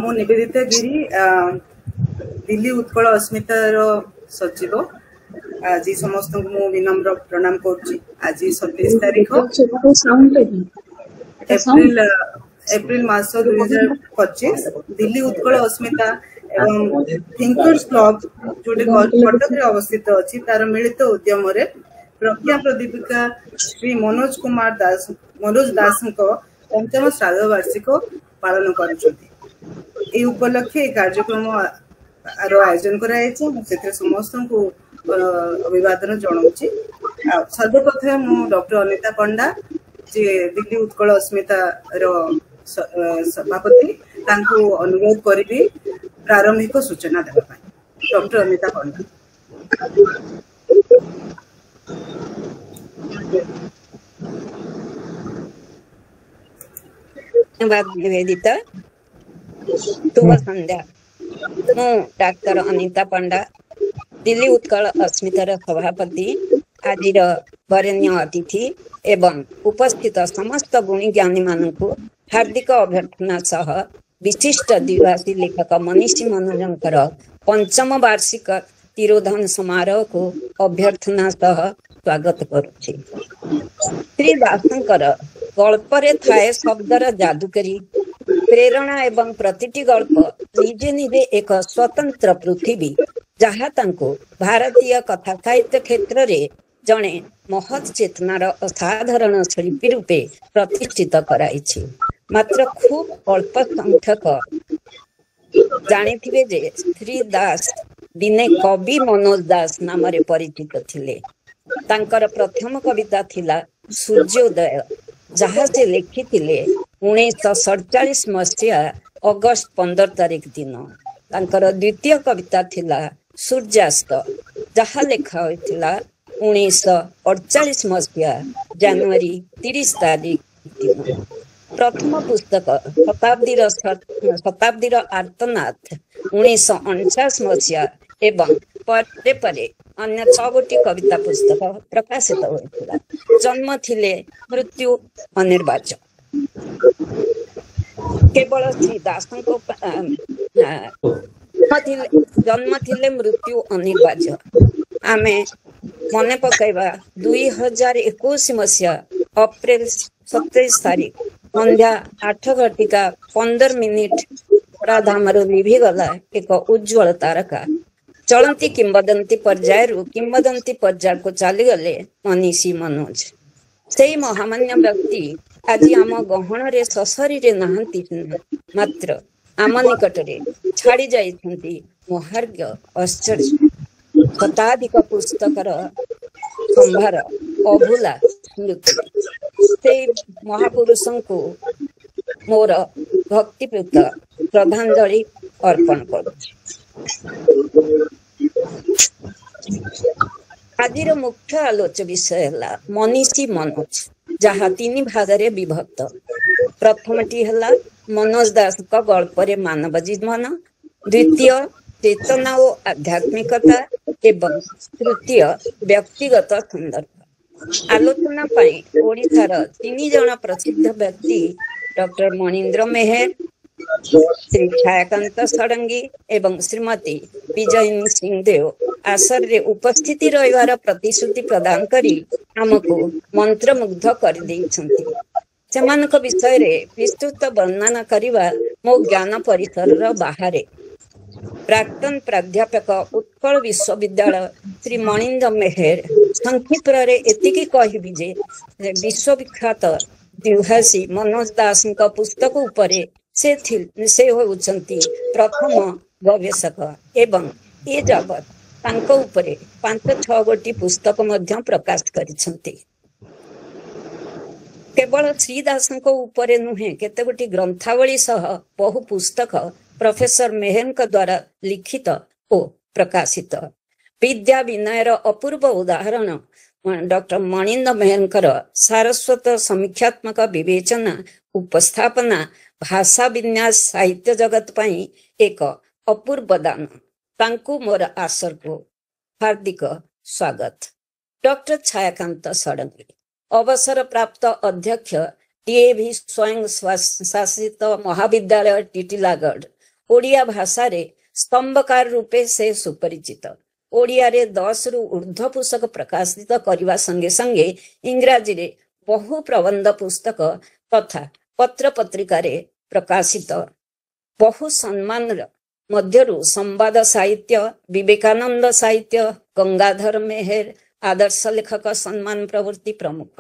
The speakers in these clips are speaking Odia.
ମୁଁ ନିବେଦିତା ଗିରି, ଦିଲ୍ଲୀ ଉତ୍କଳ ଅସ୍ମିତାର ସଚିବ। ଆଜି ସମସ୍ତଙ୍କୁ ମୁଁ ବିନମ୍ର ପ୍ରଣାମ କରୁଛି। ଆଜି 27 ତାରିଖ ଏପ୍ରିଲ ମାସ 2025, ଦିଲ୍ଲୀ ଉତ୍କଳ ଅସ୍ମିତା ଏବଂ ଥିଙ୍କର୍ସ କ୍ଲବ, ଯୋଉଠି କଟକରେ ଅବସ୍ଥିତ ଅଛି, ତାର ମିଳିତ ଉଦ୍ୟମରେ ପ୍ରଜ୍ଞା ପ୍ରଦୀପିକା ଶ୍ରୀ ମନୋଜ କୁମାର ଦାସ, ମନୋଜ ଦାସଙ୍କ ପଞ୍ଚମ ଶ୍ରାଦ୍ଧ ବାର୍ଷିକ ପାଳନ କରୁଛନ୍ତି। ଏହି ଉପଲକ୍ଷେ ଏହି କାର୍ଯ୍ୟକ୍ରମ ର ଆୟୋଜନ କରାଯାଇଛି। ମୁଁ ସେଥିରେ ସମସ୍ତଙ୍କୁ ଅଭିବାଦନ ଜଣାଉଛି। ଆଉ ସର୍ବପ୍ରଥମେ ମୁଁ ଡକ୍ଟର ଅନିତା ପଣ୍ଡା, ଯିଏ ଦିଲ୍ଲୀ ଉତ୍କଳ ଅସ୍ମିତାର ସଭାପତି, ତାଙ୍କୁ ଅନୁରୋଧ କରିବି ପ୍ରାରମ୍ଭିକ ସୂଚନା ଦେବା ପାଇଁ। ଡକ୍ଟର ଅନିତା ପଣ୍ଡା। ଧନ୍ୟବାଦ ନିବେଦିତା। ଶୁଭ ସନ୍ଧ୍ୟା। ମୁଁ ଡାକ୍ତର ଅନିତା ପଣ୍ଡା, ଦିଲ୍ଲୀ ଉତ୍କଳ ଅସ୍ମିତାର ସଭାପତି, ଆଜିର ବରେଣ୍ୟ ଅତିଥି ଏବଂ ଉପସ୍ଥିତ ସମସ୍ତ ଗୁଣୀ ଜ୍ଞାନୀମାନଙ୍କୁ ହାର୍ଦ୍ଦିକ ଅଭ୍ୟର୍ଥନା ସହ ବିଶିଷ୍ଟ ଦ୍ୱିଭାଷୀ ଲେଖକ ମନୀଷୀ ମନୋଜଙ୍କର ପଞ୍ଚମ ବାର୍ଷିକ ତିରୋଧାନ ସମାରୋହକୁ ଅଭ୍ୟର୍ଥନା ସହ ସ୍ୱାଗତ କରୁଛି। ଶ୍ରୀ ଦାସଙ୍କର ଗଳ୍ପରେ ଥାଏ ଶବ୍ଦର ଯାଦୁକରୀ ପ୍ରେରଣା ଏବଂ ପ୍ରତିଟି ଗଳ୍ପ ନିଜେ ନିଜେ ଏକ ସ୍ୱତନ୍ତ୍ର ପୃଥିବୀ, ଯାହା ତାଙ୍କୁ ଭାରତୀୟ କଥା ସାହିତ୍ୟ କ୍ଷେତ୍ରରେ ଜଣେ ମହତ୍ ଚେତନାର ଅସାଧାରଣ ଶିଳ୍ପୀ ରୂପେ ପ୍ରତିଷ୍ଠିତ କରାଇଛି। ମାତ୍ର ଖୁବ୍ ଅଳ୍ପ ସଂଖ୍ୟକ ଜାଣିଥିବେ ଯେ ଶ୍ରୀ ଦାସ ଦିନେ କବି ମନୋଜ ଦାସ ନାମରେ ପରିଚିତ ଥିଲେ। ତାଙ୍କର ପ୍ରଥମ କବିତା ଥିଲା ସୂର୍ଯ୍ୟୋଦୟ, ଯାହା ସେ ଲେଖିଥିଲେ 1947 ମସିହା ଅଗଷ୍ଟ 15 ତାରିଖ ଦିନ। ତାଙ୍କର ଦ୍ୱିତୀୟ କବିତା ଥିଲା ସୂର୍ଯ୍ୟାସ୍ତ, ଯାହା ଲେଖା ହୋଇଥିଲା 1948 ମସିହା ଜାନୁଆରୀ 30 ତାରିଖ ଦିନ। ପ୍ରଥମ ପୁସ୍ତକ ଶତାବ୍ଦୀର ଆର୍ତ୍ତନାଦ 1949 ମସିହା ଏବଂ ପରେ ପରେ ଅନ୍ୟ 6 ଗୋଟି କବିତା ପୁସ୍ତକ ପ୍ରକାଶିତ ହୋଇଥିଲା। ଜନ୍ମ ଥିଲେ ମୃତ୍ୟୁ ଅନିର୍ବାର୍ଯ୍ୟ। କେବଳ ଶ୍ରୀ ଦାସଙ୍କ ଜନ୍ମ ଥିଲେ ମୃତ୍ୟୁ ଅନିବାର୍ଯ୍ୟ। ଆମେ ମନେ ପକାଇବା, 2021 ମସିହା ଅପ୍ରିଲ 27 ତାରିଖ ସନ୍ଧ୍ୟା 8 ଘଟିକା 15 ମିନିଟ ପରାଧାମରୁ ଲିଭିଗଲା ଏକ ଉଜ୍ଜ୍ୱଳ ତାରକା। ଚଳନ୍ତି କିମ୍ବଦନ୍ତୀ ପର୍ଯ୍ୟାୟରୁ କିମ୍ବଦନ୍ତୀ ପର୍ଯ୍ୟାୟକୁ ଚାଲିଗଲେ ମନୀଷୀ ମନୋଜ। ସେଇ ମହାମାନ୍ୟ ବ୍ୟକ୍ତି ଆଜି ଆମ ଗହଣରେ ସଶରୀରେ ନାହାନ୍ତି ସିନା, ମାତ୍ର ଆମ ନିକଟରେ ଛାଡ଼ି ଯାଇଛନ୍ତି ମହାର୍ଘ୍ୟ ଆଶ୍ଚର୍ଯ୍ୟ ଶତାଧିକ ପୁସ୍ତକର ସମ୍ଭାର, ଅଭୁଲା ସ୍ମୃତି। ସେଇ ମହାପୁରୁଷଙ୍କୁ ମୋର ଭକ୍ତିପୂତ ଶ୍ରଦ୍ଧାଞ୍ଜଳି ଅର୍ପଣ କରୁଛି। ଆଜିର ମୁଖ୍ୟ ଆଲୋଚ୍ୟ ବିଷୟ ହେଲା ମନୀଷୀ ମନୋଜ, ଯାହା 3 ଭାଗରେ ବିଭକ୍ତ। ପ୍ରଥମଟି ହେଲା ମନୋଜ ଦାସଙ୍କ ଗଳ୍ପରେ ମାନବ ଜୀବନ, ଦ୍ୱିତୀୟ ଚେତନା ଓ ଆଧ୍ୟାତ୍ମିକତା ଏବଂ ତୃତୀୟ ବ୍ୟକ୍ତିଗତ ସନ୍ଦର୍ଭ। ଆଲୋଚନା ପାଇଁ ଓଡ଼ିଶାର 3 ଜଣ ପ୍ରସିଦ୍ଧ ବ୍ୟକ୍ତି ଡକ୍ଟର ମଣୀନ୍ଦ୍ର ମେହେର, ଶ୍ରୀ ଛାୟାକାନ୍ତ ଷଡ଼ଙ୍ଗୀ ଏବଂ ଶ୍ରୀମତୀ ବିଜୟିନୀ ସିଂଦେଓ ଆସରରେ ଉପସ୍ଥିତି ରହିବାର ପ୍ରତିଶ୍ରୁତି ପ୍ରଦାନ କରି ଆମକୁ ମନ୍ତ୍ରମୁଗ୍ଧ କରିଦେଇଛନ୍ତି। ସେମାନଙ୍କ ବିଷୟରେ ବିସ୍ତୃତ ବର୍ଣ୍ଣନା କରିବା ମୋ ଜ୍ଞାନ ପରିସରର ବାହାରେ। ପ୍ରାକ୍ତନ ପ୍ରାଧ୍ୟାପକ, ଉତ୍କଳ ବିଶ୍ୱବିଦ୍ୟାଳୟ, ଶ୍ରୀ ମଣୀନ୍ଦ୍ର ମେହେର, ସଂକ୍ଷିପ୍ତରେ ଏତିକି କହିବି ଯେ ବିଶ୍ୱବିଖ୍ୟାତ ଦ୍ୱିଭାଷୀ ମନୋଜ ଦାସଙ୍କ ପୁସ୍ତକ ଉପରେ ସେ ହେଉଛନ୍ତି ପ୍ରଥମ ଗବେଷକ ଏବଂ ଏ ଯାବତ୍ ତାଙ୍କ ଉପରେ 5-6 ଗୋଟି ପୁସ୍ତକ ମଧ୍ୟ ପ୍ରକାଶ କରିଛନ୍ତି। କେବଳ ଶ୍ରୀ ଦାସଙ୍କ ଉପରେ ନୁହେଁ, କେତେ ଗୋଟି ଗ୍ରନ୍ଥାବଳୀ ସହ ବହୁ ପୁସ୍ତକ ପ୍ରଫେସର ମେହେରଙ୍କ ଦ୍ୱାରା ଲିଖିତ ଓ ପ୍ରକାଶିତ। ବିଦ୍ୟା ବିନୟର ଅପୂର୍ବ ଉଦାହରଣ ଡକ୍ଟର ମଣୀନ୍ଦ୍ର ମେହେରଙ୍କର ସାରସ୍ୱତ ସମୀକ୍ଷାତ୍ମକ ବିବେଚନା, ଉପସ୍ଥାପନା, ଭାଷା ବିନ୍ୟାସ ସାହିତ୍ୟ ଜଗତ ପାଇଁ ଏକ ଅପୂର୍ବ ଦାନ। ତାଙ୍କୁ ମୋର ଆସରକୁ ହାର୍ଦ୍ଦିକ ସ୍ୱାଗତ। ଡକ୍ଟର ଛାୟାକାନ୍ତ ଷଡ଼ଙ୍ଗୀ, ଅବସରପ୍ରାପ୍ତ ଅଧ୍ୟକ୍ଷ, ଡିଏଭି ସ୍ୱୟଂ ଶାସିତ ମହାବିଦ୍ୟାଳୟ, ଟିଟିଲାଗଡ଼। ଓଡ଼ିଆ ଭାଷାରେ ସ୍ତମ୍ଭକାର ରୂପେ ସେ ସୁପରିଚିତ। ଓଡ଼ିଆରେ 10ରୁ ଉର୍ଦ୍ଧ୍ୱ ପୁସ୍ତକ ପ୍ରକାଶିତ କରିବା ସଙ୍ଗେ ସଙ୍ଗେ ଇଂରାଜୀରେ ବହୁ ପ୍ରବନ୍ଧ ପୁସ୍ତକ ତଥା ପତ୍ର ପତ୍ରିକାରେ ପ୍ରକାଶିତ। ବହୁ ସମ୍ମାନର ମଧ୍ୟରୁ ସମ୍ବାଦ ସାହିତ୍ୟ, ବିବେକାନନ୍ଦ ସାହିତ୍ୟ, ଗଙ୍ଗାଧର ମେହେର ଆଦର୍ଶ ଲେଖକ ସମ୍ମାନ ପ୍ରଭୃତି ପ୍ରମୁଖ।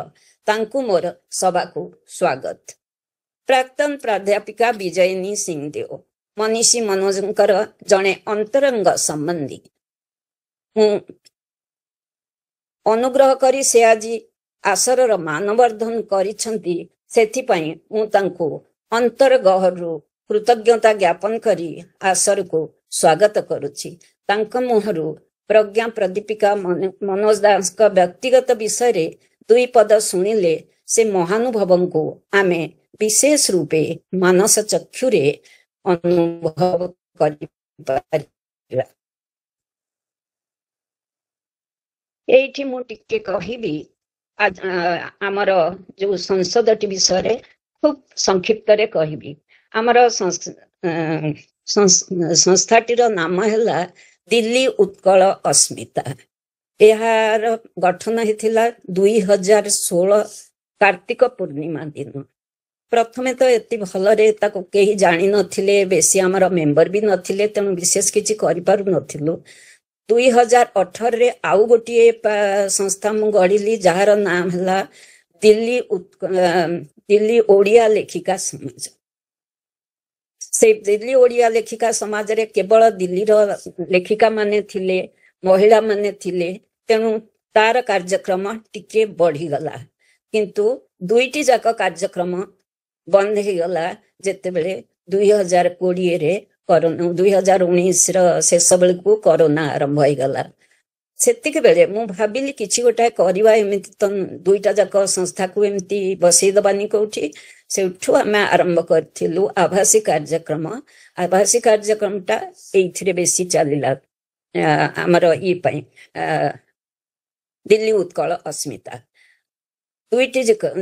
ତାଙ୍କୁ ମୋର ସଭାକୁ ସ୍ୱାଗତ। ପ୍ରାକ୍ତନ ପ୍ରାଧ୍ୟାପିକା ବିଜୟିନୀ ସିଂଦେଓ ମନୀଷୀ ମନୋଜଙ୍କର ଜଣେ ଅନ୍ତରଙ୍ଗ ସମ୍ବନ୍ଧୀ। ମୁଁ ଅନୁଗ୍ରହ କରି ସେ ଆଜି ଆସରର ମାନବର୍ଦ୍ଧନ କରିଛନ୍ତି, ସେଥିପାଇଁ ମୁଁ ତାଙ୍କୁ ଅନ୍ତର ଗହରରୁ କୃତଜ୍ଞତା ଜ୍ଞାପନ କରି ଆସରକୁ ସ୍ୱାଗତ କରୁଛି। ତାଙ୍କ ମୁହଁରୁ ପ୍ରଜ୍ଞା ପ୍ରଦୀପିକା ମନୋଜ ଦାସଙ୍କ ବ୍ୟକ୍ତିଗତ ବିଷୟରେ ଦୁଇ ପଦ ଶୁଣିଲେ ସେ ମହାନୁଭବଙ୍କୁ ଆମେ ବିଶେଷ ରୂପେ ମାନସ ଚକ୍ଷୁରେ ଅନୁଭବ କରିପାରିବା। ଏଇଠି ମୁଁ ଟିକେ କହିବି, ଆମର ଯୋଉ ସଂସଦଟି ବିଷୟରେ ଖୁବ ସଂକ୍ଷିପ୍ତରେ କହିବି। ଆମର ସଂସ୍ଥାଟିର ନାମ ହେଲା ଦିଲ୍ଲୀ ଉତ୍କଳ ଅସ୍ମିତା। ଏହାର ଗଠନ ହେଇଥିଲା 2016 କାର୍ତ୍ତିକ ପୂର୍ଣ୍ଣିମା ଦିନ। ପ୍ରଥମେ ତ ଏତେ ଭଲରେ ତାକୁ କେହି ଜାଣିନଥିଲେ, ବେଶୀ ଆମର ମେମ୍ବର ବି ନଥିଲେ, ତେଣୁ ବିଶେଷ କିଛି କରିପାରୁନଥିଲୁ। 2018ରେ ଆଉ ଗୋଟିଏ ସଂସ୍ଥା ମୁଁ ଗଢ଼ିଲି, ଯାହାର ନାମ ହେଲା ଦିଲ୍ଲୀ ଦିଲ୍ଲୀ ଓଡ଼ିଆ ଲେଖିକା ସମାଜ। ସେ ଦିଲ୍ଲୀ ଓଡ଼ିଆ ଲେଖିକା ସମାଜରେ କେବଳ ଦିଲ୍ଲୀର ଲେଖିକା ମାନେ ଥିଲେ, ମହିଳା ମାନେ ଥିଲେ, ତେଣୁ ତାର କାର୍ଯ୍ୟକ୍ରମ ଟିକେ ବଢିଗଲା। କିନ୍ତୁ ଦୁଇଟି ଯାକ କାର୍ଯ୍ୟକ୍ରମ ବନ୍ଦ ହେଇଗଲା ଯେତେବେଳେ 2020ରେ କରୋନା, 2019ର ଶେଷ ବେଳକୁ କରୋନା ଆରମ୍ଭ ହେଇଗଲା। ସେତିକି ବେଳେ ମୁଁ ଭାବିଲି କିଛି ଗୋଟାଏ କରିବା, ଏମିତି ତ ଦୁଇଟା ଯାକ ସଂସ୍ଥାକୁ ଏମିତି ବସେଇ ଦବାନି କୋଉଠି। ସେଇଠୁ ଆମେ ଆରମ୍ଭ କରିଥିଲୁ ଆଭାସୀ କାର୍ଯ୍ୟକ୍ରମ। ଆଭାସୀ କାର୍ଯ୍ୟକ୍ରମଟା ଏଇଥିରେ ବେଶୀ ଚାଲିଲା ଆମର ଇଏ ପାଇଁ, ଦିଲ୍ଲୀ ଉତ୍କଳ ଅସ୍ମିତା।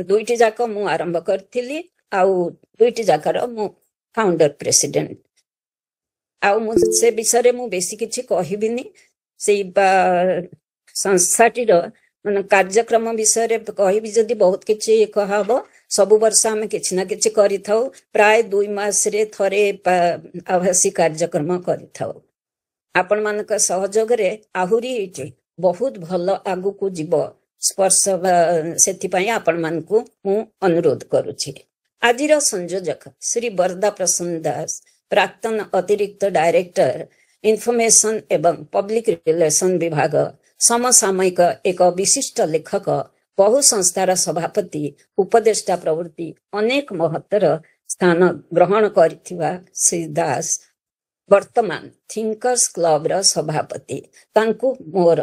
ଦୁଇଟି ଯାକ ମୁଁ ଆରମ୍ଭ କରିଥିଲି ଆଉ ଦୁଇଟି ଯାକର ମୁଁ ଫାଉଣ୍ଡର ପ୍ରେସିଡେଣ୍ଟ। ଆଉ ମୁଁ ସେ ବିଷୟରେ ମୁଁ ବେଶୀ କିଛି କହିବିନି। ସେଇ ସଂସ୍ଥାଟିର ମାନେ କାର୍ଯ୍ୟକ୍ରମ ବିଷୟରେ କହିବି ଯଦି ବହୁତ କିଛି କୁହାହବ। ସବୁ ବର୍ଷ ଆମେ କିଛି ନା କିଛି କରିଥାଉ, ପ୍ରାୟ 2 ମାସରେ ଥରେ ଆଭାସୀ କାର୍ଯ୍ୟକ୍ରମ କରିଥାଉ। ଆପଣମାନଙ୍କ ସହଯୋଗରେ ଆହୁରି ଏଇଠି ବହୁତ ଭଲ ଆଗକୁ ଯିବ ସ୍ପର୍ଶ, ସେଥିପାଇଁ ଆପଣମାନଙ୍କୁ ମୁଁ ଅନୁରୋଧ କରୁଛି। ଆଜିର ସଂଯୋଜକ ଶ୍ରୀ ବରଦା ପ୍ରସନ୍ନ ଦାସ, ପ୍ରାକ୍ତନ ଅତିରିକ୍ତ ଡାଇରେକ୍ଟର, ଇନଫର୍ମେସନ ଏବଂ ପବ୍ଲିକ ରିଲେସନ ବିଭାଗ, ସମସାମୟିକ ଏକ ବିଶିଷ୍ଟ ଲେଖକ, ବହୁ ସଂସ୍ଥାର ସଭାପତି, ଉପଦେଷ୍ଟା ପ୍ରଭୃତି ଅନେକ ମହତ୍ତର ସ୍ଥାନ ଗ୍ରହଣ କରିଥିବା ଶ୍ରୀ ଦାସ ବର୍ତ୍ତମାନ ଥିଙ୍କର୍ସ କ୍ଲବର ସଭାପତି। ତାଙ୍କୁ ମୋର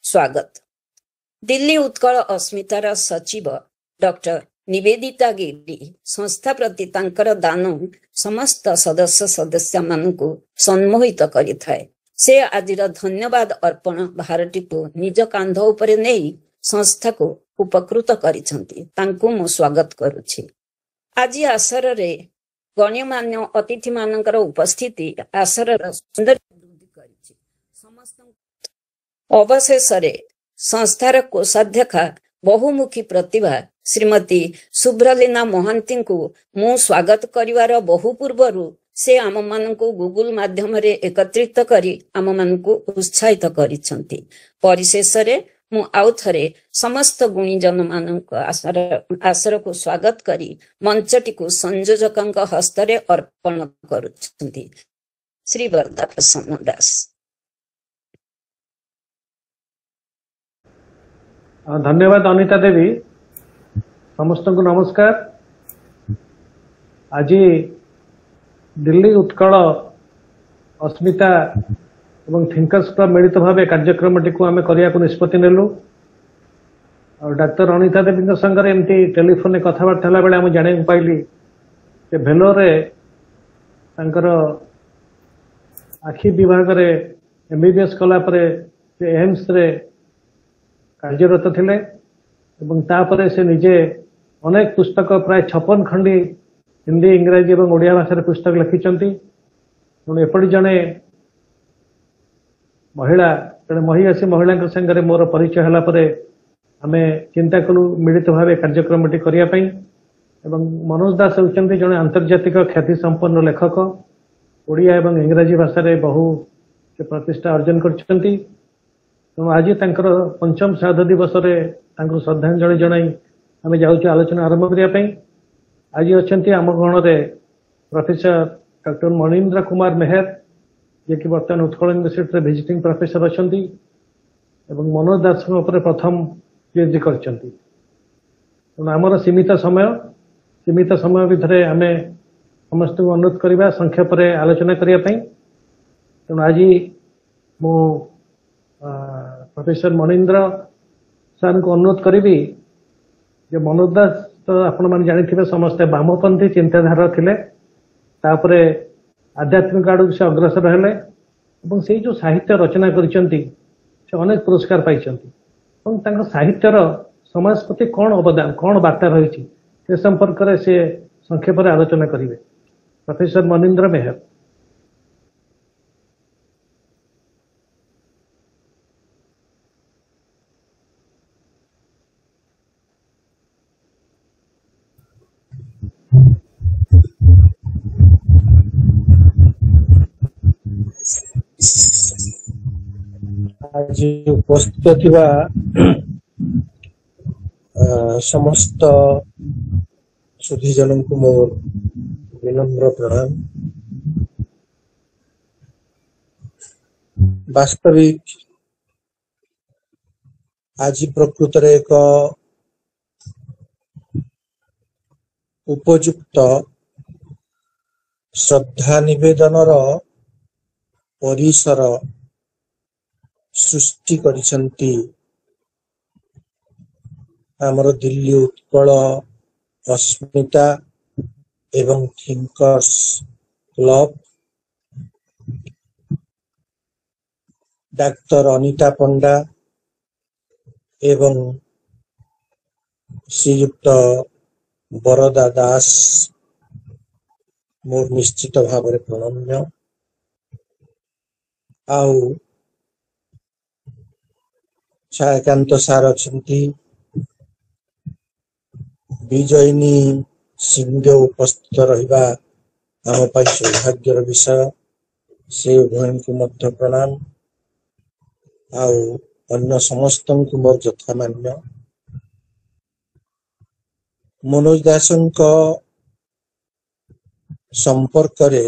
ସ୍ୱାଗତ। ଦିଲ୍ଲୀ ଉତ୍କଳ ଅସ୍ମିତାର ସଚିବ ଡକ୍ଟର ନିବେଦିତା ଗିରି ସଂସ୍ଥା ପ୍ରତି ତାଙ୍କର ଦାନ ସମସ୍ତ ସଦସ୍ୟ ସଦସ୍ୟମାନଙ୍କୁ ସମ୍ମୋହିତ କରିଥାଏ। ସେ ଆଜିର ଧନ୍ୟବାଦ ଅର୍ପଣ ଭାରଟିକୁ ନିଜ କାନ୍ଧ ଉପରେ ନେଇ ସଂସ୍ଥାକୁ ଉପକୃତ କରିଛନ୍ତି। ତାଙ୍କୁ ମୁଁ ସ୍ୱାଗତ କରୁଛି। ଆଜି ଆସରରେ ଗଣ୍ୟମାନ୍ୟ ଅତିଥିମାନଙ୍କର ଉପସ୍ଥିତି ଆସରର ସୌନ୍ଦର୍ଯ୍ୟ ବୃଦ୍ଧି କରିଛି ସମସ୍ତଙ୍କୁ। ଅବଶେଷରେ ସଂସ୍ଥାର କୋଷାଧ୍ୟକ୍ଷା ବହୁମୁଖୀ ପ୍ରତିଭା ଶ୍ରୀମତୀ ଶୁଭ୍ରଲୀନା ମହାନ୍ତିଙ୍କୁ ମୁଁ ସ୍ୱାଗତ କରିବାର ବହୁ ପୂର୍ବରୁ ସେ ଆମମାନଙ୍କୁ ଗୁଗୁଲ ମାଧ୍ୟମରେ ଏକତ୍ରିତ କରି ଆମମାନଙ୍କୁ ଉତ୍ସାହିତ କରିଛନ୍ତି। ପରିଶେଷରେ ମୁଁ ଆଉ ଥରେ ସମସ୍ତ ଗୁଣୀଜନମାନଙ୍କ ଆସରକୁ ସ୍ୱାଗତ କରି ମଞ୍ଚଟିକୁ ସଂଯୋଜକଙ୍କ ହସ୍ତରେ ଅର୍ପଣ କରୁଛନ୍ତି। ଶ୍ରୀ ବରଦା ପ୍ରସନ୍ନ ଦାସ। ଧନ୍ୟବାଦ ଅନିତା ଦେବୀ। ସମସ୍ତଙ୍କୁ ନମସ୍କାର। ଆଜି ଦିଲ୍ଲୀ ଉତ୍କଳ ଅସ୍ମିତା ଏବଂ ଥିଙ୍କର୍ସ କ୍ଲବ ମିଳିତ ଭାବେ କାର୍ଯ୍ୟକ୍ରମଟିକୁ ଆମେ କରିବାକୁ ନିଷ୍ପତ୍ତି ନେଲୁ। ଆଉ ଡାକ୍ତର ଅନିତା ଦେବୀଙ୍କ ସାଙ୍ଗରେ ଏମିତି ଟେଲିଫୋନରେ କଥାବାର୍ତ୍ତା ହେଲା ବେଳେ ମୁଁ ଜାଣିବାକୁ ପାଇଲି ଯେ ଭେଲୋରରେ ତାଙ୍କର ଆଖି ବିଭାଗରେ ଏମବିବିଏସ୍ କଲା ପରେ ସେ ଏମ୍ସରେ କାର୍ଯ୍ୟରତ ଥିଲେ ଏବଂ ତାପରେ ସେ ନିଜେ ଅନେକ ପୁସ୍ତକ, ପ୍ରାୟ 56 ଖଣ୍ଡି ହିନ୍ଦୀ, ଇଂରାଜୀ ଏବଂ ଓଡ଼ିଆ ଭାଷାରେ ପୁସ୍ତକ ଲେଖିଛନ୍ତି। ତେଣୁ ଏପରି ଜଣେ ମହିଳା, ଜଣେ ମହିୟସୀ ମହିଳାଙ୍କ ସାଙ୍ଗରେ ମୋର ପରିଚୟ ହେଲା ପରେ ଆମେ ଚିନ୍ତା କଲୁ ମିଳିତ ଭାବେ କାର୍ଯ୍ୟକ୍ରମଟି କରିବା ପାଇଁ। ଏବଂ ମନୋଜ ଦାସ ହେଉଛନ୍ତି ଜଣେ ଆନ୍ତର୍ଜାତିକ ଖ୍ୟାତି ସମ୍ପନ୍ନ ଲେଖକ। ଓଡ଼ିଆ ଏବଂ ଇଂରାଜୀ ଭାଷାରେ ବହୁ ସେ ପ୍ରତିଷ୍ଠା ଅର୍ଜନ କରିଛନ୍ତି। ତେଣୁ ଆଜି ତାଙ୍କର ପଞ୍ଚମ ଶ୍ରାଦ୍ଧ ଦିବସରେ ତାଙ୍କୁ ଶ୍ରଦ୍ଧାଞ୍ଜଳି ଜଣାଇ ଆମେ ଯାଉଛୁ ଆଲୋଚନା ଆରମ୍ଭ କରିବା ପାଇଁ। ଆଜି ଅଛନ୍ତି ଆମ ଗଣରେ ପ୍ରଫେସର ଡକ୍ଟର ମଣୀନ୍ଦ୍ର କୁମାର ମେହେର, ଯିଏକି ବର୍ତ୍ତମାନ ଉତ୍କଳ ୟୁନିଭର୍ସିଟିରେ ଭିଜିଟିଂ ପ୍ରଫେସର ଅଛନ୍ତି ଏବଂ ମନୋଜ ଦାସଙ୍କ ଉପରେ ପ୍ରଥମ ପିଏଚଡି କରିଛନ୍ତି। ତେଣୁ ଆମର ସୀମିତ ସମୟ, ସୀମିତ ସମୟ ଭିତରେ ଆମେ ସମସ୍ତଙ୍କୁ ଅନୁରୋଧ କରିବା ସଂକ୍ଷେପରେ ଆଲୋଚନା କରିବା ପାଇଁ। ତେଣୁ ଆଜି ମୁଁ ପ୍ରଫେସର ମଣୀନ୍ଦ୍ର ସାର୍ଙ୍କୁ ଅନୁରୋଧ କରିବି ଯେ ମନୋଜ ଦାସ ତ ଆପଣମାନେ ଜାଣିଥିବେ ସମସ୍ତେ ବାମପନ୍ଥୀ ଚିନ୍ତାଧାରା ଥିଲେ, ତାପରେ ଆଧ୍ୟାତ୍ମିକ ଆଡ଼କୁ ସେ ଅଗ୍ରସର ହେଲେ ଏବଂ ସେଇ ଯୋଉ ସାହିତ୍ୟ ରଚନା କରିଛନ୍ତି ସେ ଅନେକ ପୁରସ୍କାର ପାଇଛନ୍ତି ଏବଂ ତାଙ୍କ ସାହିତ୍ୟର ସମାଜ ପ୍ରତି କ'ଣ ଅବଦାନ, କ'ଣ ବାର୍ତ୍ତା ରହିଛି ସେ ସମ୍ପର୍କରେ ସେ ସଂକ୍ଷେପରେ ଆଲୋଚନା କରିବେ। ପ୍ରଫେସର ମନୀନ୍ଦ୍ର ମେହେର। ଆଜି ଉପସ୍ଥିତ ଥିବା ସମସ୍ତ ସୁଧୀଜନଙ୍କୁ ମୋର ବିନମ୍ର ପ୍ରଣାମ। ବାସ୍ତବିକ ଆଜି ପ୍ରକୃତରେ ଏକ ଉପଯୁକ୍ତ ଶ୍ରଦ୍ଧା ନିବେଦନର ପରିସର ସୃଷ୍ଟି କରିଛନ୍ତି ଆମର ଦିଲ୍ଲୀ ଉତ୍କଳ ଅସ୍ମିତା ଏବଂ ଥିଙ୍କର୍ସ କ୍ଲବ, ଡାକ୍ତର ଅନିତା ପଣ୍ଡା ଏବଂ ଶ୍ରୀଯୁକ୍ତ ବରଦା ଦାସ ମୋର ନିଶ୍ଚିତ ଭାବରେ ପ୍ରଣମ୍ୟ। ଆଉ ଛାୟାକାନ୍ତ ସାର୍ ଅଛନ୍ତି, ବିଜୟିନୀ ସିଂଦେଓ ଉପସ୍ଥିତ ରହିବା ଆମ ପାଇଁ ସୌଭାଗ୍ୟର ବିଷୟ, ସେ ଉଭୟଙ୍କୁ ମଧ୍ୟ ପ୍ରଣାମ। ଆଉ ଅନ୍ୟ ସମସ୍ତଙ୍କୁ ମୋର ଯଥାମାନ୍ୟ। ମନୋଜ ଦାସଙ୍କ ସମ୍ପର୍କରେ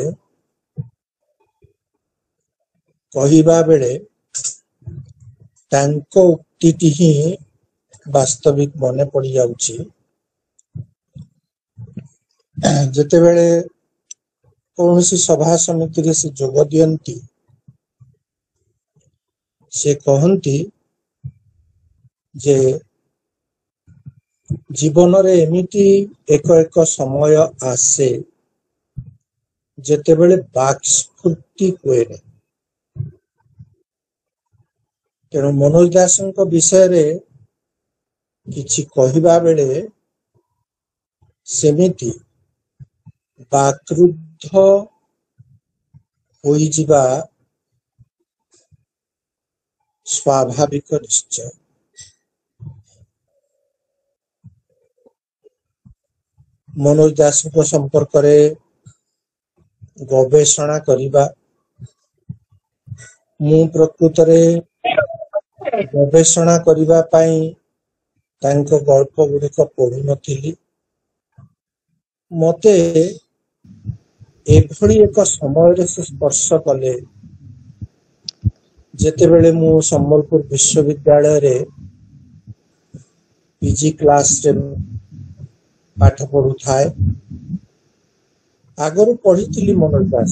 କହିବା ବେଳେ ତାଙ୍କ ଉକ୍ତିଟି ହିଁ ବାସ୍ତବିକ ମନେ ପଡ଼ିଯାଉଛି। ଯେତେବେଳେ କୌଣସି ସଭା ସମିତିରେ ସେ ଯୋଗ ଦିଅନ୍ତି, ସେ କହନ୍ତି ଯେ ଜୀବନରେ ଏମିତି ଏକ ଏକ ସମୟ ଆସେ ଯେତେବେଳେ ବାକ୍ ସ୍ଫୂର୍ତ୍ତି ହୁଏ ନାହିଁ। ତେଣୁ ମନୋଜ ଦାସଙ୍କ ବିଷୟରେ କିଛି କହିବା ବେଳେ ସେମିତି ବାକ୍ରୁଦ୍ଧ ହୋଇଯିବା ସ୍ୱାଭାବିକ ନିଶ୍ଚୟ। ମନୋଜ ଦାସଙ୍କ ସମ୍ପର୍କରେ ଗବେଷଣା କରିବା, ମୁଁ ପ୍ରକୃତରେ ଗବେଷଣା କରିବା ପାଇଁ ତାଙ୍କ ଗଳ୍ପ ଗୁଡ଼ିକ ପଢୁନଥିଲି। ମତେ ଏଭଳି ଏକ ସମୟରେ ସେ ସ୍ପର୍ଶ କଲେ ଯେତେବେଳେ ମୁଁ ସମ୍ବଲପୁର ବିଶ୍ୱବିଦ୍ୟାଳୟରେ ପିଜି କ୍ଲାସରେ ପାଠ ପଢୁଥାଏ। ଆଗରୁ ପଢିଥିଲି ମନୋଜ ଦାସ,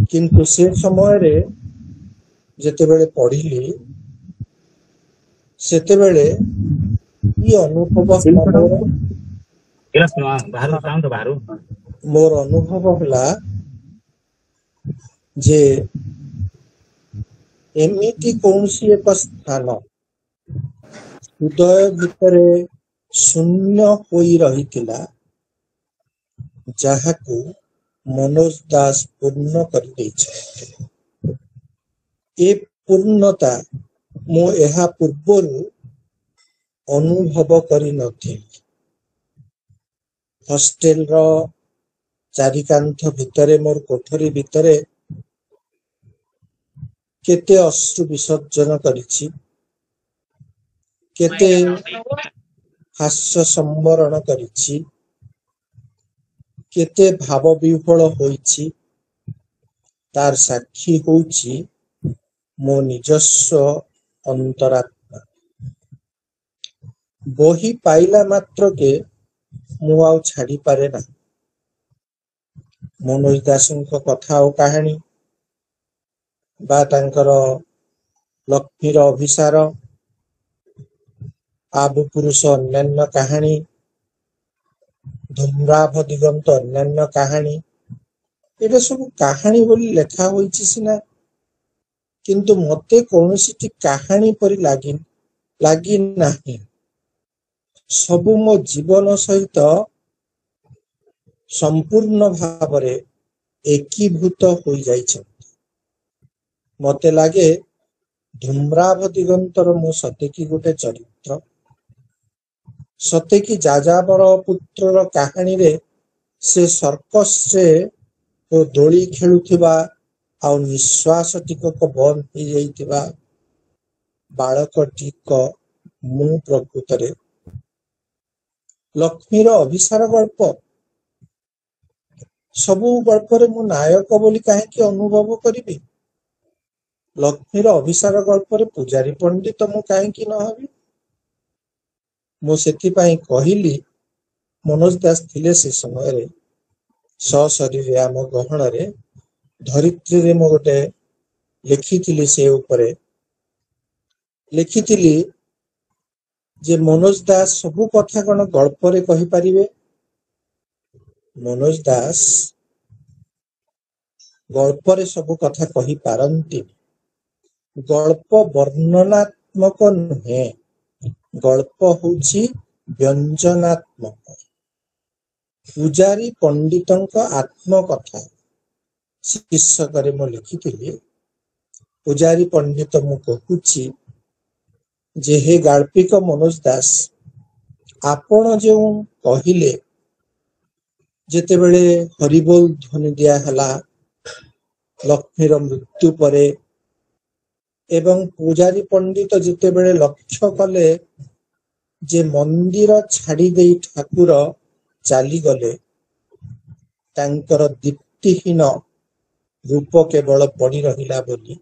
କିନ୍ତୁ ସେ ସମୟରେ ଯେତେବେଳେ ପଢିଲି ସେତେବେଳେ କି ଅନୁଭବ ହେଲା ମୋର ଅନୁଭବ ହେଲା ଯେ ଏମିତି କୌଣସି ଏକ ସ୍ଥାନ ହୃଦୟ ଭିତରେ ଶୂନ୍ୟ ହୋଇ ରହିଥିଲା, ଯାହାକୁ ମନୋଜ ଦାସ ପୂର୍ଣ୍ଣ କରିଦେଇଛନ୍ତି। ଏ ପୂର୍ଣ୍ଣତା ମୁଁ ଏହା ପୂର୍ବରୁ ଅନୁଭବ କରିନଥିଲି। ହଷ୍ଟେଲର ଚାରିକାନ୍ଥ ଭିତରେ, ମୋର କୋଠରୀ ଭିତରେ କେତେ ଅଶ୍ରୁ ବିସର୍ଜନ କରିଛି, କେତେ ହାସ୍ୟ ସମ୍ବରଣ କରିଛି, କେତେ ଭାବ ବିହ୍ୱଳ ହୋଇଛି, ତାର ସାକ୍ଷୀ ହଉଛି ମୋ ନିଜସ୍ୱ ଅନ୍ତରାତ୍ମା। ବହି ପାଇଲା ମାତ୍ରକେ ମୁଁ ଆଉ ଛାଡ଼ିପାରେ ନାହିଁ। ମନୋଜ ଦାସଙ୍କ କଥା ଓ କାହାଣୀ ବା ତାଙ୍କର ଲକ୍ଷ୍ମୀର ଅଭିସାର, ଆବୁ ପୁରୁଷ ଅନ୍ୟାନ୍ୟ କାହାଣୀ, ଧୂମ୍ରାଭ ଦିଗନ୍ତ ଅନ୍ୟାନ୍ୟ କାହାଣୀ, ଏଇଟା ସବୁ କାହାଣୀ ବୋଲି ଲେଖା ହୋଇଛି ସିନା, କିନ୍ତୁ ମତେ କୌଣସିଟି କାହାଣୀ ପରି ଲାଗି ନାହିଁ। ସବୁ ମୋ ଜୀବନ ସହିତ ସମ୍ପୂର୍ଣ୍ଣ ଭାବରେ ଏକୀଭୂତ ହୋଇଯାଇଛନ୍ତି। ମତେ ଲାଗେ ଧୂମ୍ରାଭ ଦିଗନ୍ତର ମୁଁ ସତେ କି ଗୋଟେ ଚରିତ୍ର, ସତେ କି ଯାଯାବର ପୁତ୍ରର କାହାଣୀରେ ସେ ସର୍କସରେ ଦୋଳି ଖେଳୁଥିବା ଆଉ ନିଶ୍ୱାସ ଟିକକ ବନ୍ଦ ହେଇଯାଇଥିବା ବାଳକଟିକ ମୁଁ ପ୍ରକୃତରେ। ଲକ୍ଷ୍ମୀର ଅଭିସାର ଗଳ୍ପ, ସବୁ ଗଳ୍ପରେ ମୁଁ ନାୟକ ବୋଲି କାହିଁକି ଅନୁଭବ କରିବି? ଲକ୍ଷ୍ମୀର ଅଭିସାର ଗଳ୍ପରେ ପୂଜାରୀ ପଣ୍ଡିତ ମୁଁ କାହିଁକି ନ ହେବି? ମୁଁ ସେଥିପାଇଁ କହିଲି, ମନୋଜ ଦାସ ଥିଲେ ସେ ସମୟରେ ସଶରୀରେ ଆମ ଗହଣରେ। ଧରିତ୍ରୀରେ ମୁଁ ଗୋଟେ ଲେଖିଥିଲି, ସେ ଉପରେ ଲେଖିଥିଲି ଯେ ମନୋଜ ଦାସ ସବୁ କଥା କଣ ଗଳ୍ପରେ କହିପାରିବେ? ମନୋଜ ଦାସ ଗଳ୍ପରେ ସବୁ କଥା କହିପାରନ୍ତି। ଗଳ୍ପ ବର୍ଣ୍ଣନାତ୍ମକ ନୁହେଁ, ଗଳ୍ପ ହଉଛି ବ୍ୟଞ୍ଜନାତ୍ମକ। ପୂଜାରୀ ପଣ୍ଡିତଙ୍କ ଆତ୍ମକଥା ଶୀର୍ଷକରେ ମୁଁ ଲେଖିଥିଲି। ପୂଜାରୀ ପଣ୍ଡିତ ମୁଁ କହୁଛି ଯେ ହେ ଗାଳ୍ପିକ ମନୋଜ ଦାସ, ଆପଣ ଯେଉଁ କହିଲେ ଯେତେବେଳେ ହରିବୋଲ ଧ୍ୱନି ଦିଆହେଲା ଲକ୍ଷ୍ମୀର ମୃତ୍ୟୁ ପରେ, ଏବଂ ପୂଜାରୀ ପଣ୍ଡିତ ଯେତେବେଳେ ଲକ୍ଷ୍ୟ କଲେ ଯେ ମନ୍ଦିର ଛାଡ଼ି ଦେଇ ଠାକୁର ଚାଲିଗଲେ, ତାଙ୍କର ଦୀପ୍ତିହୀନ ରୂପ କେବଳ ପଡ଼ି ରହିଲା ବୋଲି,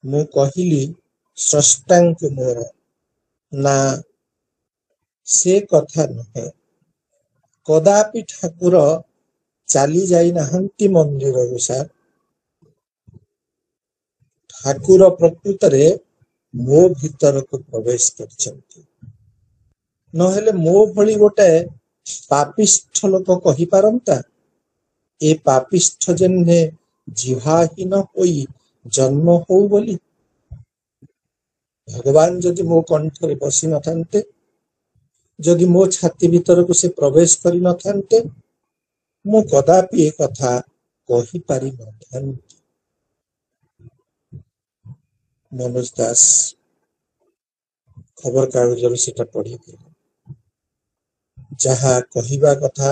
ମୁଁ କହିଲି ସ୍ରଷ୍ଟାଙ୍କୁ ମୋର, ନା ସେ କଥା ନୁହେଁ, କଦାପି ଠାକୁର ଚାଲି ଯାଇନାହାନ୍ତି ମନ୍ଦିରରୁ ସାର୍। ଠାକୁର ପ୍ରକୃତରେ ମୋ ଭିତରକୁ ପ୍ରବେଶ କରିଛନ୍ତି। ନହେଲେ ମୋ ଭଳି ଗୋଟେ ପାପିଷ୍ଠ ଲୋକ କହିପାରନ୍ତା ଏ ପାପିଷ୍ଠ ଯେହ୍ନେ ଜିହ୍ୱାହୀନ ହୋଇ ଜନ୍ମ ହଉ ବୋଲି? ଭଗବାନ ଯଦି ମୋ କଣ୍ଠରେ ବସି ନଥାନ୍ତେ, ଯଦି ମୋ ଛାତି ଭିତରକୁ ସେ ପ୍ରବେଶ କରିନଥାନ୍ତେ, ମୁଁ କଦାପି ଏ କଥା କହିପାରି ନଥାନ୍ତି। ମନୋଜ ଦାସ ଖବରକାଗଜରୁ ସେଟା ପଢିଥିଲେ। ଯାହା କହିବା କଥା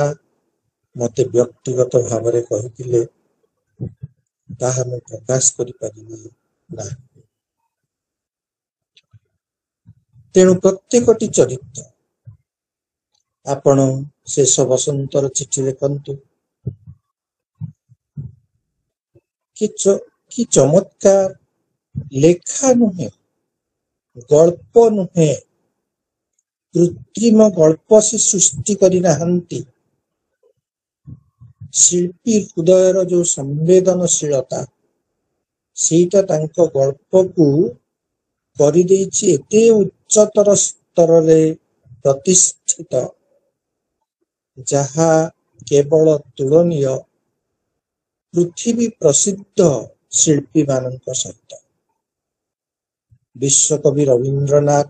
ମତେ ବ୍ୟକ୍ତିଗତ ଭାବରେ କହିଥିଲେ, ତାହା ମୁଁ ପ୍ରକାଶ କରିପାରିବି ନାହିଁ। ତେଣୁ ପ୍ରତ୍ୟେକଟି ଚରିତ୍ର, ଆପଣ ଶେଷ ବସନ୍ତର ଚିଠି ଦେଖନ୍ତୁ, କି ଚମତ୍କାର ଲେଖା ନୁହେଁ, ଗଳ୍ପ ନୁହେଁ, କୃତ୍ରିମ ଗଳ୍ପ ସେ ସୃଷ୍ଟି କରିନାହାନ୍ତି। ଶିଳ୍ପୀ ହୃଦୟର ଯୋଉ ସମ୍ବେଦନଶୀଳତା, ସେଇଟା ତାଙ୍କ ଗଳ୍ପକୁ କରିଦେଇଛି ଏତେ ଉଚ୍ଚତର ସ୍ତରରେ ପ୍ରତିଷ୍ଠିତ, ଯାହା କେବଳ ତୁଳନୀୟ ପୃଥିବୀ ପ୍ରସିଦ୍ଧ ଶିଳ୍ପୀମାନଙ୍କ ସହିତ। ବିଶ୍ୱକବି Rabindranath,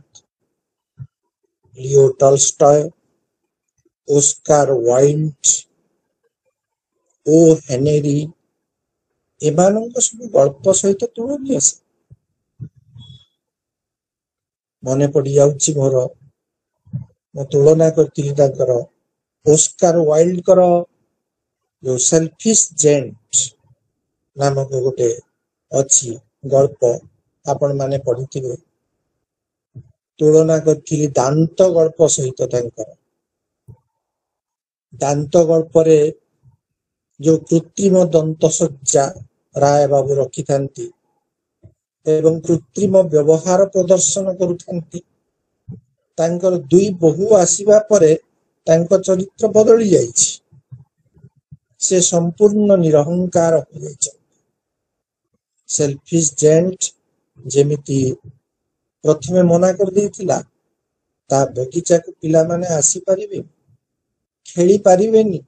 Leo Tolstoy, Oscar Wilde, O Henry ଏମାନଙ୍କ ସବୁ ଗଳ୍ପ ସହିତ ତୁଳନୀୟ ସେ। ମନେ ପଡିଯାଉଛି ମୋର, ମୁଁ ତୁଳନା କରିଥିଲି ତାଙ୍କର ଓସ୍କାର ୱାଇଲ୍ଡଙ୍କର ଯୋଉ ସେଲଫିଶ ଜେଣ୍ଟ ନାମକ ଗୋଟେ ଅଛି ଗଳ୍ପ, ଆପଣ ମାନେ ପଢିଥିବେ। ତୁଳନା କରିଥିଲି ଦାନ୍ତ ଗଳ୍ପ ସହିତ ତାଙ୍କର। ଦାନ୍ତ ଗଳ୍ପରେ ଯୋଉ କୃତ୍ରିମ ଦନ୍ତସଜ୍ଜା ରାୟ ବାବୁ ରଖିଥାନ୍ତି ଏବଂ କୃତ୍ରିମ ବ୍ୟବହାର ପ୍ରଦର୍ଶନ କରୁଥାନ୍ତି, ତାଙ୍କର ଦୁଇ ବୋହୂ ଆସିବା ପରେ ତାଙ୍କ ଚରିତ୍ର ବଦଳି ଯାଇଛି, ସେ ସମ୍ପୂର୍ଣ୍ଣ ନିରହଙ୍କାର ହୋଇଯାଇଛନ୍ତି। ସେଲଫିଶ ଜେଣ୍ଟ ଯେମିତି ପ୍ରଥମେ ମନା କରିଦେଇଥିଲା ତା ବଗିଚାକୁ ପିଲାମାନେ ଆସିପାରିବେ, ଖେଳି ପାରିବେନି,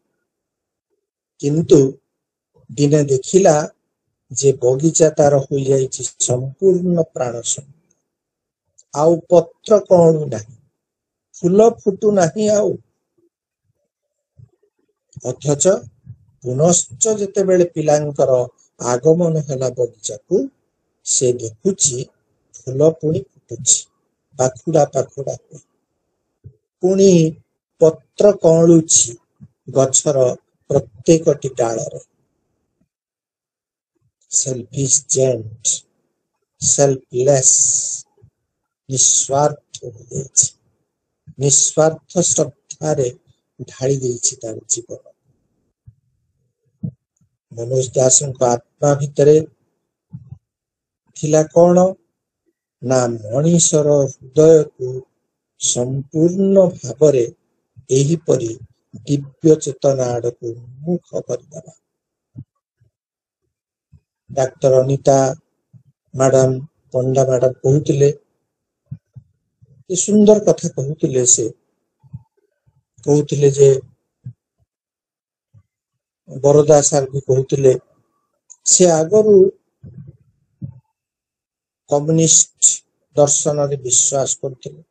କିନ୍ତୁ ଦିନେ ଦେଖିଲା ଯେ ବଗିଚା ତାର ହୋଇଯାଇଛି ସମ୍ପୂର୍ଣ୍ଣ ପ୍ରାଣଶୂନ୍ୟ, ଆଉ ପତ୍ର କଅଁଳୁ ନାହିଁ, ଫୁଲ ଫୁଟୁ ନାହିଁ ଆଉ। ଅଥଚ ପୁନଶ୍ଚ ଯେତେବେଳେ ପିଲାଙ୍କର ଆଗମନ ହେଲା ବଗିଚାକୁ, ସେ ଦେଖୁଛି ଫୁଲ ପୁଣି ଫୁଟୁଛି, ପାଖୁଡ଼ା ପାଖୁଡ଼ା ହୋଇ ପୁଣି ପତ୍ର କଅଁଳୁଛି ଗଛର ପ୍ରତ୍ୟେକଟି ଡାଳରେ। ସେଲଫିଶ ଜେଣ୍ଟ, ସେଲ୍ଫଲେସ୍, ନିସ୍ୱାର୍ଥ ହୋଇଯାଇଛି, ନିସ୍ୱାର୍ଥ ଶ୍ରଦ୍ଧାରେ ଢାଳି ଦେଇଛି ତାର ଜୀବନ। ମନୋଜ ଦାସଙ୍କ ଆତ୍ମା ଭିତରେ ଥିଲା କଣ ନା ମଣିଷର ହୃଦୟକୁ ସମ୍ପୂର୍ଣ୍ଣ ଭାବରେ ଏହିପରି ଦିବ୍ୟ ଚେତନା ଆଡ଼କୁ ଉନ୍ମୁଖ କରିଦେବା। ଡାକ୍ତର ଅନିତା ମ୍ୟାଡାମ, ପଣ୍ଡା ମ୍ୟାଡାମ କହୁଥିଲେ, ଏ ସୁନ୍ଦର କଥା କହୁଥିଲେ। ସେ କହୁଥିଲେ ଯେ ବରଦା ସାର୍ ବି କହୁଥିଲେ, ସେ ଆଗରୁ କମ୍ୟୁନିଷ୍ଟ ଦର୍ଶନରେ ବିଶ୍ୱାସ କରୁଥିଲେ,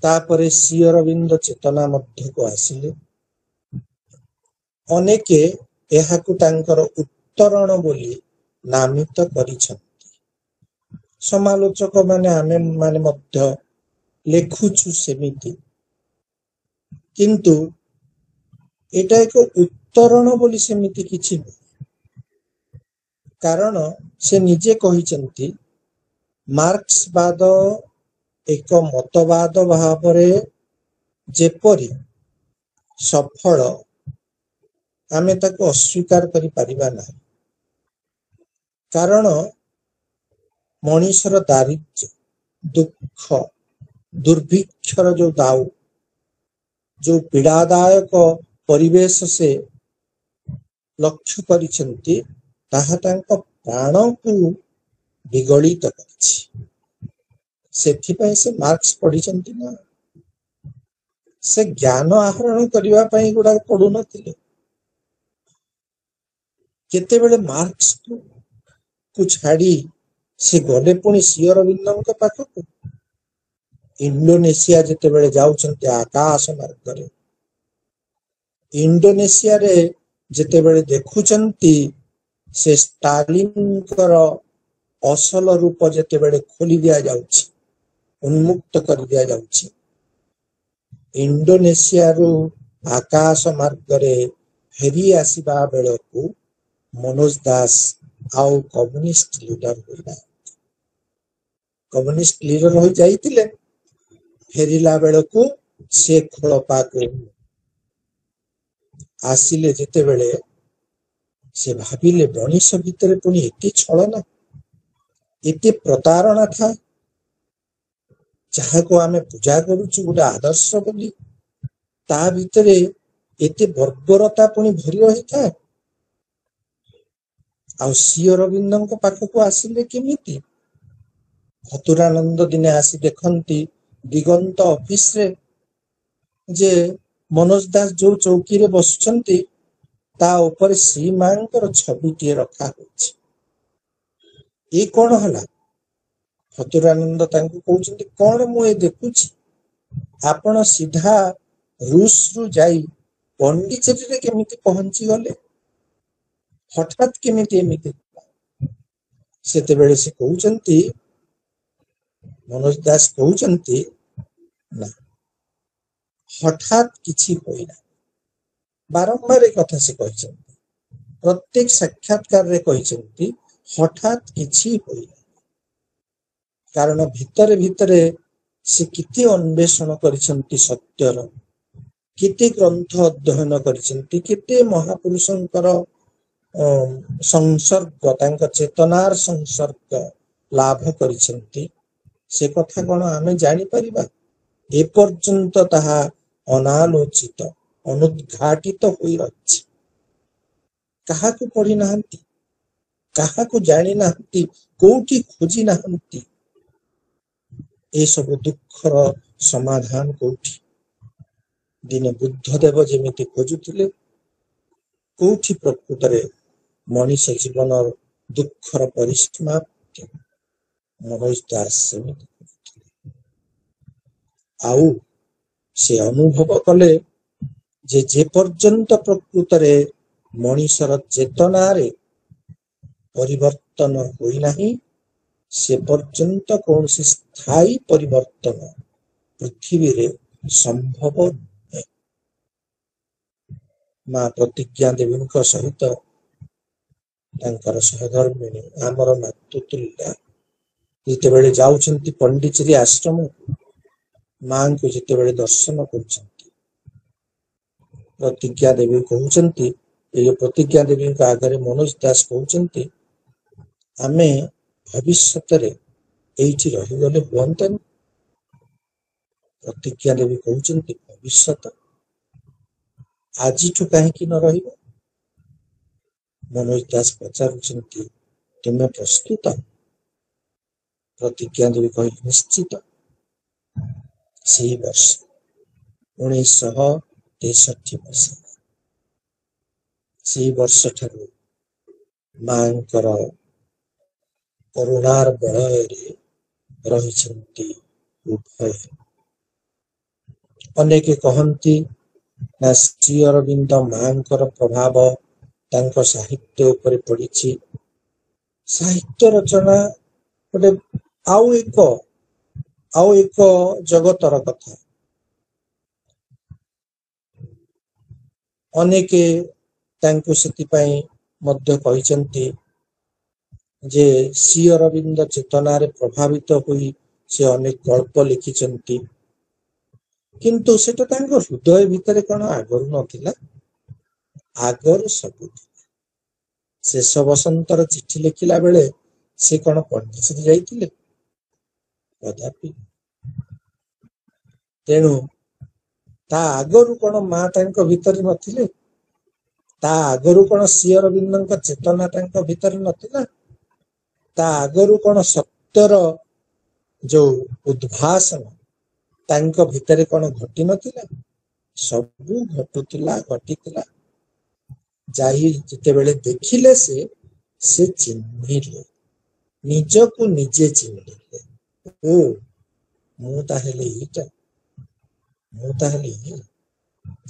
ତାପରେ ଶ୍ରୀ ଅରବିନ୍ଦ ଚେତନା ମଧ୍ୟକୁ ଆସିଲେ। ଅନେକେ ଏହାକୁ ତାଙ୍କର ଉତ୍ତରଣ ବୋଲି ନାମିତ କରିଛନ୍ତି। ସମାଲୋଚକ ମାନେ ଆମେ ମାନେ ମଧ୍ୟ ଲେଖୁଛୁ ସେମିତି, କିନ୍ତୁ ଏଇଟା ଏକ ଉତ୍ତରଣ ବୋଲି ସେମିତି କିଛି ନୁହେଁ। କାରଣ ସେ ନିଜେ କହିଛନ୍ତି ମାର୍କ୍ସବାଦ ଏକ ମତବାଦ ଭାବରେ ଯେପରି ସଫଳ, ଆମେ ତାକୁ ଅସ୍ୱୀକାର କରିପାରିବା ନାହିଁ। କାରଣ ମଣିଷର ଦାରିଦ୍ର୍ୟ, ଦୁଃଖ, ଦୁର୍ଭିକ୍ଷର ଯୋଉ ଦାଉ, ଯୋଉ ପୀଡ଼ାଦାୟକ ପରିବେଶ ସେ ଲକ୍ଷ୍ୟ କରିଛନ୍ତି, ତାହା ତାଙ୍କ ପ୍ରାଣକୁ ବିଗଳିତ କରିଛି। ସେଥିପାଇଁ ସେ ମାର୍କ୍ସ ପଢିଛନ୍ତି ନା, ସେ ଜ୍ଞାନ ଆହରଣ କରିବା ପାଇଁ ଏଗୁଡାକ ପଢୁନଥିଲେ। କେତେବେଳେ ମାର୍କ୍ସ କୁ ଛାଡି ସେ ଗଲେ ପୁଣି ଶ୍ରୀ ଅରବିନ୍ଦଙ୍କ ପାଖକୁ। ଇଣ୍ଡୋନେସିଆ ଯେତେବେଳେ ଯାଉଛନ୍ତି ଆକାଶ ମାର୍ଗରେ, ଇଣ୍ଡୋନେସିଆରେ ଯେତେବେଳେ ଦେଖୁଛନ୍ତି ସେ ଷ୍ଟାଲିନଙ୍କର ଅସଲ ରୂପ ଯେତେବେଳେ ଖୋଲି ଦିଆଯାଉଛି, ଉନ୍ମୁକ୍ତ କରି ଦିଆଯାଉଛି, ଇଣ୍ଡୋନେସିଆରୁ ଆକାଶ ମାର୍ଗରେ ଫେରି ଆସିବା ବେଳକୁ ମନୋଜ ଦାସ ଆଉ କମ୍ୟୁନିଷ୍ଟ ଲିଡର ହୋଇନାହାନ୍ତି। କମ୍ୟୁନିଷ୍ଟ ଲିଡର ହୋଇ ଯାଇଥିଲେ, ଫେରିଲା ବେଳକୁ ସେ ଖୋଳପାକୁ ଆସିଲେ। ଯେତେବେଳେ ସେ ଭାବିଲେ ମଣିଷ ଭିତରେ ପୁଣି ଏତେ ଛଳନା, ଏତେ ପ୍ରତାରଣା ଥାଏ, ଯାହାକୁ ଆମେ ପୂଜା କରୁଛୁ ଗୋଟେ ଆଦର୍ଶ ବୋଲି, ତା ଭିତରେ ଏତେ ବର୍ବରତା ପୁଣି ଭରି ରହିଥାଏ। ଆଉ ଶ୍ରୀ ଅରବିନ୍ଦଙ୍କ ପାଖକୁ ଆସିଲେ କେମିତି? ଫତୁରାନନ୍ଦ ଦିନେ ଆସି ଦେଖନ୍ତି ଦିଗନ୍ତ ଅଫିସରେ ଯେ ମନୋଜ ଦାସ ଯୋଉ ଚୌକିରେ ବସୁଛନ୍ତି ତା ଉପରେ ଶ୍ରୀ ମାଙ୍କର ଛବିଟିଏ ରଖା ହୋଇଛି। ଏ କଣ ହେଲା? ଫତୁରାନନ୍ଦ ତାଙ୍କୁ କହୁଛନ୍ତି, କଣ ମୁଁ ଏ ଦେଖୁଛି? ଆପଣ ସିଧା ରୁଷରୁ ଯାଇ ପଣ୍ଡିଚେରୀରେ କେମିତି ପହଞ୍ଚିଗଲେ? ହଠାତ୍ କେମିତି ଏମିତି? ସେତେବେଳେ ସେ କହୁଛନ୍ତି, ମନୋଜ ଦାସ କହୁଛନ୍ତି, ନା, ହଠାତ୍ କିଛି ହୋଇନା। ବାରମ୍ବାର ଏ କଥା ସେ କହିଛନ୍ତି, ପ୍ରତ୍ୟେକ ସାକ୍ଷାତକାରରେ କହିଛନ୍ତି, ହଠାତ୍ କିଛି ହୋଇନା। କାରଣ ଭିତରେ ଭିତରେ ସେ କେତେ ଅନ୍ୱେଷଣ କରିଛନ୍ତି ସତ୍ୟର, କେତେ ଗ୍ରନ୍ଥ ଅଧ୍ୟୟନ କରିଛନ୍ତି, କେତେ ମହାପୁରୁଷଙ୍କର ସଂସର୍ଗ, ତାଙ୍କ ଚେତନାର ସଂସର୍ଗ ଲାଭ କରିଛନ୍ତି, ସେ କଥା କଣ ଆମେ ଜାଣିପାରିବା? ଏପର୍ଯ୍ୟନ୍ତ ତାହା ଅନାଲୋଚିତ, ଅନୁଦ୍ଘାଟିତ ହୋଇ ରହିଛି। କାହାକୁ ପଢି ନାହାନ୍ତି, କାହାକୁ ଜାଣି ନାହାନ୍ତି, କୋଉଠି ଖୋଜି ନାହାନ୍ତି, ଏସବୁ ଦୁଃଖର ସମାଧାନ କୋଉଠି? ଦିନେ ବୁଦ୍ଧଦେବ ଯେମିତି ଖୋଜୁଥିଲେ, କୋଉଠି ପ୍ରକୃତରେ ମଣିଷ ଜୀବନର ଦୁଃଖର ପରିସମାପ୍ତି, ମନୋଜ ଦାସ ସେମିତି ଖୋଜୁଥିଲେ। ଆଉ ସେ ଅନୁଭବ କଲେ ଯେ ଯେ ପର୍ଯ୍ୟନ୍ତ ପ୍ରକୃତରେ ମଣିଷର ଚେତନାରେ ପରିବର୍ତ୍ତନ ହୋଇନାହିଁ, ସେ ପର୍ଯ୍ୟନ୍ତ କୌଣସି ସ୍ଥାୟୀ ପରିବର୍ତ୍ତନ ପୃଥିବୀରେ ସମ୍ଭବ ନୁହେଁ। ମା ପ୍ରତିଜ୍ଞା ଦେବୀଙ୍କ ସହିତ ତାଙ୍କର ସହଧର୍ମିଣୀ ଆମର ମାତୃତୁଲ୍ୟା ଯେତେବେଳେ ଯାଉଛନ୍ତି ପଣ୍ଡିଚେରୀ ଆଶ୍ରମକୁ, ମାଙ୍କୁ ଯେତେବେଳେ ଦର୍ଶନ କରୁଛନ୍ତି, ପ୍ରତିଜ୍ଞା ଦେବୀ କହୁଛନ୍ତି, ଏଇ ପ୍ରତିଜ୍ଞା ଦେବୀଙ୍କ ଆଗରେ ମନୋଜ ଦାସ କହୁଛନ୍ତି, ଆମେ ଭବିଷ୍ୟତରେ ଏଇଠି ରହିଗଲେ ହୁଅନ୍ତାନି? ପ୍ରତିଜ୍ଞା ଦେବୀ କହୁଛନ୍ତି, ଭବିଷ୍ୟତ ଆଜିଠୁ କାହିଁକି ନ ରହିବ? ମନୋଜ ଦାସ ପଚାରୁଛନ୍ତି, ତୁମେ ପ୍ରସ୍ତୁତ? ପ୍ରତିଜ୍ଞା ଦେବୀ କହିଲେ, ନିଶ୍ଚିତ। ସେଇ ବର୍ଷ 1963 ମସିହା, ସେଇ ବର୍ଷ ଠାରୁ ମାଙ୍କର କରୁଣାର ବଳୟରେ ରହିଛନ୍ତି ଉଭୟ। ଅନେକେ କହନ୍ତି ନା, ଶ୍ରୀ ଅରବିନ୍ଦ ମାଙ୍କର ପ୍ରଭାବ ତାଙ୍କ ସାହିତ୍ୟ ଉପରେ ପଡ଼ିଛି। ସାହିତ୍ୟ ରଚନା ଗୋଟେ ଆଉ ଏକ ଜଗତର କଥା। ଅନେକେ ତାଙ୍କୁ ସେଥିପାଇଁ ମଧ୍ୟ କହିଛନ୍ତି ଯେ ଶ୍ରୀ ଅରବିନ୍ଦ ଚେତନାରେ ପ୍ରଭାବିତ ହୋଇ ସେ ଅନେକ ଗଳ୍ପ ଲେଖିଛନ୍ତି। କିନ୍ତୁ ସେଟା ତାଙ୍କ ହୃଦୟ ଭିତରେ କଣ ଆଗରୁ ନଥିଲା? ଆଗରୁ ସବୁ ଥିଲା। ଶେଷ ବସନ୍ତର ଚିଠି ଲେଖିଲା ବେଳେ ସେ କଣ ପଣ୍ଡିଚେରୀ ଯାଇଥିଲେ? କଦାପି। ତେଣୁ ତା ଆଗରୁ କଣ ମା ତାଙ୍କ ଭିତରେ ନଥିଲେ? ତା ଆଗରୁ କଣ ଶ୍ରୀ ଅରବିନ୍ଦଙ୍କ ଚେତନା ତାଙ୍କ ଭିତରେ ନଥିଲା? ତା ଆଗରୁ କଣ ସତ୍ୟର ଯୋଉ ଉଦ୍ଭାସନ ତାଙ୍କ ଭିତରେ କଣ ଘଟି ନଥିଲା? ସବୁ ଘଟୁଥିଲା, ଘଟିଥିଲା। ଯାଇ ଯେତେବେଳେ ଦେଖିଲେ, ସେ ଚିହ୍ନିଲେ, ନିଜକୁ ନିଜେ ଚିହ୍ନିଲେ, ଓ ମୁଁ ତାହେଲେ ଏଇଟା, ମୁଁ ତାହେଲେ ଇଏ।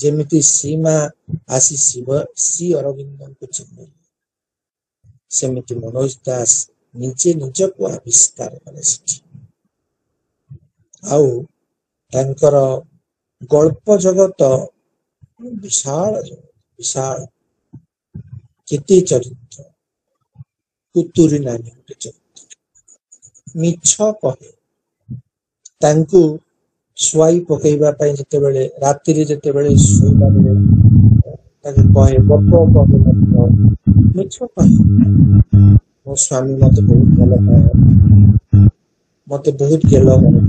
ଯେମିତି ଶ୍ରୀମା ଆସି ଶ୍ରୀ ଅରବିନ୍ଦଙ୍କୁ ଚିହ୍ନିଲେ, ସେମିତି ମନୋଜ ଦାସ ନିଜେ ନିଜକୁ ଆବିଷ୍କାର କଲେ ସେଠି। ଆଉ ତାଙ୍କର ଗଳ୍ପ ଜଗତ ବିଶାଳ ଜଗତ, ବିଶାଳ। କେତେ ଚରିତ୍ର! କୁତୁରୀ ନାନୀ ଗୋଟେ ଚରିତ୍ର, ମିଛ କହେ। ତାଙ୍କୁ ଶୁଆଇ ପକେଇବା ପାଇଁ ଯେତେବେଳେ ରାତିରେ ଯେତେବେଳେ ଶୋଇଲା ବେଳେ ତାକୁ କହେ, ଗପ କହେ, ମଧ୍ୟ ମିଛ କହେ, ମୋ ସ୍ୱାମୀ ମତେ ବହୁତ ଭଲ ପାଏ, ମତେ ବହୁତ ଗେଲ କରେ,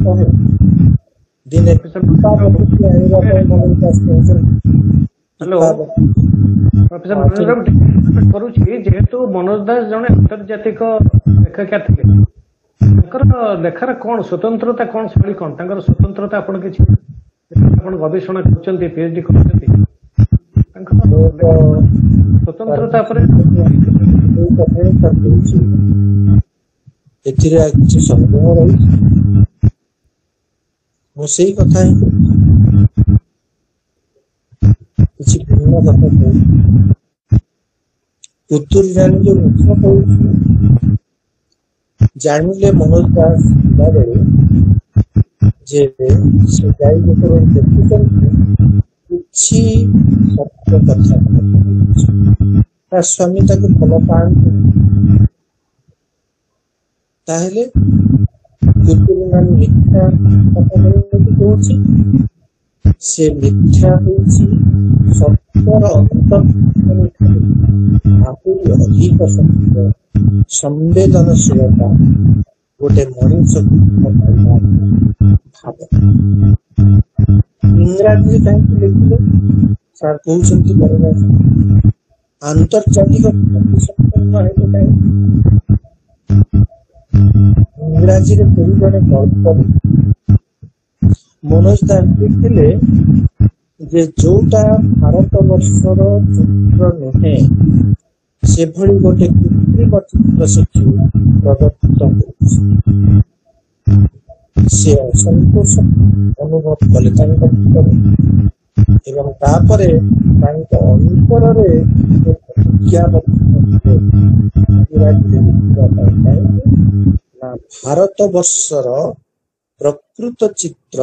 କହେ। ଦିନେ ଆଣିବା ପାଇଁ ମନୋଜ ଦାସ କହୁଛନ୍ତି। ହ୍ୟାଲୋ ପ୍ରଫେସର କରୁଛି, ଯେହେତୁ ମନୋଜ ଦାସ ଜଣେ ଆନ୍ତର୍ଜାତିକ ଲେଖିକା ଥିଲେ, ତାଙ୍କର ଲେଖାର କଣ ସ୍ୱତନ୍ତ୍ରତା, କଣ ଶୈଳୀ, କଣ ତାଙ୍କର ସ୍ୱତନ୍ତ୍ରତା? ଆପଣ କିଛି ଆପଣ ଗବେଷଣା କରୁଛନ୍ତି, ପିଏଚଡି କରୁଛନ୍ତି, ତାଙ୍କର ସ୍ୱତନ୍ତ୍ରତା ଉପରେ। ଏଥିରେ ଆଉ କିଛି ସନ୍ଦେହ ରହିଛି? ମୁଁ ସେଇ କଥା ହିଁ କହୁଛି, କିଛି ଭିନ୍ନ କଥା କହୁନି। ପୁତୁରି ରାଣୀ ଯୋଉ ମିଛ କହୁଛି ଜାଣିଲେ ମନୋଜ ଦାସ ଥିଲାବେଳେ, ଯେ ସେ ଯାଇ ଯେତେବେଳେ ଦେଖୁଛନ୍ତି କିଛି ସତ୍ୟ କଥା, ତା ସ୍ୱାମୀ ତାକୁ ଭଲ ପାଆନ୍ତି, ତାହେଲେ ପୁତୁରି ନାନୀ ମିଥ୍ୟା କଥା କାହିଁକି କହୁଛି? ସେ ମିଥ୍ୟା ହେଉଛି ସତ୍ୟର ଅନ୍ତଃକରଣ ଠାରୁ ଆହୁରି ଅଧିକ ସତ୍ୟ, ସମ୍ବେଦନଶୀଳତା, ଗୋଟେ ମଣିଷକୁ ପାଇବା ଭାବ। ଇଂରାଜୀରେ କାହିଁକି ଲେଖିଲେ ସାର୍ କହୁଛନ୍ତି ପରିଭାଷା ଆନ୍ତର୍ଜାତିକ ଖ୍ୟାତି ସମ୍ପନ୍ନ ହେଲେ କାହିଁକି? ଇଂରାଜୀରେ କେହି ଜଣେ ଗଳ୍ପ ମନୋଜ ଦାସ ଲେଖିଲେ ଯେ ଯୋଉଟା ଭାରତ ବର୍ଷର ଚିତ୍ର ନୁହେଁ, ସେଭଳି ଗୋଟେ କୃତ୍ରିମ ଚିତ୍ର ସେଠି ପ୍ରଦତ୍ତ ହେଉଛି। ସେ ଅସନ୍ତୋଷ ଅନୁଭବ କଲେ ତାଙ୍କ ଭିତରେ ଏବଂ ତାପରେ ତାଙ୍କ ଅନ୍ତରରେ ପ୍ରତିଜ୍ଞାବଦ୍ଧ ହେଲେ ଇଂରାଜୀରେ ଲେଖିବା ପାଇଁ। କାହିଁକି ନା ଭାରତ ବର୍ଷର ପ୍ରକୃତ ଚିତ୍ର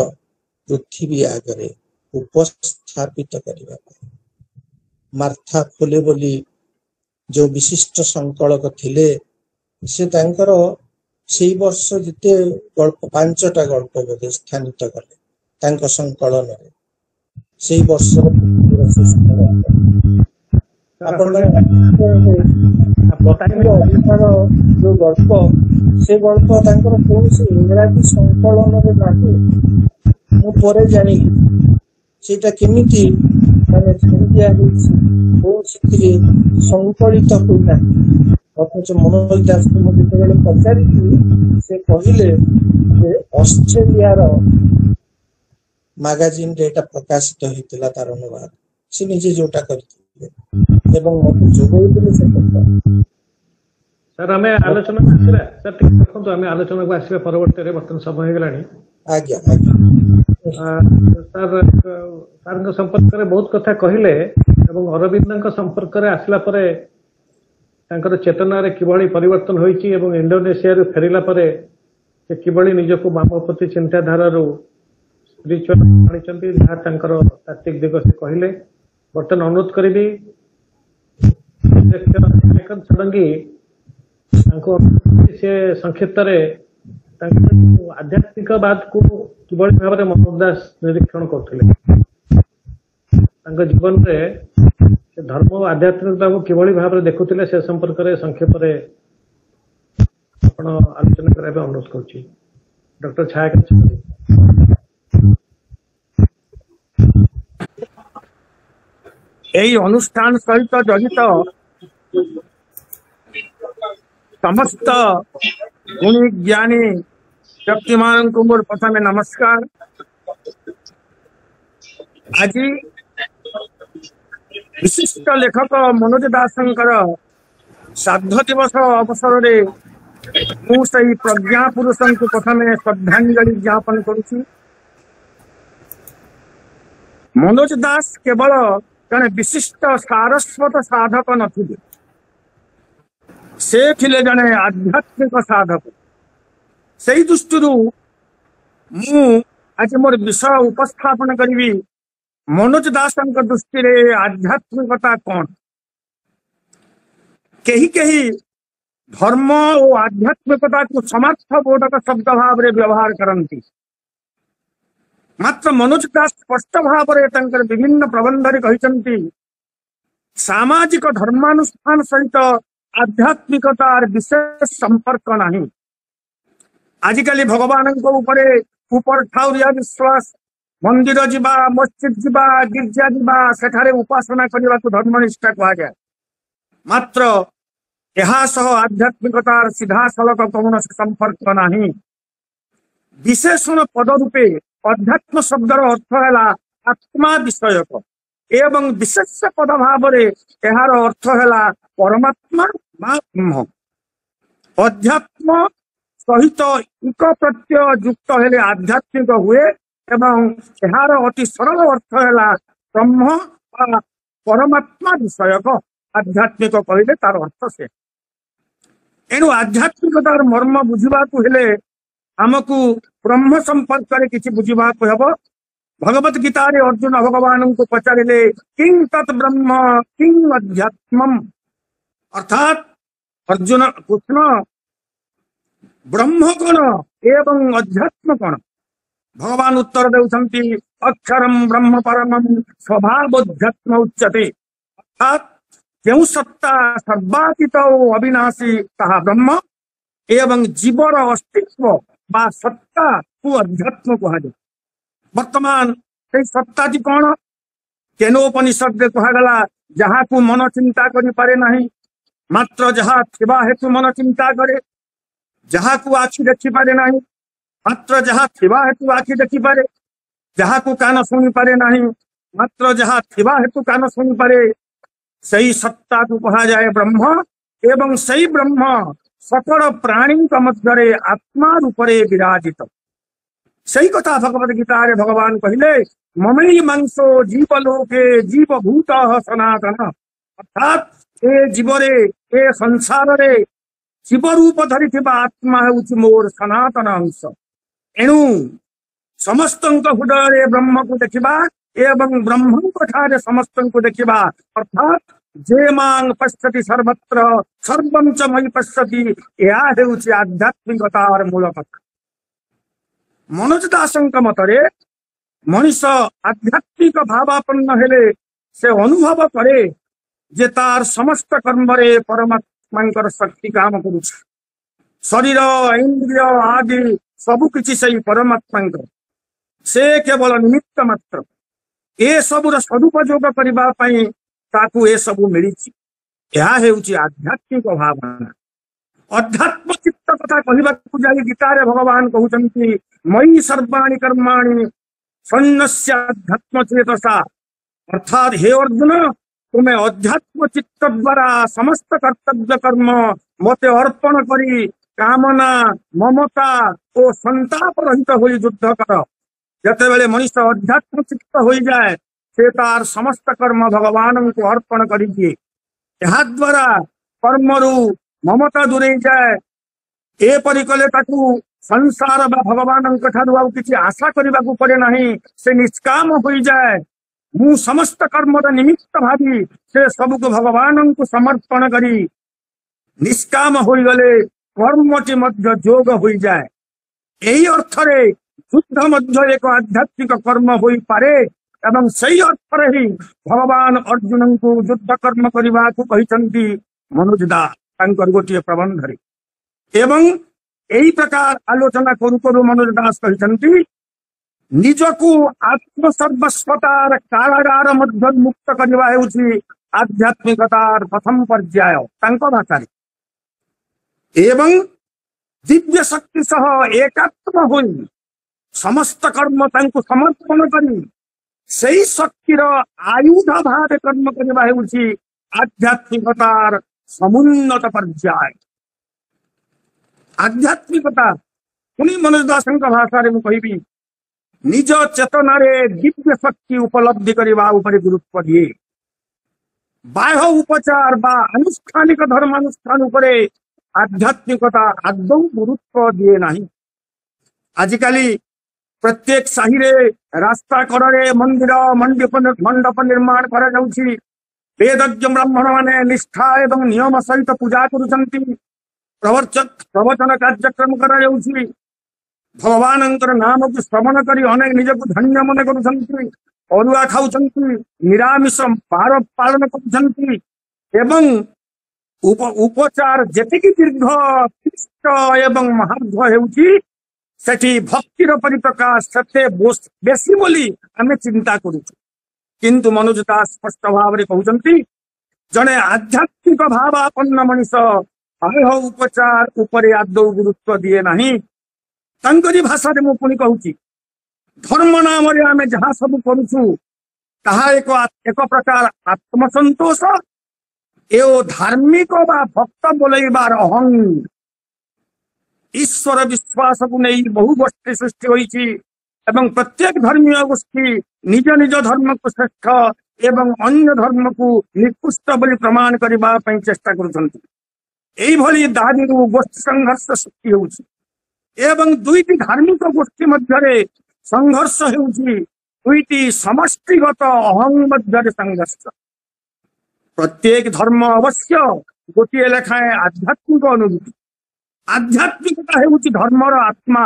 ପୃଥିବୀ ଆଗରେ ଉପସ୍ଥାପିତ କରିବା ପାଇଁ। ମାର୍ଥା ଫୁଲେ ବୋଲି ଯୋଉ ବିଶିଷ୍ଟ ସଂକଳକ ଥିଲେ, ସେ ତାଙ୍କର ସେଇ ବର୍ଷ ଯେତେ ଗଳ୍ପ, 5ଟା ଗଳ୍ପ ବୋଧେ ସ୍ଥାନିତ କଲେ ତାଙ୍କ ସଂକଳନରେ, ସେଇ ବର୍ଷର ପୃଥିବୀର ଶ୍ରେଷ୍ଠ ଗଳ୍ପ। ସାର୍, ଆପଣ ଟାଇମ୍ ଅଧିକାର ଯୋଉ ଗଳ୍ପ, ସେ ଗଳ୍ପ ତାଙ୍କର କୌଣସି ଇଂରାଜୀ ସଂକଳନରେ ନାହିଁ। ମୁଁ ପରେ ଜାଣିଲି ସେଇଟା କେମିତି ମାନେ ଛାଡ଼ି ଦିଆହେଇଛି, କୌଣସିଥିରେ ସଂକଳିତ ହୋଇନାହିଁ। ଅଥଚ ମନୋଜ ଦାସଙ୍କୁ ମୁଁ ଯେତେବେଳେ ପଚାରିଲି, ସେ କହିଲେ ଯେ ଅଷ୍ଟ୍ରେଲିଆର ମାଗାଜିନରେ ଏଇଟା ପ୍ରକାଶିତ ହେଇଥିଲା, ତାର ଅନୁବାଦ ସେ ନିଜେ ଯୋଉଟା କରିଥିଲେ ଏବଂ ମତେ ଯୋଗେଇଥିଲେ ସେ ପତ୍ର। ସାର୍, ଆମେ ଆଲୋଚନାକୁ ଆସିବା। ସାର୍, ଟିକେ ଦେଖନ୍ତୁ, ଆମେ ଆଲୋଚନାକୁ ଆସିବା ପରବର୍ତ୍ତୀରେ, ବର୍ତ୍ତମାନ ସମୟ ହେଇଗଲାଣି। ଆଜ୍ଞା। ସାର୍, ସାର୍ଙ୍କ ସମ୍ପର୍କରେ ବହୁତ କଥା କହିଲେ ଏବଂ ଅରବିନ୍ଦଙ୍କ ସମ୍ପର୍କରେ ଆସିଲା ପରେ ତାଙ୍କର ଚେତନାରେ କିଭଳି ପରିବର୍ତ୍ତନ ହୋଇଛି ଏବଂ ଇଣ୍ଡୋନେସିଆରୁ ଫେରିଲା ପରେ ସେ କିଭଳି ନିଜକୁ ବାମପନ୍ଥୀ ଚିନ୍ତାଧାରାରୁ ସ୍ପିରିଚୁଆଲ ଆଣିଛନ୍ତି, ଯାହା ତାଙ୍କର ତାତ୍ତ୍ୱିକ ଦିଗ ସେ କହିଲେ। ବର୍ତ୍ତମାନ ଅନୁରୋଧ କରିବି ଅଧ୍ୟକ୍ଷ ଷଡ଼ଙ୍ଗୀ ତାଙ୍କୁ, ସେ ସଂକ୍ଷିପ୍ତରେ ତାଙ୍କ ଆଧ୍ୟାତ୍ମିକବାଦକୁ କିଭଳି ଭାବରେ ମନୋଜ ଦାସ ନିରୀକ୍ଷଣ କରୁଥିଲେ, ତାଙ୍କ ଜୀବନରେ ସେ ଧର୍ମ ଓ ଆଧ୍ୟାତ୍ମିକତାକୁ କିଭଳି ଭାବରେ ଦେଖୁଥିଲେ, ସେ ସମ୍ପର୍କରେ ସଂକ୍ଷେପରେ ଆପଣ ଆଲୋଚନା କରିବା ପାଇଁ ଅନୁରୋଧ କରୁଛି ଡକ୍ଟର ଛାୟାକାନ୍ତ ଷଡ଼ଙ୍ଗୀ। ଏଇ ଅନୁଷ୍ଠାନ ସହିତ ଜଡ଼ିତ ସମସ୍ତ ଗୁଣୀ ଜ୍ଞାନୀ ବ୍ୟକ୍ତିମାନଙ୍କୁ ମୋର ପ୍ରଥମେ ନମସ୍କାର। ଆଜି ବିଶିଷ୍ଟ ଲେଖକ ମନୋଜ ଦାସଙ୍କର ଶ୍ରାଦ୍ଧ ଦିବସ ଅବସରରେ ମୁଁ ସେଇ ପ୍ରଜ୍ଞା ପୁରୁଷଙ୍କୁ ପ୍ରଥମେ ଶ୍ରଦ୍ଧାଞ୍ଜଳି ଜ୍ଞାପନ କରୁଛି। ମନୋଜ ଦାସ କେବଳ ଜଣେ ବିଶିଷ୍ଟ ସାରସ୍ୱତ ସାଧକ ନଥିଲେ, ସେ ଥିଲେ ଜଣେ ଆଧ୍ୟାତ୍ମିକ ସାଧକ। ସେଇ ଦୃଷ୍ଟିରୁ ମୁଁ ଆଜି ମୋର ବିଷୟ ଉପସ୍ଥାପନ କରିବି, ମନୋଜ ଦାସଙ୍କ ଦୃଷ୍ଟିରେ ଆଧ୍ୟାତ୍ମିକତା କଣ। କେହି କେହି ଧର୍ମ ଓ ଆଧ୍ୟାତ୍ମିକତାକୁ ସମାର୍ଥ ବୋଧକ ଶବ୍ଦ ଭାବରେ ବ୍ୟବହାର କରନ୍ତି। ମାତ୍ର ମନୋଜ ଦାସ ସ୍ପଷ୍ଟ ଭାବରେ ତାଙ୍କର ବିଭିନ୍ନ ପ୍ରବନ୍ଧରେ କହିଛନ୍ତି, ସାମାଜିକ ଧର୍ମାନୁଷ୍ଠାନ ସହିତ ଆଧ୍ୟାତ୍ମିକତାର ବିଶେଷ ସମ୍ପର୍କ ନାହିଁ। ଆଜିକାଲି ଭଗବାନଙ୍କ ଉପରେ ଉପର ଠାଉରିଆ ବିଶ୍ୱାସ, ମନ୍ଦିର ଯିବା, ମସଜିଦ ଯିବା, ଗିର୍ଜା ଯିବା, ସେଠାରେ ଉପାସନା କରିବାକୁ ଧର୍ମନିଷ୍ଠା କୁହାଯାଏ। ମାତ୍ର ଏହା ସହ ଆଧ୍ୟାତ୍ମିକତାର ସିଧାସଳଖ କୌଣସି ସମ୍ପର୍କ ନାହିଁ। ବିଶେଷଣ ପଦ ରୂପେ ଅଧ୍ୟାତ୍ମ ଶବ୍ଦର ଅର୍ଥ ହେଲା ଆତ୍ମା ବିଷୟକ ଏବଂ ବିଶେଷ ପଦ ଭାବରେ ଏହାର ଅର୍ଥ ହେଲା ପରମାତ୍ମା ବା ବ୍ରହ୍ମ। ଅଧ୍ୟାତ୍ମ ସହିତ ଇକ ପ୍ରତ୍ୟୟ ଯୁକ୍ତ ହେଲେ ଆଧ୍ୟାତ୍ମିକ ହୁଏ। ଏବଂ ଏହାର ଅତି ସରଳ ଅର୍ଥ ହେଲା ବ୍ରହ୍ମ ବା ପରମାତ୍ମା ବିଷୟକ। ଆଧ୍ୟାତ୍ମିକ କହିଲେ ତାର ଅର୍ଥ ସେ। ଏଣୁ ଆଧ୍ୟାତ୍ମିକତାର ମର୍ମ ବୁଝିବାକୁ ହେଲେ ଆମକୁ ବ୍ରହ୍ମ ସମ୍ପର୍କରେ କିଛି ବୁଝିବାକୁ ହେବ। ଭଗବତ ଗୀତାରେ ଅର୍ଜୁନ ଭଗବାନଙ୍କୁ ପଚାରିଲେ, କିଂ ତତ୍ ବ୍ରହ୍ମ କିଂ ଅଧ୍ୟାତ୍ମମ୍। ଅର୍ଥାତ୍ ଅର୍ଜୁନ କୃଷ୍ଣ, ବ୍ରହ୍ମ କଣ ଏବଂ ଅଧ୍ୟାତ୍ମ କଣ? ଭଗବାନ ଉତ୍ତର ଦେଉଛନ୍ତି, ଅକ୍ଷରମ ବ୍ରହ୍ମ ପରମಂ ସ୍ୱଭାବୋଧ୍ୟାତ୍ମ ଉଚ୍ୟତେ। ଅର୍ଥାତ୍ ଯେଉଁ ସତ୍ତା ସର୍ବାତୀତ ଓ ଅବିନାଶୀ ତାହା ବ୍ରହ୍ମ, ଏବଂ ଜୀବର ଅସ୍ତିତ୍ୱ ବା ସତ୍ତାକୁ ଅଧ୍ୟାତ୍ମ କୁହାଯାଏ। ବର୍ତ୍ତମାନ ସେଇ ସତ୍ତାଟି କଣ? କେନୋପନିଷଦରେ କୁହାଗଲା, ଯାହାକୁ ମନ ଚିନ୍ତା କରିପାରେ ନାହିଁ, ମାତ୍ର ଯାହା ଥିବା ହେତୁ ମନ ଚିନ୍ତା କରେ। ଯାହାକୁ ଆଖି ଦେଖିପାରେ ନାହିଁ, ମାତ୍ର ଯାହା ଥିବା ହେତୁ ଆଖି ଦେଖିପାରେ। ଯାହାକୁ କାନ ଶୁଣିପାରେ ନାହିଁ, ମାତ୍ର ଯାହା ଥିବା ହେତୁ କାନ ଶୁଣିପାରେ, ସେଇ ସତ୍ତାକୁ କୁହାଯାଏ ବ୍ରହ୍ମ। ଏବଂ ସେଇ ବ୍ରହ୍ମ ସକଳ ପ୍ରାଣୀଙ୍କ ମଧ୍ୟରେ ଆତ୍ମା ରୂପରେ ବିରାଜିତ। ସେଇ କଥା ଭଗବତ ଗୀତାରେ ଭଗବାନ କହିଲେ, ମମୈ ମାଂସୋ ଜୀବ ଲୋକେ ଜୀବ ଭୂତ ସନାତନ। ଅର୍ଥାତ୍ ଏ ଜୀବରେ, ଏ ସଂସାରରେ ଜୀବ ରୂପ ଧରିଥିବା ଆତ୍ମା ହେଉଛି ମୋର ସନାତନ ଅଂଶ। ଏଣୁ ସମସ୍ତଙ୍କ ହୃଦୟରେ ବ୍ରହ୍ମକୁ ଦେଖିବା ଏବଂ ବ୍ରହ୍ମଙ୍କ ଠାରେ ସମସ୍ତଙ୍କୁ ଦେଖିବା, ଅର୍ଥାତ୍ ଯେ ମାଂ ପଶ୍ୟତି ସର୍ବତ୍ର ସର୍ବଂ ଚ ମୟି ପଶ୍ୟତି, ଏହା ହେଉଛି ଆଧ୍ୟାତ୍ମିକତାର ମୂଳ କଥା। ମନୋଜ ଦାସଙ୍କ ମତରେ ମଣିଷ ଆଧ୍ୟାତ୍ମିକ ଭାବାପନ୍ନ ହେଲେ ସେ ଅନୁଭବ କରେ ଯେ ତାର ସମସ୍ତ କର୍ମରେ ପରମାତ୍ମାଙ୍କର ଶକ୍ତି କାମ କରୁଛି। ଶରୀର, ଇନ୍ଦ୍ରିୟ ଆଦି ସବୁ କିଛି ସେଇ ପରମାତ୍ମାଙ୍କର, ସେ କେବଳ ନିମିତ୍ତ ମାତ୍ର। ଏସବୁର ସଦୁପଯୋଗ କରିବା ପାଇଁ ତାକୁ ଏସବୁ ମିଳିଛି। ଏହା ହେଉଛି ଆଧ୍ୟାତ୍ମିକ ଭାବନା। ଅଧ୍ୟାତ୍ମ ଚିତ୍ତ କଥା କହିବାକୁ ଯାଇ ଗୀତାରେ ଭଗବାନ କହୁଛନ୍ତି, ମୟି ସର୍ବାଣୀ କର୍ମାଣୀ ସନ୍ନ୍ୟସ୍ୟାଧ୍ୟାତ୍ମ ଚେତସା। ଅର୍ଥାତ୍ ହେ ଅର୍ଜୁନ, ତୁମେ ଅଧ୍ୟାତ୍ମ ଚିତ୍ତ ଦ୍ୱାରା ସମସ୍ତ କର୍ତ୍ତବ୍ୟ କର୍ମ ମତେ ଅର୍ପଣ କରି କାମନା, ମମତା ଓ ସନ୍ତାପ ରହିତ ହୋଇ ଯୁଦ୍ଧ କର। ଯେତେବେଳେ ମଣିଷ ଅଧ୍ୟାତ୍ମ ଚିତ୍ତ ହୋଇଯାଏ, ସେ ତାର ସମସ୍ତ କର୍ମ ଭଗବାନଙ୍କୁ ଅର୍ପଣ କରିଦିଏ। ଏହା ଦ୍ୱାରା କର୍ମରୁ ମମତା ଦୂରେଇ ଯାଏ। ଏପରି କଲେ ତାକୁ ସଂସାର ବା ଭଗବାନଙ୍କ ଠାରୁ ଆଉ କିଛି ଆଶା କରିବାକୁ ପଡେ ନାହିଁ, ସେ ନିଷ୍କାମ ହୋଇଯାଏ। ମୁଁ ସମସ୍ତ କର୍ମର ନିମିତ୍ତ ଭାବି ସେ ସବୁକୁ ଭଗବାନଙ୍କୁ ସମର୍ପଣ କରି ନିଷ୍କାମ ହୋଇଗଲେ କର୍ମଟି ମଧ୍ୟ ଯୋଗ ହୋଇଯାଏ। ଏହି ଅର୍ଥରେ ଯୁଦ୍ଧ ମଧ୍ୟ ଏକ ଆଧ୍ୟାତ୍ମିକ କର୍ମ ହୋଇପାରେ ଏବଂ ସେଇ ଅର୍ଥରେ ହିଁ ଭଗବାନ ଅର୍ଜୁନଙ୍କୁ ଯୁଦ୍ଧ କର୍ମ କରିବାକୁ କହିଛନ୍ତି ମନୋଜ ଦାସ ତାଙ୍କର ଗୋଟିଏ ପ୍ରବନ୍ଧରେ। ଏବଂ ଏଇ ପ୍ରକାର ଆଲୋଚନା କରୁ କରୁ ମନୋଜ ଦାସ କହିଛନ୍ତି, ନିଜକୁ ଆତ୍ମସର୍ବସ୍ୱତାର କାରାଗାର ମଧ୍ୟରୁ ମୁକ୍ତ କରିବା ହେଉଛି ଆଧ୍ୟାତ୍ମିକତାର ପ୍ରଥମ ପର୍ଯ୍ୟାୟ ତାଙ୍କ ଭାଷାରେ। ଏବଂ ଦିବ୍ୟ ଶକ୍ତି ସହ ଏକାତ୍ମ ହୋଇ ସମସ୍ତ କର୍ମ ତାଙ୍କୁ ସମର୍ପଣ କରି ସେଇ ଶକ୍ତିର ଆୟୁଧ ଭାବେ କର୍ମ କରିବା ହେଉଛି ଆଧ୍ୟାତ୍ମିକତାର ସମୁନ୍ନତ ପର୍ଯ୍ୟାୟ। ଆଧ୍ୟାତ୍ମିକତା ପୁଣି ମନୋଜ ଦାସଙ୍କ ଭାଷାରେ ମୁଁ କହିବି, ନିଜ ଚେତନାରେ ଦିବ୍ୟ ଶକ୍ତି ଉପଲବ୍ଧି କରିବା ଉପରେ ଗୁରୁତ୍ୱ ଦିଏ। ବାହ୍ୟ ଉପଚାର ବା ଆନୁଷ୍ଠାନିକ ଧର୍ମାନୁଷ୍ଠାନ ଉପରେ ଆଧ୍ୟାତ୍ମିକତା ଆଦୌ ଗୁରୁତ୍ୱ ଦିଏ ନାହିଁ। ଆଜିକାଲି ପ୍ରତ୍ୟେକ ସାହିରେ ରାସ୍ତା କଡ଼ରେ ମନ୍ଦିର ମଣ୍ଡପ ନିର୍ମାଣ କରାଯାଉଛି। ବେଦଜ୍ଞ ବ୍ରାହ୍ମଣ ମାନେ ନିଷ୍ଠା ଏବଂ ନିୟମ ସହିତ ପୂଜା କରୁଛନ୍ତି। ପ୍ରବଚନ କାର୍ଯ୍ୟକ୍ରମ କରାଯାଉଛି। ଭଗବାନଙ୍କର ନାମକୁ ଶ୍ରବଣ କରି ଅନେକ ନିଜକୁ ଧନ୍ୟ ମନେ କରୁଛନ୍ତି। ଅରୁଆ ଖାଉଛନ୍ତି, ନିରାମିଷ ବାର ପାଳନ କରୁଛନ୍ତି ଏବଂ ଉପଚାର ଯେତିକି ଦୀର୍ଘ କ୍ଲିଷ୍ଟ ଏବଂ ମହାର୍ଘ ହେଉଛି, ସେଠି ଭକ୍ତିର ପରିପ୍ରକାଶ ସେତେ ବେଶୀ ବୋଲି ଆମେ ଚିନ୍ତା କରୁଛୁ। କିନ୍ତୁ ମନୋଜ ଦାସ ସ୍ପଷ୍ଟ ଭାବରେ କହୁଛନ୍ତି, ଜଣେ ଆଧ୍ୟାତ୍ମିକ ଭାବାପନ୍ନ ମଣିଷ ବାହ୍ୟ ଉପଚାର ଉପରେ ଆଦୌ ଗୁରୁତ୍ୱ ଦିଏ ନାହିଁ। ତାଙ୍କରି ଭାଷାରେ ମୁଁ ପୁଣି କହୁଛି, ଧର୍ମ ନାମରେ ଆମେ ଯାହା ସବୁ କରୁଛୁ ତାହା ଏକ ପ୍ରକାର ଆତ୍ମସନ୍ତୋଷ ଏ ଓ ଧାର୍ମିକ ବା ଭକ୍ତ ବୋଲେଇବାର ଅହଂ। ଈଶ୍ୱର ବିଶ୍ୱାସକୁ ନେଇ ବହୁ ଗୋଷ୍ଠୀ ସୃଷ୍ଟି ହୋଇଛି ଏବଂ ପ୍ରତ୍ୟେକ ଧର୍ମୀୟ ଗୋଷ୍ଠୀ ନିଜ ନିଜ ଧର୍ମକୁ ଶ୍ରେଷ୍ଠ ଏବଂ ଅନ୍ୟ ଧର୍ମକୁ ନିକୃଷ୍ଟ ବୋଲି ପ୍ରମାଣ କରିବା ପାଇଁ ଚେଷ୍ଟା କରୁଛନ୍ତି। ଏଇଭଳି ଦାବିରୁ ଗୋଷ୍ଠୀ ସଂଘର୍ଷ ସୃଷ୍ଟି ହେଉଛି ଏବଂ ଦୁଇଟି ଧାର୍ମିକ ଗୋଷ୍ଠୀ ମଧ୍ୟରେ ସଂଘର୍ଷ ହେଉଛି ଦୁଇଟି ସମଷ୍ଟିଗତ ଅହଂ ମଧ୍ୟରେ ସଂଘର୍ଷ। ପ୍ରତ୍ୟେକ ଧର୍ମ ଅବଶ୍ୟ ଗୋଟିଏ ଲେଖାଏଁ ଆଧ୍ୟାତ୍ମିକ ଅନୁଭୂତି। ଆଧ୍ୟାତ୍ମିକତା ହେଉଛି ଧର୍ମର ଆତ୍ମା।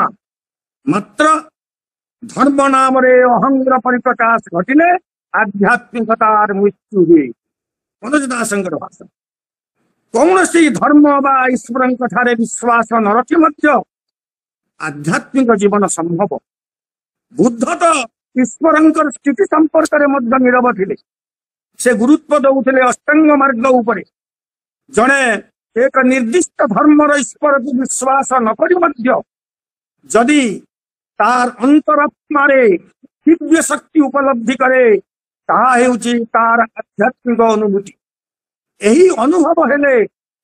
ମାତ୍ର ଧର୍ମ ନାମରେ ଅହଂର ପରିପ୍ରକାଶ ଘଟିଲେ ଆଧ୍ୟାତ୍ମିକତାର ମୃତ୍ୟୁ ହୁଏ। ମନୋଜ ଦାସଙ୍କର ଭାଷା। କୌଣସି ଧର୍ମ ବା ଈଶ୍ୱରଙ୍କ ଠାରେ ବିଶ୍ୱାସ ନ ରଖି ମଧ୍ୟ ଆଧ୍ୟାତ୍ମିକ ଜୀବନ ସମ୍ଭବ। ବୁଦ୍ଧ ତ ଈଶ୍ୱରଙ୍କର ସ୍ଥିତି ସମ୍ପର୍କରେ ମଧ୍ୟ ନିରବ ଥିଲେ। ସେ ଗୁରୁତ୍ୱ ଦଉଥିଲେ ଅଷ୍ଟାଙ୍ଗ ମାର୍ଗ ଉପରେ। ଜଣେ ଏକ ନିର୍ଦ୍ଦିଷ୍ଟ ଧର୍ମର ଈଶ୍ୱରକୁ ବିଶ୍ୱାସ ନ କରି ମଧ୍ୟ ଯଦି ତାର ଅନ୍ତରାତ୍ମାରେ ଦିବ୍ୟ ଶକ୍ତି ଉପଲବ୍ଧି କରେ, ତାହା ହେଉଛି ତାର ଆଧ୍ୟାତ୍ମିକ ଅନୁଭୂତି। ଏହି ଅନୁଭବ ହେଲେ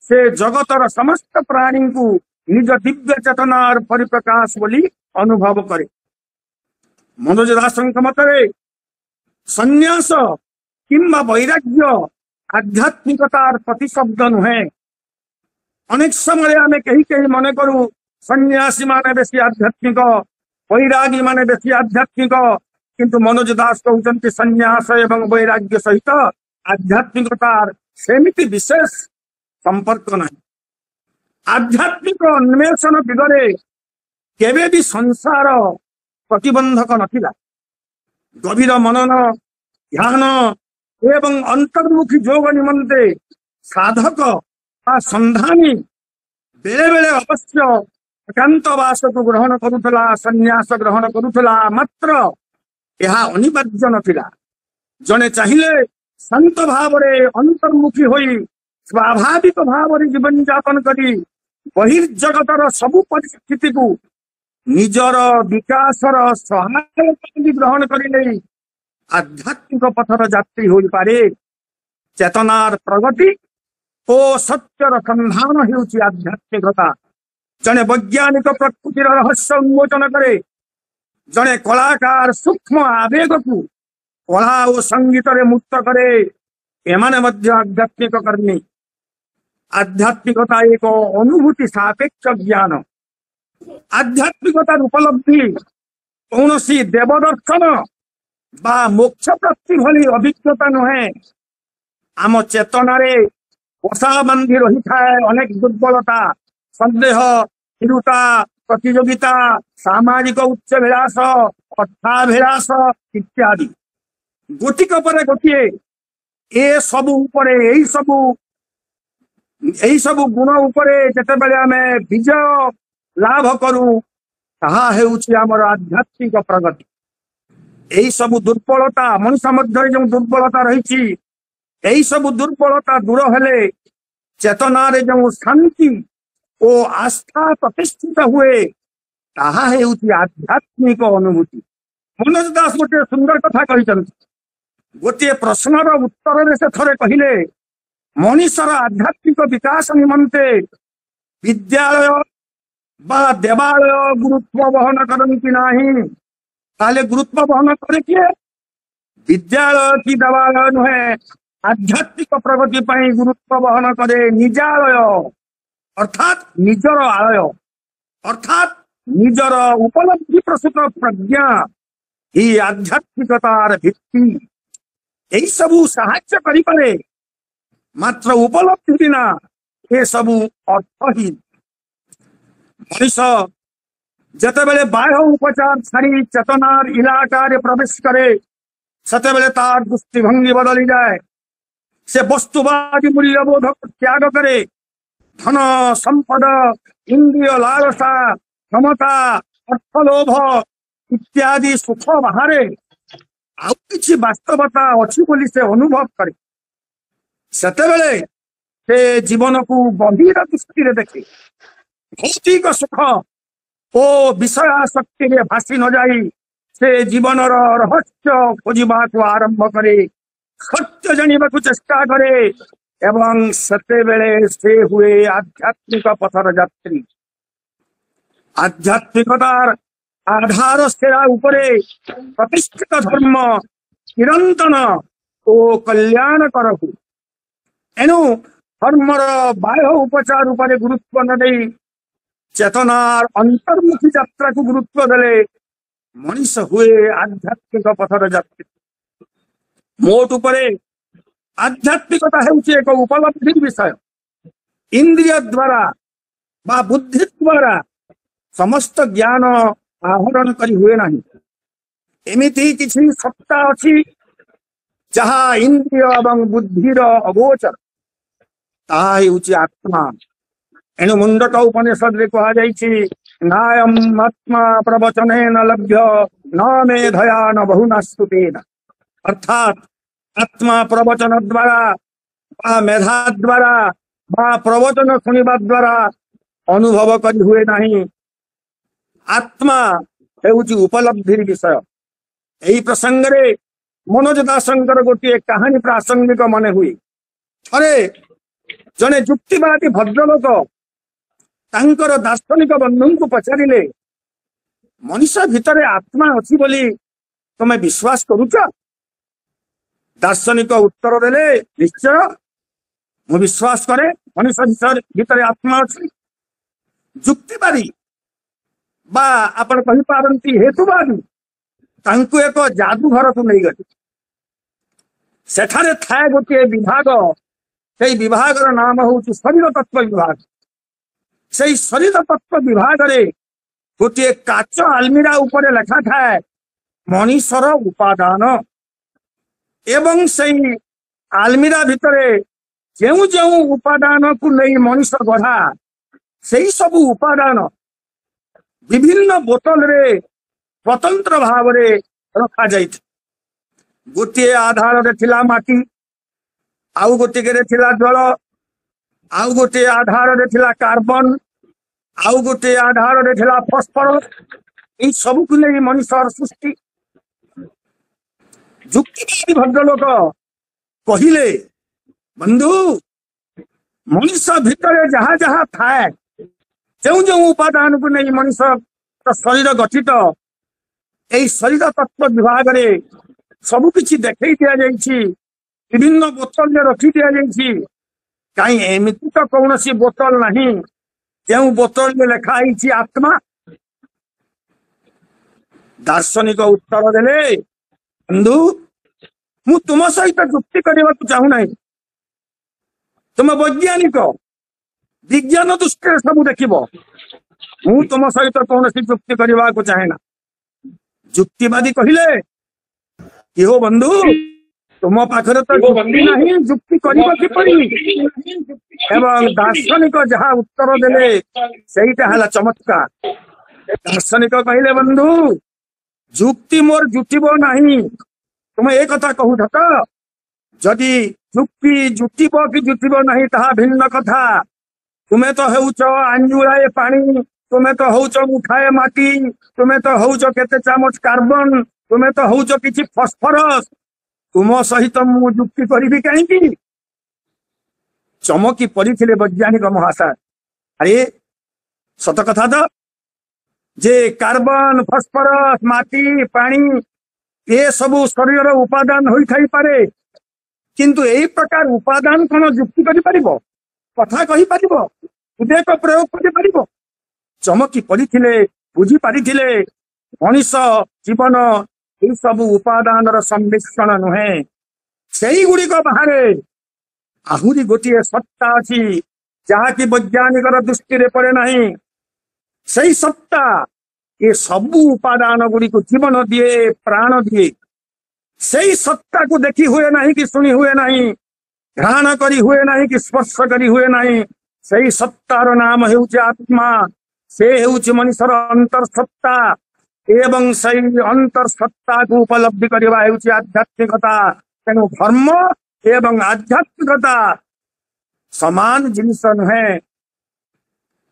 ସେ ଜଗତର ସମସ୍ତ ପ୍ରାଣୀଙ୍କୁ ନିଜ ଦିବ୍ୟ ଚେତନାର ପରିପ୍ରକାଶ ବୋଲି ଅନୁଭବ କରେ। ମନୋଜ ଦାସଙ୍କ ମତରେ ସନ୍ନ୍ୟାସ କିମ୍ବା ବୈରାଗ୍ୟ ଆଧ୍ୟାତ୍ମିକତାର ପ୍ରତିଶବ୍ଦ ନୁହେଁ। ଅନେକ ସମୟରେ ଆମେ କେହି କେହି ମନେ କରୁ ସନ୍ନ୍ୟାସୀ ମାନେ ବେଶୀ ଆଧ୍ୟାତ୍ମିକ, ବୈରାଗୀ ମାନେ ବେଶୀ ଆଧ୍ୟାତ୍ମିକ। କିନ୍ତୁ ମନୋଜ ଦାସ କହୁଛନ୍ତି ସନ୍ନ୍ୟାସ ଏବଂ ବୈରାଗ୍ୟ ସହିତ ଆଧ୍ୟାତ୍ମିକତାର ସେମିତି ବିଶେଷ ସମ୍ପର୍କ ନାହିଁ। ଆଧ୍ୟାତ୍ମିକ ଅନ୍ୱେଷଣ ଦିଗରେ କେବେ ବି ସଂସାର ପ୍ରତିବନ୍ଧକ ନଥିଲା। ଗଭୀର ମନନ, ଧ୍ୟାନ ଏବଂ ଅନ୍ତର୍ମୁଖୀ ଯୋଗ ନିମନ୍ତେ ସାଧକ ବା ସନ୍ଧାନୀ ବେଳେ ବେଳେ ଅବଶ୍ୟ ଏକାନ୍ତବାସକୁ ଗ୍ରହଣ କରୁଥିଲା, ସନ୍ନ୍ୟାସ ଗ୍ରହଣ କରୁଥିଲା, ମାତ୍ର ଏହା ଅନିବାର୍ଯ୍ୟ ନଥିଲା। ଜଣେ ଚାହିଁଲେ ଶାନ୍ତ ଭାବରେ ଅନ୍ତର୍ମୁଖୀ ହୋଇ ସ୍ୱାଭାବିକ ଭାବରେ ଜୀବନ ଯାପନ କରି ବହିର୍ଜଗତର ସବୁ ପରିସ୍ଥିତିକୁ ନିଜର ବିକାଶର ସହାୟକ ବୋଲି ଗ୍ରହଣ କରି ନେଇ ଆଧ୍ୟାତ୍ମିକ ପଥର ଯାତ୍ରୀ ହୋଇପାରେ। ଚେତନାର ପ୍ରଗତି ଓ ସତ୍ୟର ସନ୍ଧାନ ହେଉଛି ଆଧ୍ୟାତ୍ମିକତା। ଜଣେ ବୈଜ୍ଞାନିକ ପ୍ରକୃତିର ରହସ୍ୟ ଉନ୍ମୋଚନ କରେ, ଜଣେ କଳାକାର ସୂକ୍ଷ୍ମ ଆବେଗକୁ କଳା ଓ ସଙ୍ଗୀତରେ ମୁକ୍ତ କରେ। ଏମାନେ ମଧ୍ୟ ଆଧ୍ୟାତ୍ମିକ କର୍ମୀ। ଆଧ୍ୟାତ୍ମିକତା ଏକ ଅନୁଭୂତି ସାପେକ୍ଷ ଜ୍ଞାନ। ଆଧ୍ୟାତ୍ମିକତାର ଉପଲବ୍ଧି କୌଣସି ଦେବଦର୍ଶନ ବା ମୋକ୍ଷ ପ୍ରାପ୍ତି ଭଳି ଅଭିଜ୍ଞତା ନୁହେଁ। ଆମ ଚେତନାରେ ବସା ବାନ୍ଧି ରହିଥାଏ ଅନେକ ଦୁର୍ବଳତା, ସନ୍ଦେହ, ଭୀରୁତା, ପ୍ରତିଯୋଗିତା, ସାମାଜିକ ଉଚ୍ଚାଭିଳାଷ, ଅର୍ଥାଭିଳାଷ ଇତ୍ୟାଦି। ଗୋଟିକ ପରେ ଗୋଟିଏ ଏ ସବୁ ଉପରେ ଏଇ ସବୁ ଗୁଣ ଉପରେ ଯେତେବେଳେ ଆମେ ବିଜୟ ଲାଭ କରୁ, ତାହା ହେଉଛି ଆମର ଆଧ୍ୟାତ୍ମିକ ପ୍ରଗତି। ଏଇ ସବୁ ଦୁର୍ବଳତା ମଣିଷ ମଧ୍ୟରେ ଯେଉଁ ଦୁର୍ବଳତା ରହିଛି, ଏଇ ସବୁ ଦୁର୍ବଳତା ଦୂର ହେଲେ ଚେତନାରେ ଯେଉଁ ଶାନ୍ତି ଓ ଆସ୍ଥା ପ୍ରତିଷ୍ଠିତ ହୁଏ, ତାହା ହେଉଛି ଆଧ୍ୟାତ୍ମିକ ଅନୁଭୂତି। ମନୋଜ ଦାସ ଗୋଟିଏ ସୁନ୍ଦର କଥା କହିଛନ୍ତି। ଗୋଟିଏ ପ୍ରଶ୍ନର ଉତ୍ତରରେ ସେ ଥରେ କହିଲେ, ମଣିଷର ଆଧ୍ୟାତ୍ମିକ ବିକାଶ ନିମନ୍ତେ ବିଦ୍ୟାଳୟ ବା ଦେବାଳୟ ଗୁରୁତ୍ୱ ବହନ କରନ୍ତି ନାହିଁ। ତାହେଲେ ଗୁରୁତ୍ୱ ବହନ କରେ କିଏ? ବିଦ୍ୟାଳୟ କି ଦେବାଳୟ ନୁହେଁ। ଆଧ୍ୟାତ୍ମିକ ପ୍ରଗତି ପାଇଁ ଗୁରୁତ୍ୱ ବହନ କରେ ନିଜାଳୟ, ଅର୍ଥାତ୍ ନିଜର ଆଳୟ, ଅର୍ଥାତ୍ ନିଜର ଉପଲବ୍ଧି ପ୍ରସୂତ ପ୍ରଜ୍ଞା ହିଁ ଆଧ୍ୟାତ୍ମିକତାର ଭିତ୍ତି। ଏଇ ସବୁ ସାହାଯ୍ୟ କରିପାରେ, ମାତ୍ର ଉପଲବ୍ଧି ବିନା ଏସବୁ ଅର୍ଥହୀନ। ମଣିଷ ଯେତେବେଳେ ବାହ୍ୟ ଉପଚାର ଛାଡ଼ି ଚେତନାର ଇଲାକାରେ ପ୍ରବେଶ କରେ, ସେତେବେଳେ ତାର ଦୃଷ୍ଟିଭଙ୍ଗୀ ବଦଳିଯାଏ। ସେ ବସ୍ତୁବାଦୀ ମୂଲ୍ୟବୋଧ ତ୍ୟାଗ କରେ। ଧନ ସମ୍ପଦ, ଇନ୍ଦ୍ରିୟ ଲାଳସା, କ୍ଷମତା, ଅର୍ଥଲୋଭ ଇତ୍ୟାଦି ସୁଖ ବାହାରେ ଆଉ କିଛି ବାସ୍ତବତା ଅଛି ବୋଲି ସେ ଅନୁଭବ କରେ। ସେତେବେଳେ ସେ ଜୀବନକୁ ଗଭୀର ଦୃଷ୍ଟିରେ ଦେଖେ। ଭୌତିକ ସୁଖ ଓ ବିଷୟାସକ୍ତିରେ ଭାସି ନ ଯାଇ ସେ ଜୀବନର ରହସ୍ୟ ଖୋଜିବାକୁ ଆରମ୍ଭ କରେ, ସତ୍ୟ ଜାଣିବାକୁ ଚେଷ୍ଟା କରେ ଏବଂ ସେତେବେଳେ ସେ ହୁଏ ଆଧ୍ୟାତ୍ମିକ ପଥର ଯାତ୍ରୀ। ଆଧ୍ୟାତ୍ମିକତାର ଆଧାର ଶିଳା ଉପରେ ପ୍ରତିଷ୍ଠିତ ଧର୍ମ ଚିରନ୍ତନ ଓ କଲ୍ୟାଣକର ହୁଏ। ଏଣୁ ଧର୍ମର ବାହ୍ୟ ଉପଚାର ଉପରେ ଗୁରୁତ୍ୱ ନ ଦେଇ ଚେତନାର ଅନ୍ତର୍ମୁଖୀ ଯାତ୍ରାକୁ ଗୁରୁତ୍ୱ ଦେଲେ ମଣିଷ ହୁଏ ଆଧ୍ୟାତ୍ମିକ ପଥର ଯାତ୍ରୀ। ମୋଟ ଉପରେ ଆଧ୍ୟାତ୍ମିକତା ହେଉଛି ଏକ ଉପଲବ୍ଧି ବିଷୟ। ଇନ୍ଦ୍ରିୟ ଦ୍ୱାରା ବା ବୁଦ୍ଧି ଦ୍ୱାରା ସମସ୍ତ ଜ୍ଞାନ ଆହରଣ କରି ହୁଏ ନାହିଁ। ଏମିତି କିଛି ସତ୍ତା ଅଛି, ଯାହା ଇନ୍ଦ୍ରିୟ ଏବଂ ବୁଦ୍ଧିର ଅଗୋଚର, ତାହା ହେଉଛି ଆତ୍ମା। ଏଣୁ ମୁଣ୍ଡକ ଉପନିଷଦରେ କୁହାଯାଇଛି, ନାୟମ ଆତ୍ମା ପ୍ରବଚନେନ ଲଭ୍ୟ, ନ ମେଧୟା ନ ବହୁନା ଶ୍ରୁତେନ। ଅର୍ଥାତ୍ ଆତ୍ମା ପ୍ରବଚନ ଦ୍ୱାରା ବା ମେଧା ଦ୍ୱାରା ବା ପ୍ରବଚନ ଶୁଣିବା ଦ୍ୱାରା ଅନୁଭବ କରି ହୁଏ ନାହିଁ। ଆତ୍ମା ହେଉଛି ଉପଲବ୍ଧିର ବିଷୟ। ଏହି ପ୍ରସଙ୍ଗରେ ମନୋଜ ଦାସଙ୍କର ଗୋଟିଏ କାହାଣୀ ପ୍ରାସଙ୍ଗିକ ମନେ ହୁଏ। ଥରେ ଜଣେ ଯୁକ୍ତିବାଦୀ ଭଦ୍ରଲୋକ ତାଙ୍କର ଦାର୍ଶନିକ ବନ୍ଧୁଙ୍କୁ ପଚାରିଲେ, ମଣିଷ ଭିତରେ ଆତ୍ମା ଅଛି ବୋଲି ତମେ ବିଶ୍ୱାସ କରୁଛ? ଦାର୍ଶନିକ ଉତ୍ତର ଦେଲେ, ନିଶ୍ଚୟ, ମୁଁ ବିଶ୍ୱାସ କରେ ମଣିଷ ଭିତରେ ଆତ୍ମା ଅଛି। ଯୁକ୍ତିବାଦୀ ବା ଆପଣ କହିପାରନ୍ତି ହେତୁବାଦୀ ତାଙ୍କୁ ଏକ ଯାଦୁଘରକୁ ନେଇଗଲେ। ସେଠାରେ ଥାଏ ଗୋଟିଏ ବିଭାଗ। ସେଇ ବିଭାଗର ନାମ ହଉଛି ଶରୀର ତତ୍ଵ ବିଭାଗ। ସେଇ ଶରୀର ତତ୍ଵ ବିଭାଗରେ ଗୋଟିଏ କାଚ ଆଲମିରା ଉପରେ ଲେଖା ଥାଏ ମଣିଷର ଉପାଦାନ ଏବଂ ସେଇ ଆଲମିରା ଭିତରେ ଯେଉଁ ଯେଉଁ ଉପାଦାନକୁ ନେଇ ମଣିଷ ଗଢା, ସେଇ ସବୁ ଉପାଦାନ ବିଭିନ୍ନ ବୋତଲରେ ସ୍ୱତନ୍ତ୍ର ଭାବରେ ରଖାଯାଇଥାଏ। ଗୋଟିଏ ଆଧାରରେ ଥିଲା ମାଟି, ଆଉ ଗୋଟିଏରେ ଥିଲା ଜଳ, ଆଉ ଗୋଟିଏ ଆଧାରରେ ଥିଲା କାର୍ବନ, ଆଉ ଗୋଟିଏ ଆଧାରରେ ଥିଲା ଫସଫରସ। ଏଇ ସବୁକୁ ନେଇ ମଣିଷର ସୃଷ୍ଟି। ଯୁକ୍ତିବାଦୀ ଭଦ୍ରଲୋକ କହିଲେ, ବନ୍ଧୁ, ମଣିଷ ଭିତରେ ଯାହା ଯାହା ଥାଏ, ଯେଉଁ ଯେଉଁ ଉପାଦାନକୁ ନେଇ ମଣିଷ ଶରୀର ଗଠିତ, ଏଇ ଶରୀର ତତ୍ଵ ବିଭାଗରେ ସବୁ କିଛି ଦେଖେଇ ଦିଆଯାଇଛି, ବିଭିନ୍ନ ବୋତଲରେ ରଖି ଦିଆଯାଇଛି। କାହିଁ ଏମିତି ତ କୌଣସି ବୋତଲ ନାହିଁ ଯେଉଁ ବୋତଲରେ ଲେଖା ହେଇଛି ଆତ୍ମା। ଦାର୍ଶନିକ ଉତ୍ତର ଦେଲେ, ବନ୍ଧୁ, ମୁଁ ତୁମ ସହିତ ଯୁକ୍ତି କରିବାକୁ ଚାହୁଁନାହିଁ। ତୁମେ ବୈଜ୍ଞାନିକ, ବିଜ୍ଞାନ ଦୃଷ୍ଟିରେ ସବୁ ଦେଖିବ। ମୁଁ ତୁମ ସହିତ କୌଣସି ଯୁକ୍ତି କରିବାକୁ ଚାହେଁ ନା। ଯୁକ୍ତିବାଦୀ କହିଲେ, କି ହୋ ବନ୍ଧୁ, ତୁମ ପାଖରେ ତ ଯୁକ୍ତି ନାହିଁ, ଯୁକ୍ତି କରିବ କିପରି? ଏବଂ ଦାର୍ଶନିକ ଯାହା ଉତ୍ତର ଦେଲେ ସେଇଟା ହେଲା ଚମତ୍କାର। ଦାର୍ଶନିକ କହିଲେ, ବନ୍ଧୁ, ଯୁକ୍ତି ମୋର ଜୁଟିବ ନାହିଁ, ତୁମେ ଏ କଥା କହୁଛ ତ? ଯଦି ଯୁକ୍ତି ଜୁଟିବ କି ଜୁଟିବ ନାହିଁ ତାହା ଭିନ୍ନ କଥା। ତୁମେ ତ ହେଉଛ ଆଞ୍ଜୁଳାଏ ପାଣି, ତୁମେ ତ ହଉଛ ମୁଠାଏ ମାଟି, ତୁମେ ତ ହଉଛ କେତେ ଚାମଚ କାର୍ବନ, ତୁମେ ତ ହଉଛ କିଛି ଫସଫରସ। ତୁମ ସହିତ ମୁଁ ଯୁକ୍ତି କରିବି କାହିଁକି? ଚମକି ପଡିଥିଲେ ବୈଜ୍ଞାନିକ ମହାଶୟ। ଆରେ, ସତ କଥା ତ ଯେ କାର୍ବନ, ଫସଫରସ, ମାଟି, ପାଣି ଏ ସବୁ ଶରୀରର ଉପାଦାନ ହୋଇଥାଇପାରେ, କିନ୍ତୁ ଏଇ ପ୍ରକାର ଉପାଦାନ କଣ ଯୁକ୍ତି କରିପାରିବ, କଥା କହିପାରିବ, ବିବେକ ପ୍ରୟୋଗ କରିପାରିବ? ଚମକି ପଡିଥିଲେ। ବୁଝିପାରିଥିଲେ ମଣିଷ ଜୀବନ ଏଇ ସବୁ ଉପାଦାନର ସମ୍ମିଶ୍ରଣ ନୁହେଁ। ସେଇଗୁଡିକ ବାହାରେ ଆହୁରି ଗୋଟିଏ ସତ୍ତା ଅଛି, ଯାହାକି ବୈଜ୍ଞାନିକର ଦୃଷ୍ଟିରେ ପଡେ ନାହିଁ। ସେଇ ସତ୍ତା ଏ ସବୁ ଉପାଦାନ ଗୁଡିକୁ ଜୀବନ ଦିଏ, ପ୍ରାଣ ଦିଏ। ସେଇ ସତ୍ତାକୁ ଦେଖି ହୁଏ ନାହିଁ କି ଶୁଣି ହୁଏ ନାହିଁ, ଘ୍ରାଣ କରି ହୁଏ ନାହିଁ କି ସ୍ପର୍ଶ କରି ହୁଏ ନାହିଁ। ସେଇ ସତ୍ତାର ନାମ ହେଉଛି ଆତ୍ମା। ସେ ହେଉଛି ମଣିଷର ଅନ୍ତର୍ସତ୍ତା ଏବଂ ସେଇ ଅନ୍ତର୍ସତ୍ତାକୁ ଉପଲବ୍ଧି କରିବା ହେଉଛି ଆଧ୍ୟାତ୍ମିକତା। ତେଣୁ ଧର୍ମ ଏବଂ ଆଧ୍ୟାତ୍ମିକତା ସମାନ ଜିନିଷ ନୁହେଁ।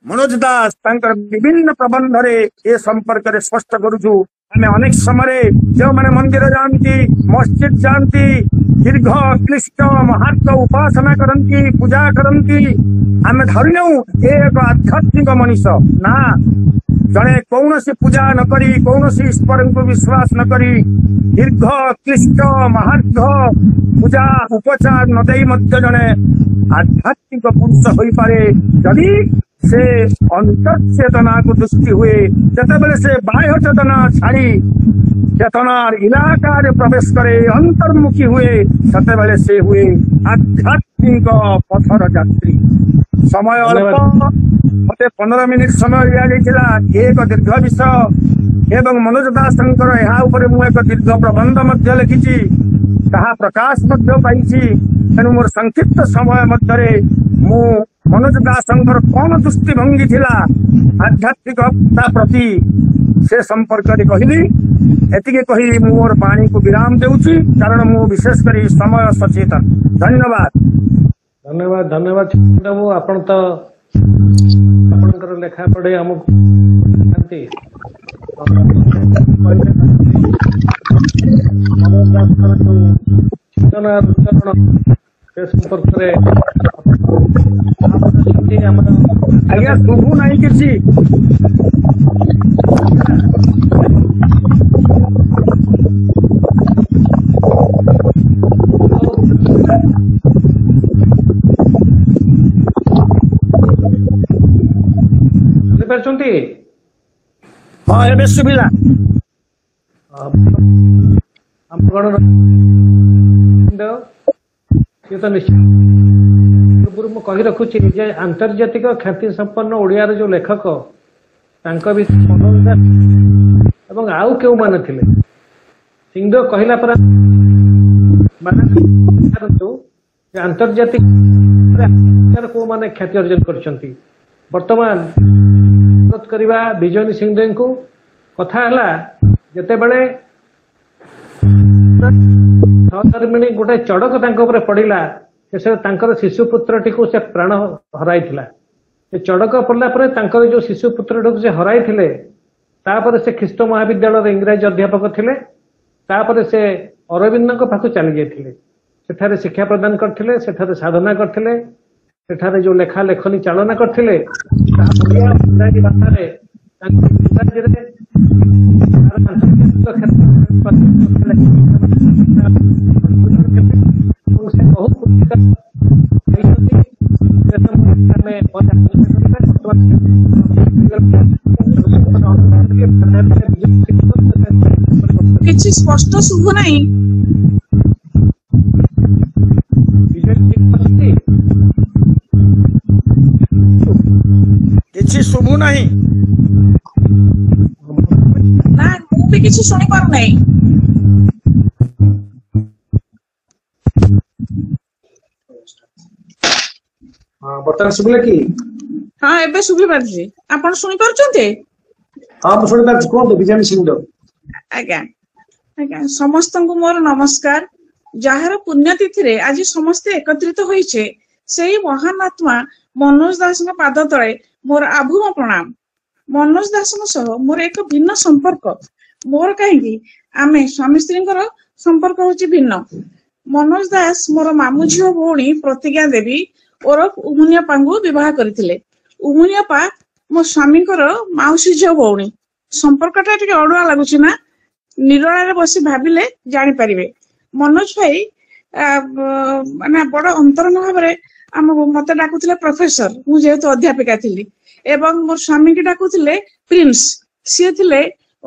ମନୋଜ ଦାସ ତାଙ୍କର ବିଭିନ୍ନ ପ୍ରବନ୍ଧରେ ଏ ସମ୍ପର୍କରେ ସ୍ପଷ୍ଟ କରୁଛୁ। ଆମେ ଅନେକ ସମୟରେ ଯେଉଁମାନେ ମନ୍ଦିର ଯାଆନ୍ତି, ମସଜିଦ ଯାଆନ୍ତି, ଦୀର୍ଘ କ୍ଲିଷ୍ଟ ମହାତ୍ମ ଉପାସନା କରନ୍ତି, ପୂଜା କରନ୍ତି, ଆମେ ଧରି ନେଉ ଏ ଏକ ଆଧ୍ୟାତ୍ମିକ ମଣିଷ। ନା, ଜଣେ କୌଣସି ପୂଜା ନ କରି, କୌଣସି ଈଶ୍ୱରଙ୍କୁ ବିଶ୍ୱାସ ନ କରି, ଦୀର୍ଘ କ୍ଲିଷ୍ଟ ମହାର୍ଘ ପୂଜା ଉପଚାର ନ ଦେଇ ମଧ୍ୟ ଜଣେ ଆଧ୍ୟାତ୍ମିକ ପୁରୁଷ ହୋଇପାରେ, ଯଦି ସେ ଅନ୍ତର୍ଚେତନାକୁ ଦୃଷ୍ଟି ହୁଏ। ଯେତେବେଳେ ସେ ବାହ୍ୟ ଚେତନା ଛାଡି ଚେତନାର ଇଲାକାରେ ପ୍ରବେଶ କରେ, ଅନ୍ତର୍ମୁଖୀ ହୁଏ, ସେତେବେଳେ ସେ ହୁଏ ଆଧ୍ୟାତ୍ମିକ ପଥର ଯାତ୍ରୀ। ସମୟ ଅଳ୍ପ, ମତେ 15 ମିନିଟ ସମୟ ଦିଆଯାଇଥିଲା। ଏକ ଦୀର୍ଘ ବିଷୟ ଏବଂ ମନୋଜ ଦାସଙ୍କର ଏହା ଉପରେ ମୁଁ ଏକ ଦୀର୍ଘ ପ୍ରବନ୍ଧ ମଧ୍ୟ ଲେଖିଛି, ତାହା ପ୍ରକାଶ ମଧ୍ୟ ପାଇଛି। ତେଣୁ ମୋର ସଂକ୍ଷିପ୍ତ ସମୟ ମଧ୍ୟରେ ମୁଁ ମନୋଜ ଦାସଙ୍କର କଣ ଦୃଷ୍ଟିଭଙ୍ଗୀ ଥିଲା ଆଧ୍ୟାତ୍ମିକତା ପ୍ରତି ସେ ସମ୍ପର୍କରେ କହିଲି। ଏତିକି କହି ମୁଁ ମୋର ବାଣୀକୁ ବିରାମ ଦେଉଛି, କାରଣ ମୁଁ ବିଶେଷ କରି ସମୟ ସଚେତନ। ଧନ୍ୟବାଦ। ଧନ୍ୟବାଦ, ଧନ୍ୟବାଦ ବାବୁ। ଆପଣ ତ ଆପଣଙ୍କର ଲେଖା ପଢି ଆମକୁ ମନୋଜ ଦାସଙ୍କର ଯୋଉ ଚେତନାର ଉଚ୍ଚାରଣ ସେ ସମ୍ପର୍କରେ ଆମର। ଆଜ୍ଞା, ଶୁଭୁ ନାହିଁ କିଛି। ଶୁଣିପାରୁଛନ୍ତି? ହଁ, ଏବେ ଶୁଭିଲା। ଆପଣ ସିଏ ତ ନିଶ୍ଚିତ। ପୂର୍ବରୁ ମୁଁ କହି ରଖୁଛି ଯେ ଆନ୍ତର୍ଜାତିକ ଖ୍ୟାତି ସମ୍ପନ୍ନ ଓଡ଼ିଆର ଯୋଉ ଲେଖକ, ତାଙ୍କ ଭିତରେ ମନୋଜ ଦାସ ଏବଂ ଆଉ କେଉଁମାନେ ଥିଲେ, ସିଂହ କହିଲା ପରେ ମାନେ ଯେ ଆନ୍ତର୍ଜାତିକ କୋଉମାନେ ଖ୍ୟାତି ଅର୍ଜନ କରିଛନ୍ତି। ବର୍ତ୍ତମାନ ଅନୁରୋଧ କରିବା ବିଜୟନୀ ସିଂଦେଙ୍କୁ। କଥା ହେଲା, ଯେତେବେଳେ ସହଧର୍ମିଣୀ ଗୋଟେ ଚଡକ ତାଙ୍କ ଉପରେ ପଡିଲା, ଶେଷରେ ତାଙ୍କର ଶିଶୁ ପୁତ୍ରଟିକୁ ସେ ପ୍ରାଣ ହରାଇଥିଲା। ସେ ଚଡକ ପଡିଲା ପରେ ତାଙ୍କର ଯୋଉ ଶିଶୁ ପୁତ୍ରଟିକୁ ସେ ହରାଇଥିଲେ, ତାପରେ ସେ ଖ୍ରୀଷ୍ଟ ମହାବିଦ୍ୟାଳୟର ଇଂରାଜୀ ଅଧ୍ୟାପକ ଥିଲେ। ତାପରେ ସେ ଅରବିନ୍ଦଙ୍କ ପାଖକୁ ଚାଲି ଯାଇଥିଲେ, ସେଠାରେ ଶିକ୍ଷା ପ୍ରଦାନ କରିଥିଲେ, ସେଠାରେ ସାଧନା କରିଥିଲେ, ସେଠାରେ ଯୋଉ ଲେଖା ଲେଖନୀ ଚାଳନା କରିଥିଲେ, ତାହା ଓଡ଼ିଆ ଇଂରାଜୀ ଭାଷାରେ ତାଙ୍କ ଇଂରାଜୀରେ ତାର ଆନ୍ତର୍ଜାତିକ ଏବଂ ସେ ବହୁ ପୁରସ୍କାର ପାଇଛନ୍ତି। ସେ ସମ୍ପର୍କରେ ଆମେ ପରେ ଆଲୋଚନା କରିବା। ବର୍ତ୍ତମାନ କିଛି ସ୍ପଷ୍ଟ ଶୁଭୁ ନାହିଁ। ବିଜୟ ଠିକ ଅଛନ୍ତି? କିଛି ଶୁଭୁ ନାହିଁ। ନା, ମୁଁ ବି କିଛି ଶୁଣି ପାରୁନାହିଁ। ହଁ, ବର୍ତ୍ତମାନ ଶୁଭିଲା କି? ହଁ, ଏବେ ଶୁଭି ପାରୁଛି। ଆପଣ ଶୁଣି ପାରୁଛନ୍ତି? ହଁ, ମୁଁ ଶୁଣିପାରୁଛି। କୁହନ୍ତୁ ବିଜୟ ସିଂହ। ଆଜ୍ଞା ଆଜ୍ଞା, ସମସ୍ତଙ୍କୁ ମୋର ନମସ୍କାର। ଯାହାର ପୁଣ୍ୟତିଥିରେ ଆଜି ସମସ୍ତେ ଏକତ୍ରିତ ହୋଇଛେ, ସେଇ ମହାନ ଆତ୍ମା ମନୋଜ ଦାସଙ୍କ ପାଦ ତଳେ ମୋର ଆଭୂମ ପ୍ରଣାମ। ମନୋଜ ଦାସଙ୍କ ସହ ମୋର ଏକ ଭିନ୍ନ ସମ୍ପର୍କ। ମୋର କାହିଁକି, ଆମେ ସ୍ୱାମୀ ସ୍ତ୍ରୀଙ୍କର ସମ୍ପର୍କ ହଉଛି ଭିନ୍ନ। ମନୋଜ ଦାସ ମୋର ମାମୁଁ ଝିଅ ଭଉଣୀ ପ୍ରତିଜ୍ଞା ଦେବୀ ଓରଫ ଉମୁନିଅପାଙ୍କୁ ବିବାହ କରିଥିଲେ। ଉମୁନିଅପା ମୋ ସ୍ୱାମୀଙ୍କର ମାଉସୀ ଝିଅ ଭଉଣୀ। ସମ୍ପର୍କଟା ଟିକେ ଅଡୁଆ ଲାଗୁଛି ନା? ନିରଳାରେ ବସି ଭାବିଲେ ଜାଣିପାରିବେ। ମନୋଜ ଭାଇ ମାନେ ବଡ ଅନ୍ତରଙ୍ଗ ଭାବରେ ଆମକୁ, ମତେ ଡାକୁଥିଲେ ପ୍ରଫେସର, ମୁଁ ଯେହେତୁ ଅଧ୍ୟାପିକା ଥିଲି, ଏବଂ ମୋ ସ୍ୱାମୀକି ଡାକୁଥିଲେ ପ୍ରିନ୍ସ। ସିଏ ଥିଲେ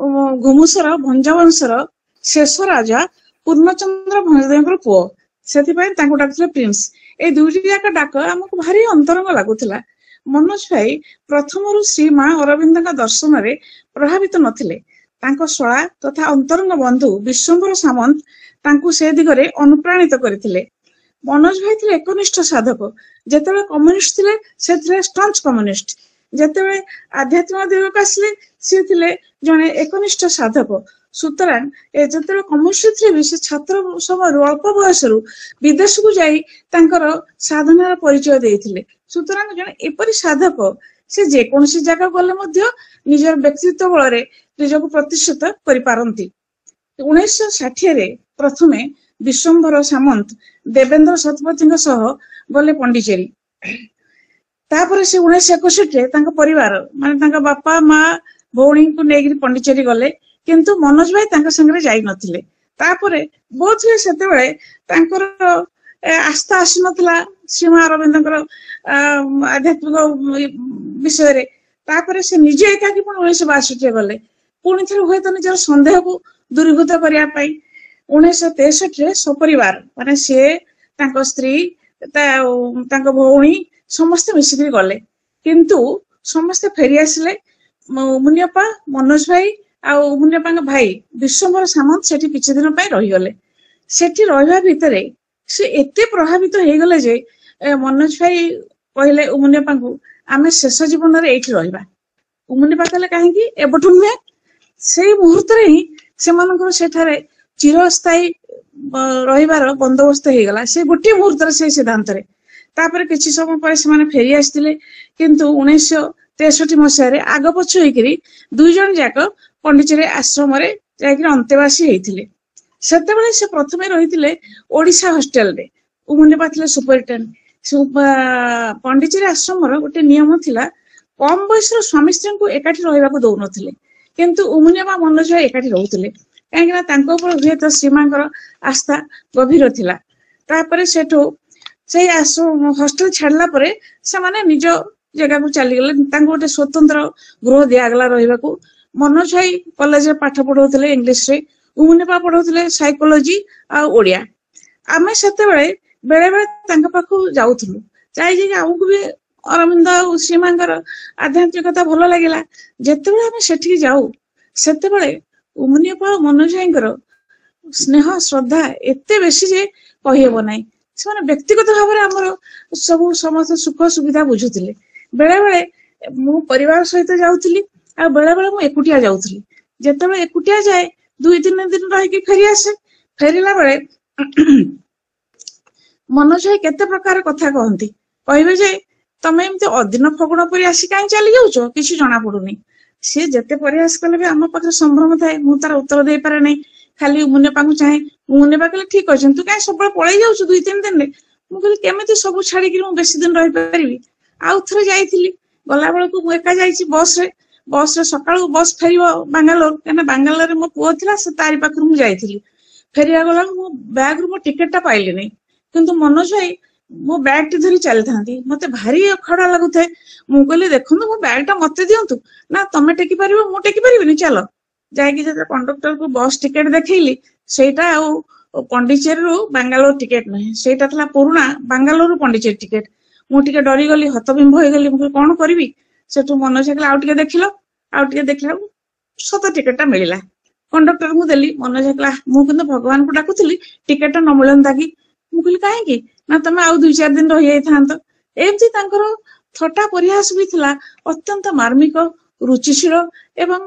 ଘୁମୁସର ଭଞ୍ଜବଂଶର ଶେଷ ରାଜା ପୂର୍ଣ୍ଣଚନ୍ଦ୍ର ଭଞ୍ଜଦେବଙ୍କର ପୁଅ, ସେଥିପାଇଁ ତାଙ୍କୁ ଡାକୁଥିଲେ ପ୍ରିନ୍ସ। ଏଇ ଦୁଇଟି ଯାକ ଡାକ ଆମକୁ ଭାରି ଅନ୍ତରଙ୍ଗ ଲାଗୁଥିଲା। ମନୋଜ ଭାଇ ପ୍ରଥମରୁ ଶ୍ରୀ ମା ଅରବିନ୍ଦଙ୍କ ଦର୍ଶନରେ ପ୍ରଭାବିତ ନଥିଲେ। ତାଙ୍କ ଶଳା ତଥା ଅନ୍ତରଙ୍ଗ ବନ୍ଧୁ ବିଶ୍ୱମ୍ବର ସାମନ୍ତ ତାଙ୍କୁ ସେ ଦିଗରେ ଅନୁପ୍ରାଣିତ କରିଥିଲେ। ମନୋଜ ଭାଇ ଥିଲେ ଏକନିଷ୍ଠ ସାଧକ। ଯେତେବେଳେ କମ୍ୟୁନିଷ୍ଟ ଥିଲେ, ସେ ଥିଲେ ଷ୍ଟଞ୍ଚ କମ୍ୟୁନିଷ୍ଟ। ଯେତେବେଳେ ଆଧ୍ୟାତ୍ମିକ ଦିଗକୁ ଆସିଲେ, ସିଏ ଥିଲେ ଜଣେ ଏକନିଷ୍ଠ ସାଧକ। ସୁତରାଂ ଏ ଯେତେବେଳେ କମ୍ୟୁନିଷ୍ଟ ଥିଲେ ବି ସେ ଛାତ୍ର ସମୟରୁ ଅଳ୍ପ ବୟସରୁ ବିଦେଶକୁ ଯାଇ ତାଙ୍କର ସାଧନାର ପରିଚୟ ଦେଇଥିଲେ। ସୁତରାଂ ଜଣେ ଏପରି ସାଧକ, ସେ ଯେକୌଣସି ଜାଗାକୁ ଗଲେ ମଧ୍ୟ ନିଜର ବ୍ୟକ୍ତିତ୍ୱ ବଳରେ ନିଜକୁ ପ୍ରତିଷ୍ଠିତ କରିପାରନ୍ତି। 1960ରେ ପ୍ରଥମେ ବିଶ୍ୱମ୍ଭର ସାମନ୍ତ ଦେବେନ୍ଦ୍ର ଶତପଥୀଙ୍କ ସହ ଗଲେ ପଣ୍ଡିଚେରୀ। ତାପରେ ସେ 1961ରେ ତାଙ୍କ ପରିବାର, ମାନେ ତାଙ୍କ ବାପା ମା ଭଉଣୀଙ୍କୁ ନେଇକିରି ପଣ୍ଡିଚେରୀ ଗଲେ, କିନ୍ତୁ ମନୋଜ ଭାଇ ତାଙ୍କ ସାଙ୍ଗରେ ଯାଇନଥିଲେ। ତାପରେ ବୋଧ ହୁଏ ସେତେବେଳେ ତାଙ୍କର ଆସ୍ଥା ଆସିନଥିଲା ଶ୍ରୀମା ଅରବିନ୍ଦଙ୍କର ଆଧ୍ୟାତ୍ମିକ ବିଷୟରେ। ତାପରେ ସେ ନିଜେ ଏକାକି ପୁଣି 1962ରେ ଗଲେ, ପୁଣି ଥରେ ହୁଏତ ନିଜର ସନ୍ଦେହକୁ ଦୂରୀଭୂତ କରିବା ପାଇଁ। 1963ରେ ସପରିବାର, ମାନେ ସିଏ, ତାଙ୍କ ସ୍ତ୍ରୀ, ତାଙ୍କ ଭଉଣୀ ସମସ୍ତେ ମିଶିକିରି ଗଲେ, କିନ୍ତୁ ସମସ୍ତେ ଫେରି ଆସିଲେ। ମୁନିଅପା, ମନୋଜ ଭାଇ ଆଉ ମୁନିଅପାଙ୍କ ଭାଇ ବିଶ୍ୱମ୍ବର ସାମନ୍ତ ସେଠି କିଛି ଦିନ ପାଇଁ ରହିଗଲେ। ସେଠି ରହିବା ଭିତରେ ସେ ଏତେ ପ୍ରଭାବିତ ହେଇଗଲେ ଯେ ମନୋଜ ଭାଇ କହିଲେ ମୁନିଅପାଙ୍କୁ, ଆମେ ଶେଷ ଜୀବନରେ ଏଇଠି ରହିବା। ମୁନିଅପା କହିଲେ କାହିଁକି, ଏବେଠୁ ନୁହେଁ। ସେଇ ମୁହୂର୍ତ୍ତରେ ହିଁ ସେମାନଙ୍କର ସେଠାରେ ଚିରସ୍ଥାୟୀ ରହିବାର ବନ୍ଦୋବସ୍ତ ହେଇଗଲା, ସେ ଗୋଟିଏ ମୁହୂର୍ତ୍ତରେ, ସେଇ ସିଦ୍ଧାନ୍ତରେ। ତାପରେ କିଛି ସମୟ ପରେ ସେମାନେ ଫେରି ଆସିଥିଲେ, କିନ୍ତୁ 1963 ମସିହାରେ ଆଗ ପଛ ହେଇକିରି ଦୁଇ ଜଣ ଯାକ ପଣ୍ଡିଚେରୀ ଆଶ୍ରମରେ ଯାଇକିରି ଅନ୍ତେବାସୀ ହେଇଥିଲେ। ସେତେବେଳେ ସେ ପ୍ରଥମେ ରହିଥିଲେ ଓଡିଶା ହଷ୍ଟେଲରେ, ମୁନିଅପା ଥିଲେ ସୁପରିଟେଣ୍ଡେଣ୍ଟ। ପଣ୍ଡିଚେରୀ ଆଶ୍ରମର ଗୋଟେ ନିୟମ ଥିଲା, କମ ବୟସର ସ୍ୱାମୀ ସ୍ତ୍ରୀଙ୍କୁ ଏକାଠି ରହିବାକୁ ଦଉନଥିଲେ, କିନ୍ତୁ ମୁନିଅପା ମନୋଜ ଭାଇ ଏକାଠି ରହୁଥିଲେ, କାହିଁକି ନା ତାଙ୍କ ଉପରେ ହୁଏତ ଶ୍ରୀମାଙ୍କର ଆସ୍ଥା ଗଭୀର ଥିଲା। ତାପରେ ସେଠୁ ସେଇ ଆଶ୍ରମ ହଷ୍ଟେଲ ଛାଡିଲା ପରେ ସେମାନେ ନିଜ ଜାଗାକୁ ଚାଲିଗଲେ। ତାଙ୍କୁ ଗୋଟେ ସ୍ୱତନ୍ତ୍ର ଗୃହ ଦିଆଗଲା ରହିବାକୁ। ମନୋଜ ଭାଇ କଲେଜରେ ପାଠ ପଢଉଥିଲେ ଇଂଲିଶରେ, ମୁନିଅପା ପଢଉଥିଲେ ସାଇକୋଲୋଜି ଆଉ ଓଡିଆ। ଆମେ ସେତେବେଳେ ବେଳେ ବେଳେ ତାଙ୍କ ପାଖକୁ ଯାଉଥିଲୁ, ଯାଇ ଯାଇକି ଆମକୁ ବି ଅରବିନ୍ଦ ଆଉ ଶ୍ରୀମାଙ୍କର ଆଧ୍ୟାତ୍ମିକତା ଭଲ ଲାଗିଲା। ଯେତେବେଳେ ଆମେ ସେଠିକି ଯାଉ, ସେତେବେଳେ ମୁନିଅପା ଆଉ ମନୋଜ ଭାଇଙ୍କର ସ୍ନେହ ଶ୍ରଦ୍ଧା ଏତେ ବେଶୀ ଯେ କହିହେବ ନାହିଁ। ସେମାନେ ବ୍ୟକ୍ତିଗତ ଭାବରେ ଆମର ସବୁ ସମସ୍ତ ସୁଖ ସୁବିଧା ବୁଝୁଥିଲେ। ବେଳେ ବେଳେ ମୁଁ ପରିବାର ସହିତ ଯାଉଥିଲି, ଆଉ ବେଳେ ବେଳେ ମୁଁ ଏକୁଟିଆ ଯାଉଥିଲି। ଯେତେବେଳେ ଏକୁଟିଆ ଯାଏ, 2-3 ଦିନ ରହିକି ଫେରି ଆସେ। ଫେରିଲା ବେଳେ ମନୋଜ ଭାଇ କେତେ ପ୍ରକାର କଥା କହନ୍ତି, କହିବେ ଯେ ତମେ ଏମିତି ଅଦିନ ଫଗୁଣ ପରି ଆସି କାହିଁ ଚାଲି ଯାଉଛ, କିଛି ଜଣା ପଡୁନି। ସିଏ ଯେତେ ପରିହାସ କଲେ ବି ଆମ ପାଖରେ ସମ୍ଭ୍ରମ ଥାଏ, ମୁଁ ତାର ଉତ୍ତର ଦେଇପାରେ ନାହିଁ, ଖାଲି ମୁନିଅପାଙ୍କୁ ଚାହେଁ। ମୁନିଅପା କହିଲେ ଠିକ ଅଛନ୍ତି, ତୁ କାହିଁ ସବୁବେଳେ ପଳେଇ ଯାଉଛୁ 2-3 ଦିନରେ? ମୁଁ କହିଲି କେମିତି ସବୁ ଛାଡିକିରି ମୁଁ ବେଶୀ ଦିନ ରହିପାରିବି। ଆଉ ଥରେ ଯାଇଥିଲି, ଗଲା ବେଳକୁ ମୁଁ ଏକା ଯାଇଛି ବସରେ। ବସରେ ସକାଳୁ ବସ୍ ଫେରିବ ବାଙ୍ଗାଲୋର, କାହିଁକିନା ବାଙ୍ଗାଲୋରରେ ମୋ ପୁଅ ଥିଲା, ସେ ତାରି ପାଖରୁ ମୁଁ ଯାଇଥିଲି। ଫେରିବା ଗଲାବେଳକୁ ମୋ ବ୍ୟାଗରୁ ମୋ ଟିକେଟ ଟା ପାଇଲିନି, କିନ୍ତୁ ମନୋଜ ଭାଇ ମୋ ବ୍ୟାଗ ଟି ଧରି ଚାଲିଥାନ୍ତି। ମତେ ଭାରି ଅଖାଡୁଆ ଲାଗୁଥାଏ। ମୁଁ କହିଲି ଦେଖନ୍ତୁ ମୋ ବ୍ୟାଗ ଟା ମତେ ଦିଅନ୍ତୁ। ନା ତମେ ଟେକି ପାରିବ, ମୁଁ ଟେକି ପାରିବିନି, ଚାଲ। ଯାଇକି ଯେତେବେଳେ କଣ୍ଡକ୍ଟରକୁ ବସ୍ ଟିକେଟ ଦେଖେଇଲି, ସେଇଟା ଆଉ ପଣ୍ଡିଚେରୀରୁ ବାଙ୍ଗାଲୋର ଟିକେଟ ନୁହେଁ, ସେଇଟା ଥିଲା ପୁରୁଣା ବାଙ୍ଗାଲୋରରୁ ପଣ୍ଡିଚେରୀ ଟିକେଟ। ମୁଁ ଟିକେ ଡରିଗଲି, ହତବିମ୍ବ ହେଇଗଲି। ମୁଁ କହିଲି କଣ କରିବି? ସେଠୁ ମନୋଜ କହିଲା ଆଉ ଟିକେ ଦେଖିଲ, ଆଉ ଟିକେ ଦେଖିଲା ସତ ଟିକେଟ ଟା ମିଳିଲା। କଣ୍ଡକ୍ଟରଙ୍କୁ ଦେଲି। ମନୋଜ କହିଲା ମୁଁ କିନ୍ତୁ ଭଗବାନଙ୍କୁ ଡାକୁଥିଲି ଟିକେଟ ଟା ନ ମିଳନ୍ତା କି। ମୁଁ କହିଲି କାହିଁକି? ନା ତମେ ଆଉ 2-4 ଦିନ ରହିଯାଇଥାନ୍ତ। ଏମିତି ତାଙ୍କର ଥଟା ପରିହାସ ବି ଥିଲା, ଅତ୍ୟନ୍ତ ମାର୍ମିକ, ରୁଚିଶୀଳ ଏବଂ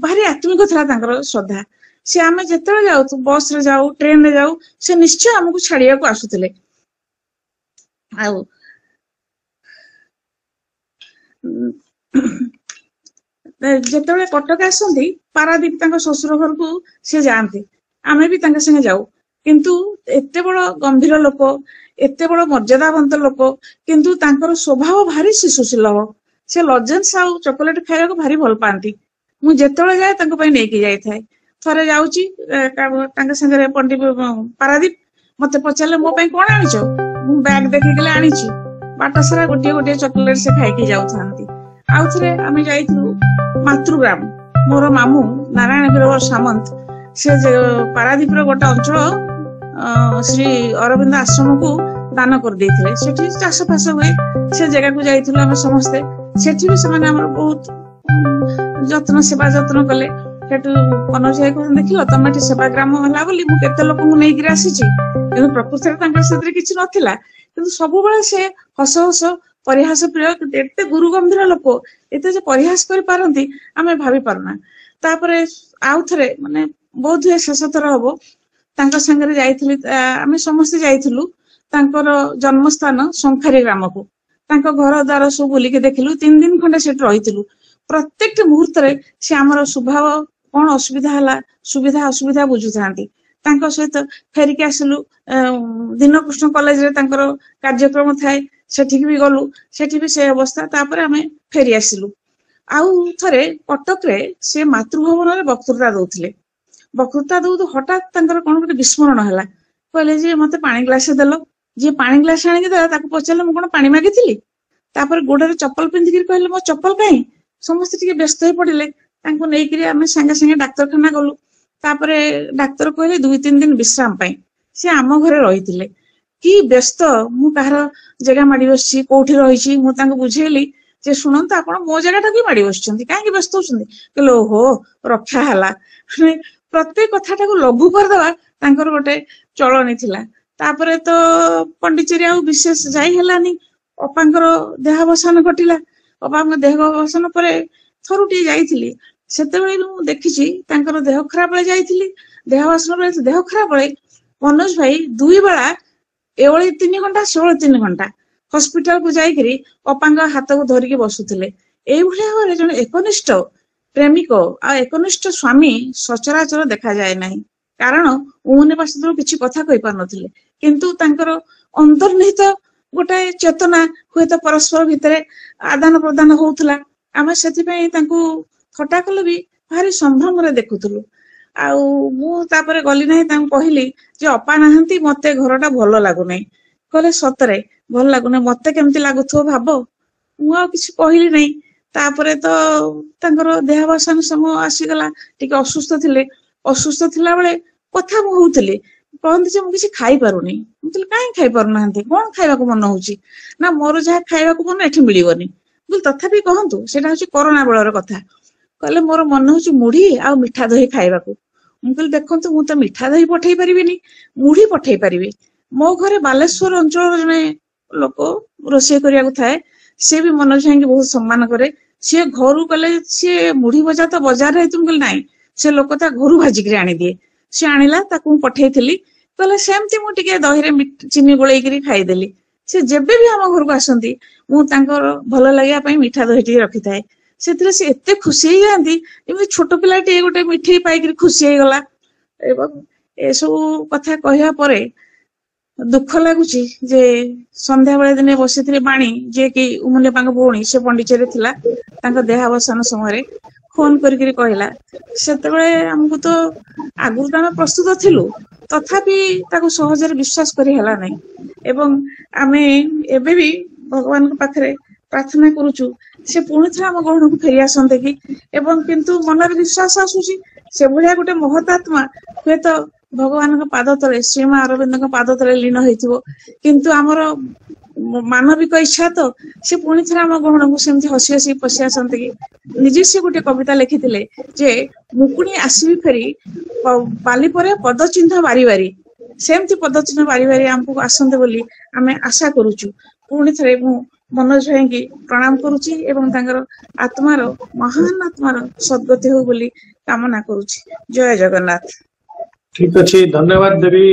ଭାରି ଆତ୍ମିକ ଥିଲା ତାଙ୍କର ଶ୍ରଦ୍ଧା। ସେ ଆମେ ଯେତେବେଳେ ଯାଉ, ବସ ରେ ଯାଉ, ଟ୍ରେନରେ ଯାଉ, ସେ ନିଶ୍ଚୟ ଆମକୁ ଛାଡିବାକୁ ଆସୁଥିଲେ। ଆଉ ଯେତେବେଳେ କଟକ ଆସନ୍ତି, ପାରାଦୀପ ତାଙ୍କ ଶ୍ୱଶୁର ଘରକୁ ସେ ଯାଆନ୍ତି, ଆମେ ବି ତାଙ୍କ ସାଙ୍ଗେ ଯାଉ। କିନ୍ତୁ ଏତେ ବଡ ଗମ୍ଭୀର ଲୋକ, ଏତେ ବଡ ମର୍ଯ୍ୟାଦାବନ୍ତ ଲୋକ, କିନ୍ତୁ ତାଙ୍କର ସ୍ୱଭାବ ଭାରି ଶିଶୁ ସୁଲଭ। ସେ ଲଜେନ୍ସ ଆଉ ଚକୋଲେଟ ଖାଇବାକୁ ଭାରି ଭଲ ପାଆନ୍ତି। ମୁଁ ଯେତେବେଳେ ଯାଏ ତାଙ୍କ ପାଇଁ ନେଇକି ଯାଇଥାଏ। ଥରେ ଯାଉଛି ତାଙ୍କ ସାଙ୍ଗରେ ପାରାଦୀପ, ମତେ ପଚାରିଲେ ମୋ ପାଇଁ କଣ ଆଣିଛ? ମୁଁ ବ୍ୟାଗ ଦେଖିକି ଆଣିଛି। ବାଟ ସାରା ଗୋଟିଏ ଗୋଟିଏ ଚକୋଲେଟ ସେ ଖାଇକି ଯାଉଥାନ୍ତି। ଆଉ ଥରେ ଆମେ ଯାଇଥିଲୁ ମାତୃଗ୍ରାମ। ମୋର ମାମୁଁ ନାରାୟଣ ବୀରବର ସାମନ୍ତ, ସେ ପାରାଦୀପର ଗୋଟେ ଅଞ୍ଚଳ ଶ୍ରୀ ଅରବିନ୍ଦ ଆଶ୍ରମକୁ ଦାନ କରିଦେଇଥିଲେ। ସେଠି ଚାଷ ଫାସ ହୁଏ, ସେ ଜାଗାକୁ ଯାଇଥିଲୁ ଆମେ ସମସ୍ତେ। ସେଠି ବି ସେମାନେ ଆମର ବହୁତ ଯତ୍ନ, ସେବା ଯତ୍ନ କଲେ। ସେଠୁ ମନୋଜ ଭାଇ କହୁଛନ୍ତି ଦେଖିଲ ତମେ ଏଠି ସେବାଗ୍ରାମ ହେଲା ବୋଲି ମୁଁ କେତେ ଲୋକଙ୍କୁ ନେଇକିରି ଆସିଛି। କିନ୍ତୁ ପ୍ରକୃତରେ ତାଙ୍କର ସେଥିରେ କିଛି ନଥିଲା, କିନ୍ତୁ ସବୁବେଳେ ସେ ହସ ହସ ପରିହାସ ପ୍ରିୟ। କିନ୍ତୁ ଏତେ ଗୁରୁ ଗମ୍ଭୀର ଲୋକ, ଏତେ ଯେ ପରିହାସ କରିପାରନ୍ତି ଆମେ ଭାବି ପାରୁନା। ତାପରେ ଆଉ ଥରେ, ମାନେ ବୋଧ ହୁଏ ଶେଷ ଥର ହବ, ତାଙ୍କ ସାଙ୍ଗରେ ଯାଇଥିଲି, ଆମେ ସମସ୍ତେ ଯାଇଥିଲୁ ତାଙ୍କର ଜନ୍ମସ୍ଥାନ ଶଙ୍ଖାରୀ ଗ୍ରାମକୁ। ତାଙ୍କ ଘର ଦ୍ୱାର ସବୁ ବୁଲିକି ଦେଖିଲୁ। 3 ଦିନ ଖଣ୍ଡେ ସେଠି ରହିଥିଲୁ। ପ୍ରତ୍ୟେକଟି ମୁହୂର୍ତ୍ତରେ ସେ ଆମର ସ୍ୱଭାବ, କଣ ଅସୁବିଧା ହେଲା, ସୁବିଧା ଅସୁବିଧା ବୁଝୁଥାନ୍ତି। ତାଙ୍କ ସହିତ ଫେରିକି ଆସିଲୁ। ଦୀନକୃଷ୍ଣ କଲେଜରେ ତାଙ୍କର କାର୍ଯ୍ୟକ୍ରମ ଥାଏ, ସେଠିକି ବି ଗଲୁ, ସେଠି ବି ସେ ଅବସ୍ଥା। ତାପରେ ଆମେ ଫେରି ଆସିଲୁ। ଆଉ ଥରେ କଟକରେ ସେ ମାତୃଭବନରେ ବକ୍ତୃତା ଦଉଥିଲେ। ବକ୍ତୃତା ଦଉ ଦଉ ହଠାତ୍ ତାଙ୍କର କଣ ଗୋଟେ ବିସ୍ମରଣ ହେଲା, କହିଲେ ଯେ ମତେ ପାଣି ଗ୍ଲାସ ଦେଲ। ଯିଏ ପାଣି ଗ୍ଲାସ ଆଣିକି ଦେଲା ତାକୁ ପଚାରିଲେ ମୁଁ କଣ ପାଣି ମାଗିଥିଲି? ତାପରେ ଗୋଡରେ ଚପଲ ପିନ୍ଧିକିରି କହିଲେ ମୋ ଚପଲ କାହିଁ? ସମସ୍ତେ ଟିକେ ବ୍ୟସ୍ତ ହେଇ ପଡିଲେ। ତାଙ୍କୁ ନେଇକିରି ଆମେ ସାଙ୍ଗେ ସାଙ୍ଗେ ଡାକ୍ତରଖାନା ଗଲୁ। ତାପରେ ଡାକ୍ତର କହିଲେ 2-3 ଦିନ ବିଶ୍ରାମ ପାଇଁ। ସେ ଆମ ଘରେ ରହିଥିଲେ। କି ବ୍ୟସ୍ତ, ମୁଁ କାହାର ଜାଗା ମାଡି ବସିଛି, କୋଉଠି ରହିଛି? ମୁଁ ତାଙ୍କୁ ବୁଝେଇଲି ଯେ ଶୁଣନ୍ତୁ ଆପଣ ମୋ ଜାଗାଟାକୁ ବି ମାଡି ବସିଛନ୍ତି, କାହିଁକି ବ୍ୟସ୍ତ ହଉଛନ୍ତି? କହିଲେ ଓହୋ ରକ୍ଷା ହେଲା। ମାନେ ପ୍ରତ୍ୟେକ କଥାଟାକୁ ଲଘୁ କରିଦବା ତାଙ୍କର ଗୋଟେ ଚଳଣି ଥିଲା। ତାପରେ ତ ପଣ୍ଡିଚେରୀ ଆଉ ବିଶେଷ ଯାଇ ହେଲାନି। ଅପାଙ୍କର ଦେହାବସାନ ଘଟିଲା। ଅପାଙ୍କ ଦେହାବସାନ ପରେ ଥରୁଟିଏ ଯାଇଥିଲି। ସେତେବେଳେ ବି ମୁଁ ଦେଖିଛି ତାଙ୍କର ଦେହ ଖରାପ ବେଳେ ଯାଇଥିଲି, ଦେହାବସାନ ବେଳେ ଦେହ ଖରାପ ବେଳେ ମନୋଜ ଭାଇ 2 ବେଳା ଏଓଳି 3 ଘଣ୍ଟା ସେଓଳି 3 ଘଣ୍ଟା ହସ୍ପିଟାଲ କୁ ଯାଇକିରି ଅପାଙ୍କ ହାତକୁ ଧରିକି ବସୁଥିଲେ। ଏଇଭଳିଆ ଭାବରେ ଜଣେ ଏକନିଷ୍ଠ ପ୍ରେମିକ ଆଉ ଏକନିଷ୍ଠ ସ୍ଵାମୀ ସଚରାଚର ଦେଖାଯାଏ ନାହିଁ। କାରଣ ଉମୁନିପା ସେତେବେଳକୁ କିଛି କଥା କହିପାରୁନଥିଲେ, କିନ୍ତୁ ତାଙ୍କର ଅନ୍ତର୍ନିହିତ ଗୋଟେ ଚେତନା ହୁଏତ ପରସ୍ପର ଭିତରେ ଆଦାନ ପ୍ରଦାନ ହଉଥିଲା। ଆମେ ସେଥିପାଇଁ ତାଙ୍କୁ ଥଟା କଲେ ବି ଭାରି ସମ୍ଭ୍ରମରେ ଦେଖୁଥିଲୁ। ଆଉ ମୁଁ ତାପରେ ଗଲି ନାହିଁ, ତାଙ୍କୁ କହିଲି ଯେ ଅପା ନାହାନ୍ତି, ମତେ ଘରଟା ଭଲ ଲାଗୁନାହିଁ। କହିଲେ ସତରେ ଭଲ ଲାଗୁନାହିଁ, ମତେ କେମିତି ଲାଗୁଥିବ ଭାବ। ମୁଁ ଆଉ କିଛି କହିଲି ନାହିଁ। ତାପରେ ତ ତାଙ୍କର ଦେହାବସାନ ସମୟ ଆସିଗଲା, ଟିକେ ଅସୁସ୍ଥ ଥିଲେ। ଅସୁସ୍ଥ ଥିଲା ବେଳେ କଥା ମୁଁ ହଉଥିଲି, କହନ୍ତି ଯେ ମୁଁ କିଛି ଖାଇପାରୁନି। ମୁଁ କହିଲି କାହିଁ ଖାଇପାରୁନାହାନ୍ତି, କଣ ଖାଇବାକୁ ମନ ହଉଛି? ନା ମୋର ଯାହା ଖାଇବାକୁ ମନ ଏଠି ମିଳିବନି। ମୁଁ କହିଲି ତଥାପି କହନ୍ତୁ, ସେଇଟା ହଉଛି କରୋନା ବେଳର କଥା। କହିଲେ ମୋର ମନ ହଉଛି ମୁଢି ଆଉ ମିଠା ଦହି ଖାଇବାକୁ। ମୁଁ କହିଲି ଦେଖନ୍ତୁ ମୁଁ ତ ମିଠା ଦହି ପଠେଇ ପାରିବିନି, ମୁଢି ପଠେଇ ପାରିବି। ମୋ ଘରେ ବାଲେଶ୍ୱର ଅଞ୍ଚଳର ଜଣେ ଲୋକ ରୋଷେଇ କରିବାକୁ ଥାଏ, ସେ ବି ମନୋଜ ଭାଇଙ୍କୁ ବହୁତ ସମ୍ମାନ କରେ। ସିଏ ଘରୁ ଗଲେ ସିଏ ମୁଢି ଭଜା ତ ବଜାରରେ ହେଇଥିବ, ମୁଁ କହିଲି ନାଇଁ, ସେ ଲୋକ ତା ଘରୁ ଭାଜିକିରି ଆଣିଦିଏ। ସେ ଆଣିଲା, ତାକୁ ମୁଁ ପଠେଇଥିଲି। କହିଲେ ସେମିତି ମୁଁ ଟିକେ ଦହିରେ ଚିନି ଗୋଳେଇକିରି ଖାଇଦେଲି। ସେ ଯେବେ ବି ଆମ ଘରକୁ ଆସନ୍ତି ମୁଁ ତାଙ୍କର ଭଲ ଲାଗିବା ପାଇଁ ମିଠା ଦହି ଟିକେ ରଖିଥାଏ। ସେଥିରେ ସେ ଏତେ ଖୁସି ହେଇଯାଆନ୍ତି, ଯେମିତି ଛୋଟ ପିଲାଟିଏ ଗୋଟେ ମିଠେଇ ପାଇକିରି ଖୁସି ହେଇଗଲା। ଏବଂ ଏସବୁ କଥା କହିବା ପରେ ଦୁଃଖ ଲାଗୁଛି ଯେ ସନ୍ଧ୍ୟାବେଳେ ଦିନେ ବସିଥିଲେ ବାଣୀ, ଯିଏକି ଉମୁନିପାଙ୍କ ଭଉଣୀ, ସେ ପଣ୍ଡିଚେରୀରେ ଥିଲା, ତାଙ୍କ ଦେହାବସାନ ସମୟରେ ଫୋନ କରିକିରି କହିଲା। ସେତେବେଳେ ଆମକୁ ତ ଆଗରୁ ତ ଆମେ ପ୍ରସ୍ତୁତ ଥିଲୁ, ତଥାପି ତାକୁ ସହଜରେ ବିଶ୍ୱାସ କରି ହେଲା ନାହିଁ। ଏବଂ ଆମେ ଏବେ ବି ଭଗବାନଙ୍କ ପାଖରେ ପ୍ରାର୍ଥନା କରୁଛୁ ସେ ପୁଣି ଥରେ ଆମ ଗହଣକୁ ଫେରି ଆସନ୍ତେ କି। ଏବଂ କିନ୍ତୁ ମନରେ ବିଶ୍ୱାସ ଆସୁଛି ସେଭଳିଆ ଗୋଟେ ମହତାତ୍ମା ହୁଏତ ଭଗବାନଙ୍କ ପାଦ ତଳେ, ଶ୍ରୀମା ଅରବିନ୍ଦଙ୍କ ପାଦ ତଳେ ଲୀନ ହେଇଥିବ। କିନ୍ତୁ ଆମର ମାନବିକ ଇଚ୍ଛା ତ ସେ ପୁଣି ଥରେ ଆମ ଗହଣକୁ ସେମିତି ହସି ହସି ପଶି ଆସନ୍ତି କି। ନିଜେ ସେ ଗୋଟେ କବିତା ଲେଖିଥିଲେ ଯେ ମୁକୁଣି ଆସିବି ଫେରି ବାଲି ପରେ ପଦଚିହ୍ନ ବାରି ବାରି, ସେମିତି ପଦଚିହ୍ନ ବାରି ବାରି ଆମକୁ ଆସନ୍ତେ ବୋଲି ଆମେ ଆଶା କରୁଛୁ। ପୁଣି ଥରେ ମୁଁ ମନୋଜ ଭାଇଙ୍କି ପ୍ରଣାମ କରୁଛି ଏବଂ ତାଙ୍କର ଆତ୍ମାର, ମହାନ ଆତ୍ମାର ସଦ୍ଗତି ହଉ ବୋଲି କାମନା କରୁଛି। ଜୟ ଜଗନ୍ନାଥ। ଠିକ ଅଛି, ଧନ୍ୟବାଦ ଦେବୀ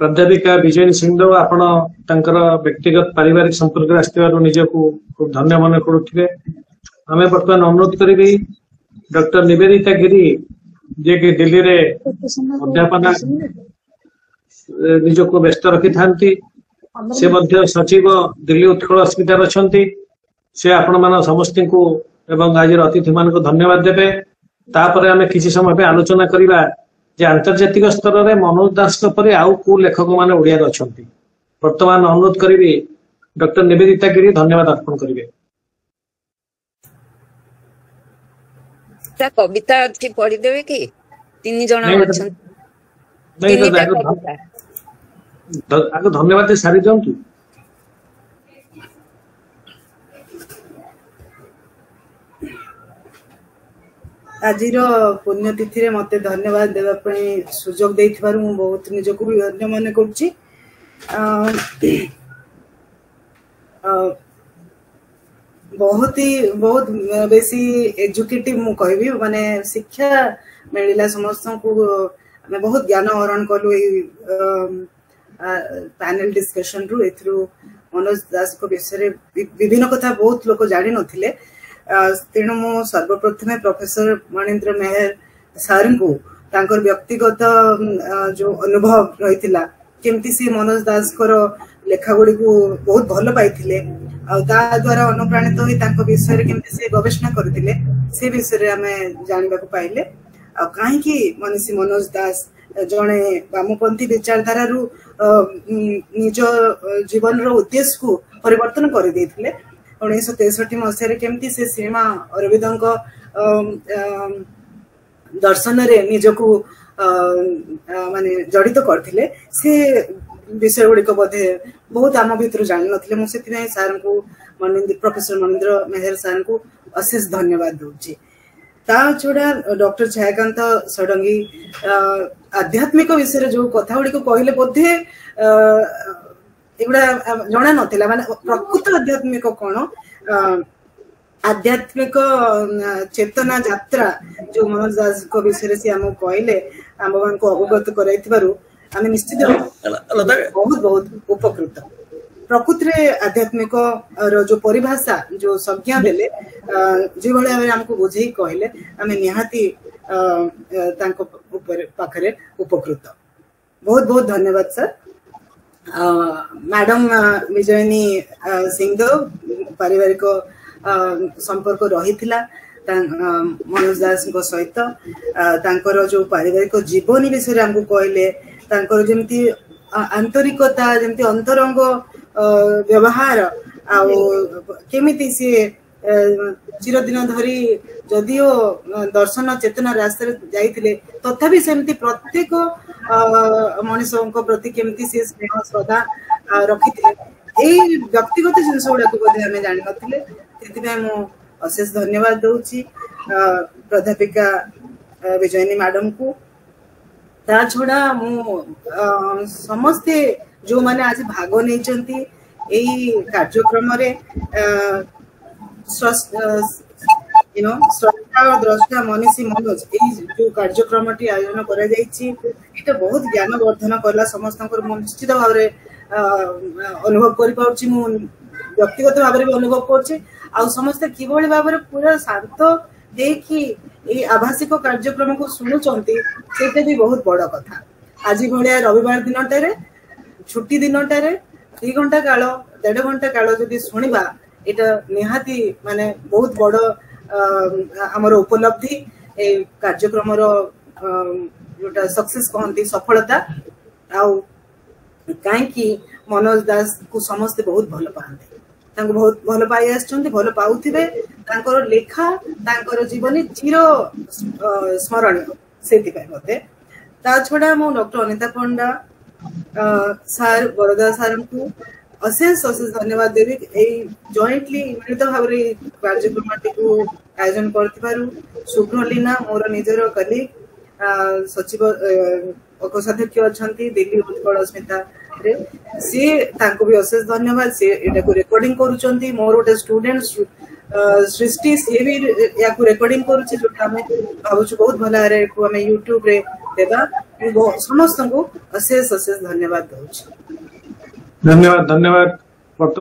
ପ୍ରାଧ୍ୟାପିକା ବିଜୟିନୀ ସିଂଦେଓ। ଆପଣ ତାଙ୍କର ବ୍ୟକ୍ତିଗତ ପାରିବାରିକ ସମ୍ପର୍କରେ ଆସିଥିବାରୁ ନିଜକୁ ଖୁବ ଧନ୍ୟ ମନେ କରୁଥିବେ। ଆମେ ବର୍ତ୍ତମାନ ଅନୁରୋଧ କରିବି ଡକ୍ଟର ନିବେଦିତା ଗିରି, ଯିଏକି ଦିଲ୍ଲୀରେ ଅଧ୍ୟାପନା ନିଜକୁ ବ୍ୟସ୍ତ ରଖିଥାନ୍ତି, ସେ ମଧ୍ୟ ସଚିବ ଦିଲ୍ଲୀ ଉତ୍କଳ ଅସ୍ମିତାରେ ଅଛନ୍ତି। ସେ ଆପଣମାନ ସମସ୍ତଙ୍କୁ ଏବଂ ଆଜିର ଅତିଥି ମାନଙ୍କୁ ଧନ୍ୟବାଦ ଦେବେ। ତାପରେ ଆମେ କିଛି ସମୟ ପାଇଁ ଆଲୋଚନା କରିବା ଯେ ଆନ୍ତର୍ଜାତିକ ସ୍ତରରେ ମନୋଜ ଦାସଙ୍କ ପରି ଆଉ କୋଉ ଲେଖକ ମାନେ ଓଡ଼ିଆରେ ଅଛନ୍ତି। ବର୍ତ୍ତମାନ ଅନୁରୋଧ କରିବି ଡକ୍ଟର ନିବେଦିତା ଗିରି ଧନ୍ୟବାଦ ଅର୍ପଣ କରିବେ। ତା କବିତା ଅଛି ପଢିଦେବେ କି? 3 ଜଣ ଅଛନ୍ତି। ଆଗ ଧନ୍ୟବାଦ ସାରି ଦିଅନ୍ତୁ। ଆଜିର ପୁଣ୍ୟତିଥିରେ ମତେ ଧନ୍ୟବାଦ ଦେବା ପାଇଁ ସୁଯୋଗ ଦେଇଥିବାରୁ ମୁଁ ବହୁତ ନିଜକୁ ବି ଧନ୍ୟ ମନେ କରୁଛି। ବହୁତ ହି ବହୁତ ବେଶୀ ଏଜୁକେଟିଭ ମୁଁ କହିବି, ମାନେ ଶିକ୍ଷା ମିଳିଲା ସମସ୍ତଙ୍କୁ। ଆମେ ବହୁତ ଜ୍ଞାନ ଆହରଣ କଲୁ ଏଇ ପ୍ୟାନେଲ ଡିସ୍କସନ ରୁ। ଏଥିରୁ ମନୋଜ ଦାସଙ୍କ ବିଷୟରେ ବିଭିନ୍ନ କଥା ବହୁତ ଲୋକ ଜାଣିନଥିଲେ। ତେଣୁ ମୁଁ ସର୍ବପ୍ରଥମେ ପ୍ରଫେସର ମଣୀନ୍ଦ୍ର ମେହେର ସାର୍ଙ୍କୁ ତାଙ୍କର ବ୍ୟକ୍ତିଗତ ଯୋଉ ଅନୁଭବ ରହିଥିଲା, କେମିତି ସେ ମନୋଜ ଦାସଙ୍କର ଲେଖା ଗୁଡ଼ିକୁ ବହୁତ ଭଲ ପାଇଥିଲେ, ଆଉ ତା ଦ୍ଵାରା ଅନୁପ୍ରାଣିତ ହୋଇ ତାଙ୍କ ବିଷୟରେ କେମିତି ସେ ଗବେଷଣା କରିଥିଲେ ସେ ବିଷୟରେ ଆମେ ଜାଣିବାକୁ ପାଇଲେ। ଆଉ କାହିଁକି ମନୀଷୀ ମନୋଜ ଦାସ ଜଣେ ବାମପନ୍ଥୀ ବିଚାରଧାରାରୁ ନିଜ ଜୀବନର ଉଦ୍ଦେଶ୍ୟକୁ ପରିବର୍ତ୍ତନ କରିଦେଇଥିଲେ, 1963 ମସିହାରେ କେମିତି ସେ ଶ୍ରୀମା ଅରବିନ୍ଦଙ୍କ ଦର୍ଶନରେ ନିଜକୁ ମାନେ ଜଡିତ କରିଥିଲେ, ସେ ବିଷୟ ଗୁଡିକ ବୋଧେ ବହୁତ ଆମ ଭିତରୁ ଜାଣିନଥିଲେ। ମୁଁ ସେଥିପାଇଁ ସାର୍ଙ୍କୁ, ପ୍ରଫେସର ମନୀନ୍ଦ୍ର ମେହେର ସାର୍ଙ୍କୁ ଅଶେଷ ଧନ୍ୟବାଦ ଦଉଛି। ତା ଛଡା ଡକ୍ଟର ଛାୟାକାନ୍ତ ଷଡଙ୍ଗୀ ଆଧ୍ୟାତ୍ମିକ ବିଷୟରେ ଯୋଉ କଥା ଗୁଡିକ କହିଲେ, ବୋଧେ ଏଗୁଡା ଜଣା ନଥିଲା, ମାନେ ପ୍ରକୃତ ଆଧ୍ୟାତ୍ମିକ କଣ, ଆଧ୍ୟାତ୍ମିକ ଚେତନା ଯାତ୍ରା ଯୋଉ ମନୋଜ ଦାସଙ୍କ ବିଷୟରେ ସେ ଆମକୁ କହିଲେ, ଆମମାନଙ୍କୁ ଅବଗତ କରାଇଥିବାରୁ ଆମେ ନିଶ୍ଚିତ ବହୁତ ବହୁତ ଉପକୃତ। ପ୍ରକୃତିରେ ଆଧ୍ୟାତ୍ମିକ ର ଯୋଉ ପରିଭାଷା, ଯୋଉ ସଂଜ୍ଞା ଦେଲେ, ଯେଉଁଭଳି ଭାବରେ ଆମକୁ ବୁଝେଇ କହିଲେ, ଆମେ ନିହାତି ତାଙ୍କ ଉପରେ ପାଖରେ ଉପକୃତ। ବହୁତ ବହୁତ ଧନ୍ୟବାଦ ସାର୍। ମ୍ୟାଡମ ବିଜୟିନୀ ସିଂଦେଓ, ପାରିବାରିକ ସମ୍ପର୍କ ରହିଥିଲା ମନୋଜ ଦାସଙ୍କ ସହିତ, ତାଙ୍କର ଯୋଉ ପାରିବାରିକ ଜୀବନୀ ବିଷୟରେ ଆମକୁ କହିଲେ, ତାଙ୍କର ଯେମିତି ଆନ୍ତରିକତା, ଯେମିତି ଅନ୍ତରଙ୍ଗ ବ୍ୟବହାର, ଆଉ କେମିତି ସିଏ ଚିରଦିନ ଧରି ଯଦିଓ ଦର୍ଶନ ଚେତନା ରାସ୍ତାରେ ଯାଇଥିଲେ, ତଥାପି ସେମିତି ପ୍ରତ୍ୟେକ ମଣିଷଙ୍କ ପ୍ରତି କେମିତି ସିଏ ସ୍ନେହ ଶ୍ରଦ୍ଧା ରଖିଥିଲେ, ଏଇ ବ୍ୟକ୍ତିଗତ ଜିନିଷ ଗୁଡାକୁ ବୋଧେ ଆମେ ଜାଣିନଥିଲେ। ସେଥିପାଇଁ ମୁଁ ଅଶେଷ ଧନ୍ୟବାଦ ଦଉଛି ପ୍ରାଧ୍ୟାପିକା ବିଜୟିନୀ ମ୍ୟାଡମକୁ। ତା ଛଡା ମୁଁ ସମସ୍ତେ ଯୋଉମାନେ ଆଜି ଭାଗ ନେଇଛନ୍ତି ଏଇ କାର୍ଯ୍ୟକ୍ରମରେ, ଶ୍ରଦ୍ଧା ଦ୍ରଷ୍ଟା ମନୀଷୀ ମନୋଜ, ଏଇ ଯୋଉ କାର୍ଯ୍ୟକ୍ରମଟି ଆୟୋଜନ କରାଯାଇଛି, ଏଇଟା ବହୁତ ଜ୍ଞାନ ବର୍ଦ୍ଧନ କଲା ସମସ୍ତଙ୍କର। ମୁଁ ନିଶ୍ଚିତ ଭାବରେ ଅନୁଭବ କରିପାରୁଛି, ମୁଁ ବ୍ୟକ୍ତିଗତ ଭାବରେ ବି ଅନୁଭବ କରୁଛି। ଆଉ ସମସ୍ତେ କିଭଳି ଭାବରେ ପୁରା ଶାନ୍ତ ହେଇକି ଏଇ ଆଭାସିକ କାର୍ଯ୍ୟକ୍ରମକୁ ଶୁଣୁଛନ୍ତି, ସେଇଟା ବି ବହୁତ ବଡ କଥା। ଆଜି ଭଳିଆ ରବିବାର ଦିନଟାରେ, ଛୁଟି ଦିନଟାରେ 2 ଘଣ୍ଟା କାଳ, 1.5 ଘଣ୍ଟା କାଳ ଯଦି ଶୁଣିବା, ଏଇଟା ନିହାତି ମାନେ ବହୁତ ବଡ ଆମର ଉପଲବ୍ଧି, ଏଇ କାର୍ଯ୍ୟକ୍ରମର ଯୋଉଟା ସକ୍ସେସ କହନ୍ତି, ସଫଳତା। ଆଉ କାହିଁକି ମନୋଜ ଦାସକୁ ସମସ୍ତେ ବହୁତ ଭଲ ପାଆନ୍ତି, ତାଙ୍କୁ ବହୁତ ଭଲ ପାଇ ଆସିଛନ୍ତି, ଭଲ ପାଉଥିବେ। ତାଙ୍କର ଲେଖା, ତାଙ୍କର ଜୀବନୀ ଚିର ସ୍ମରଣୀୟ ସେଥିପାଇଁ ମତେ। ତା ଛଡା ମୁଁ ଡକ୍ଟର ଅନିତା ପଣ୍ଡା ସାର୍, ବରଦା ସାର୍ଙ୍କୁ ଅଶେଷ ଅଶେଷ ଧନ୍ୟବାଦ ଦେବି ଏଇ ଜଏଣ୍ଟଲି ମିଳିତ ଭାବରେ ଏଇ କାର୍ଯ୍ୟକ୍ରମଟିକୁ ଆୟୋଜନ କରିଥିବାରୁ। ଶୁଭ୍ରଲୀନା ମୋର ନିଜର କଲିଗ, ସଚିବ କୋଷାଧ୍ୟକ୍ଷ ଅଛନ୍ତି ଦିଲ୍ଲୀ ଉତ୍କଳ ଅସ୍ମିତାରେ, ସିଏ, ତାଙ୍କୁ ବି ଅଶେଷ ଧନ୍ୟବାଦ। ସିଏ ଏଟାକୁ ରେକର୍ଡିଂ କରୁଛନ୍ତି। ମୋର ଗୋଟେ ଷ୍ଟୁଡେଣ୍ଟ ସୃଷ୍ଟି, ସିଏ ବି ୟାକୁ ରେକର୍ଡିଂ କରୁଛି, ଯୋଉଟା ଆମେ ଭାବୁଛୁ ବହୁତ ଭଲ ଭାବରେ ଆମେ ୟୁଟ୍ୟୁବରେ ଦେବା। ମୁଁ ସମସ୍ତଙ୍କୁ ଅଶେଷ ଅଶେଷ ଧନ୍ୟବାଦ ଦଉଛି। ଧନ୍ୟବାଦ, ଧନ୍ୟବାଦ।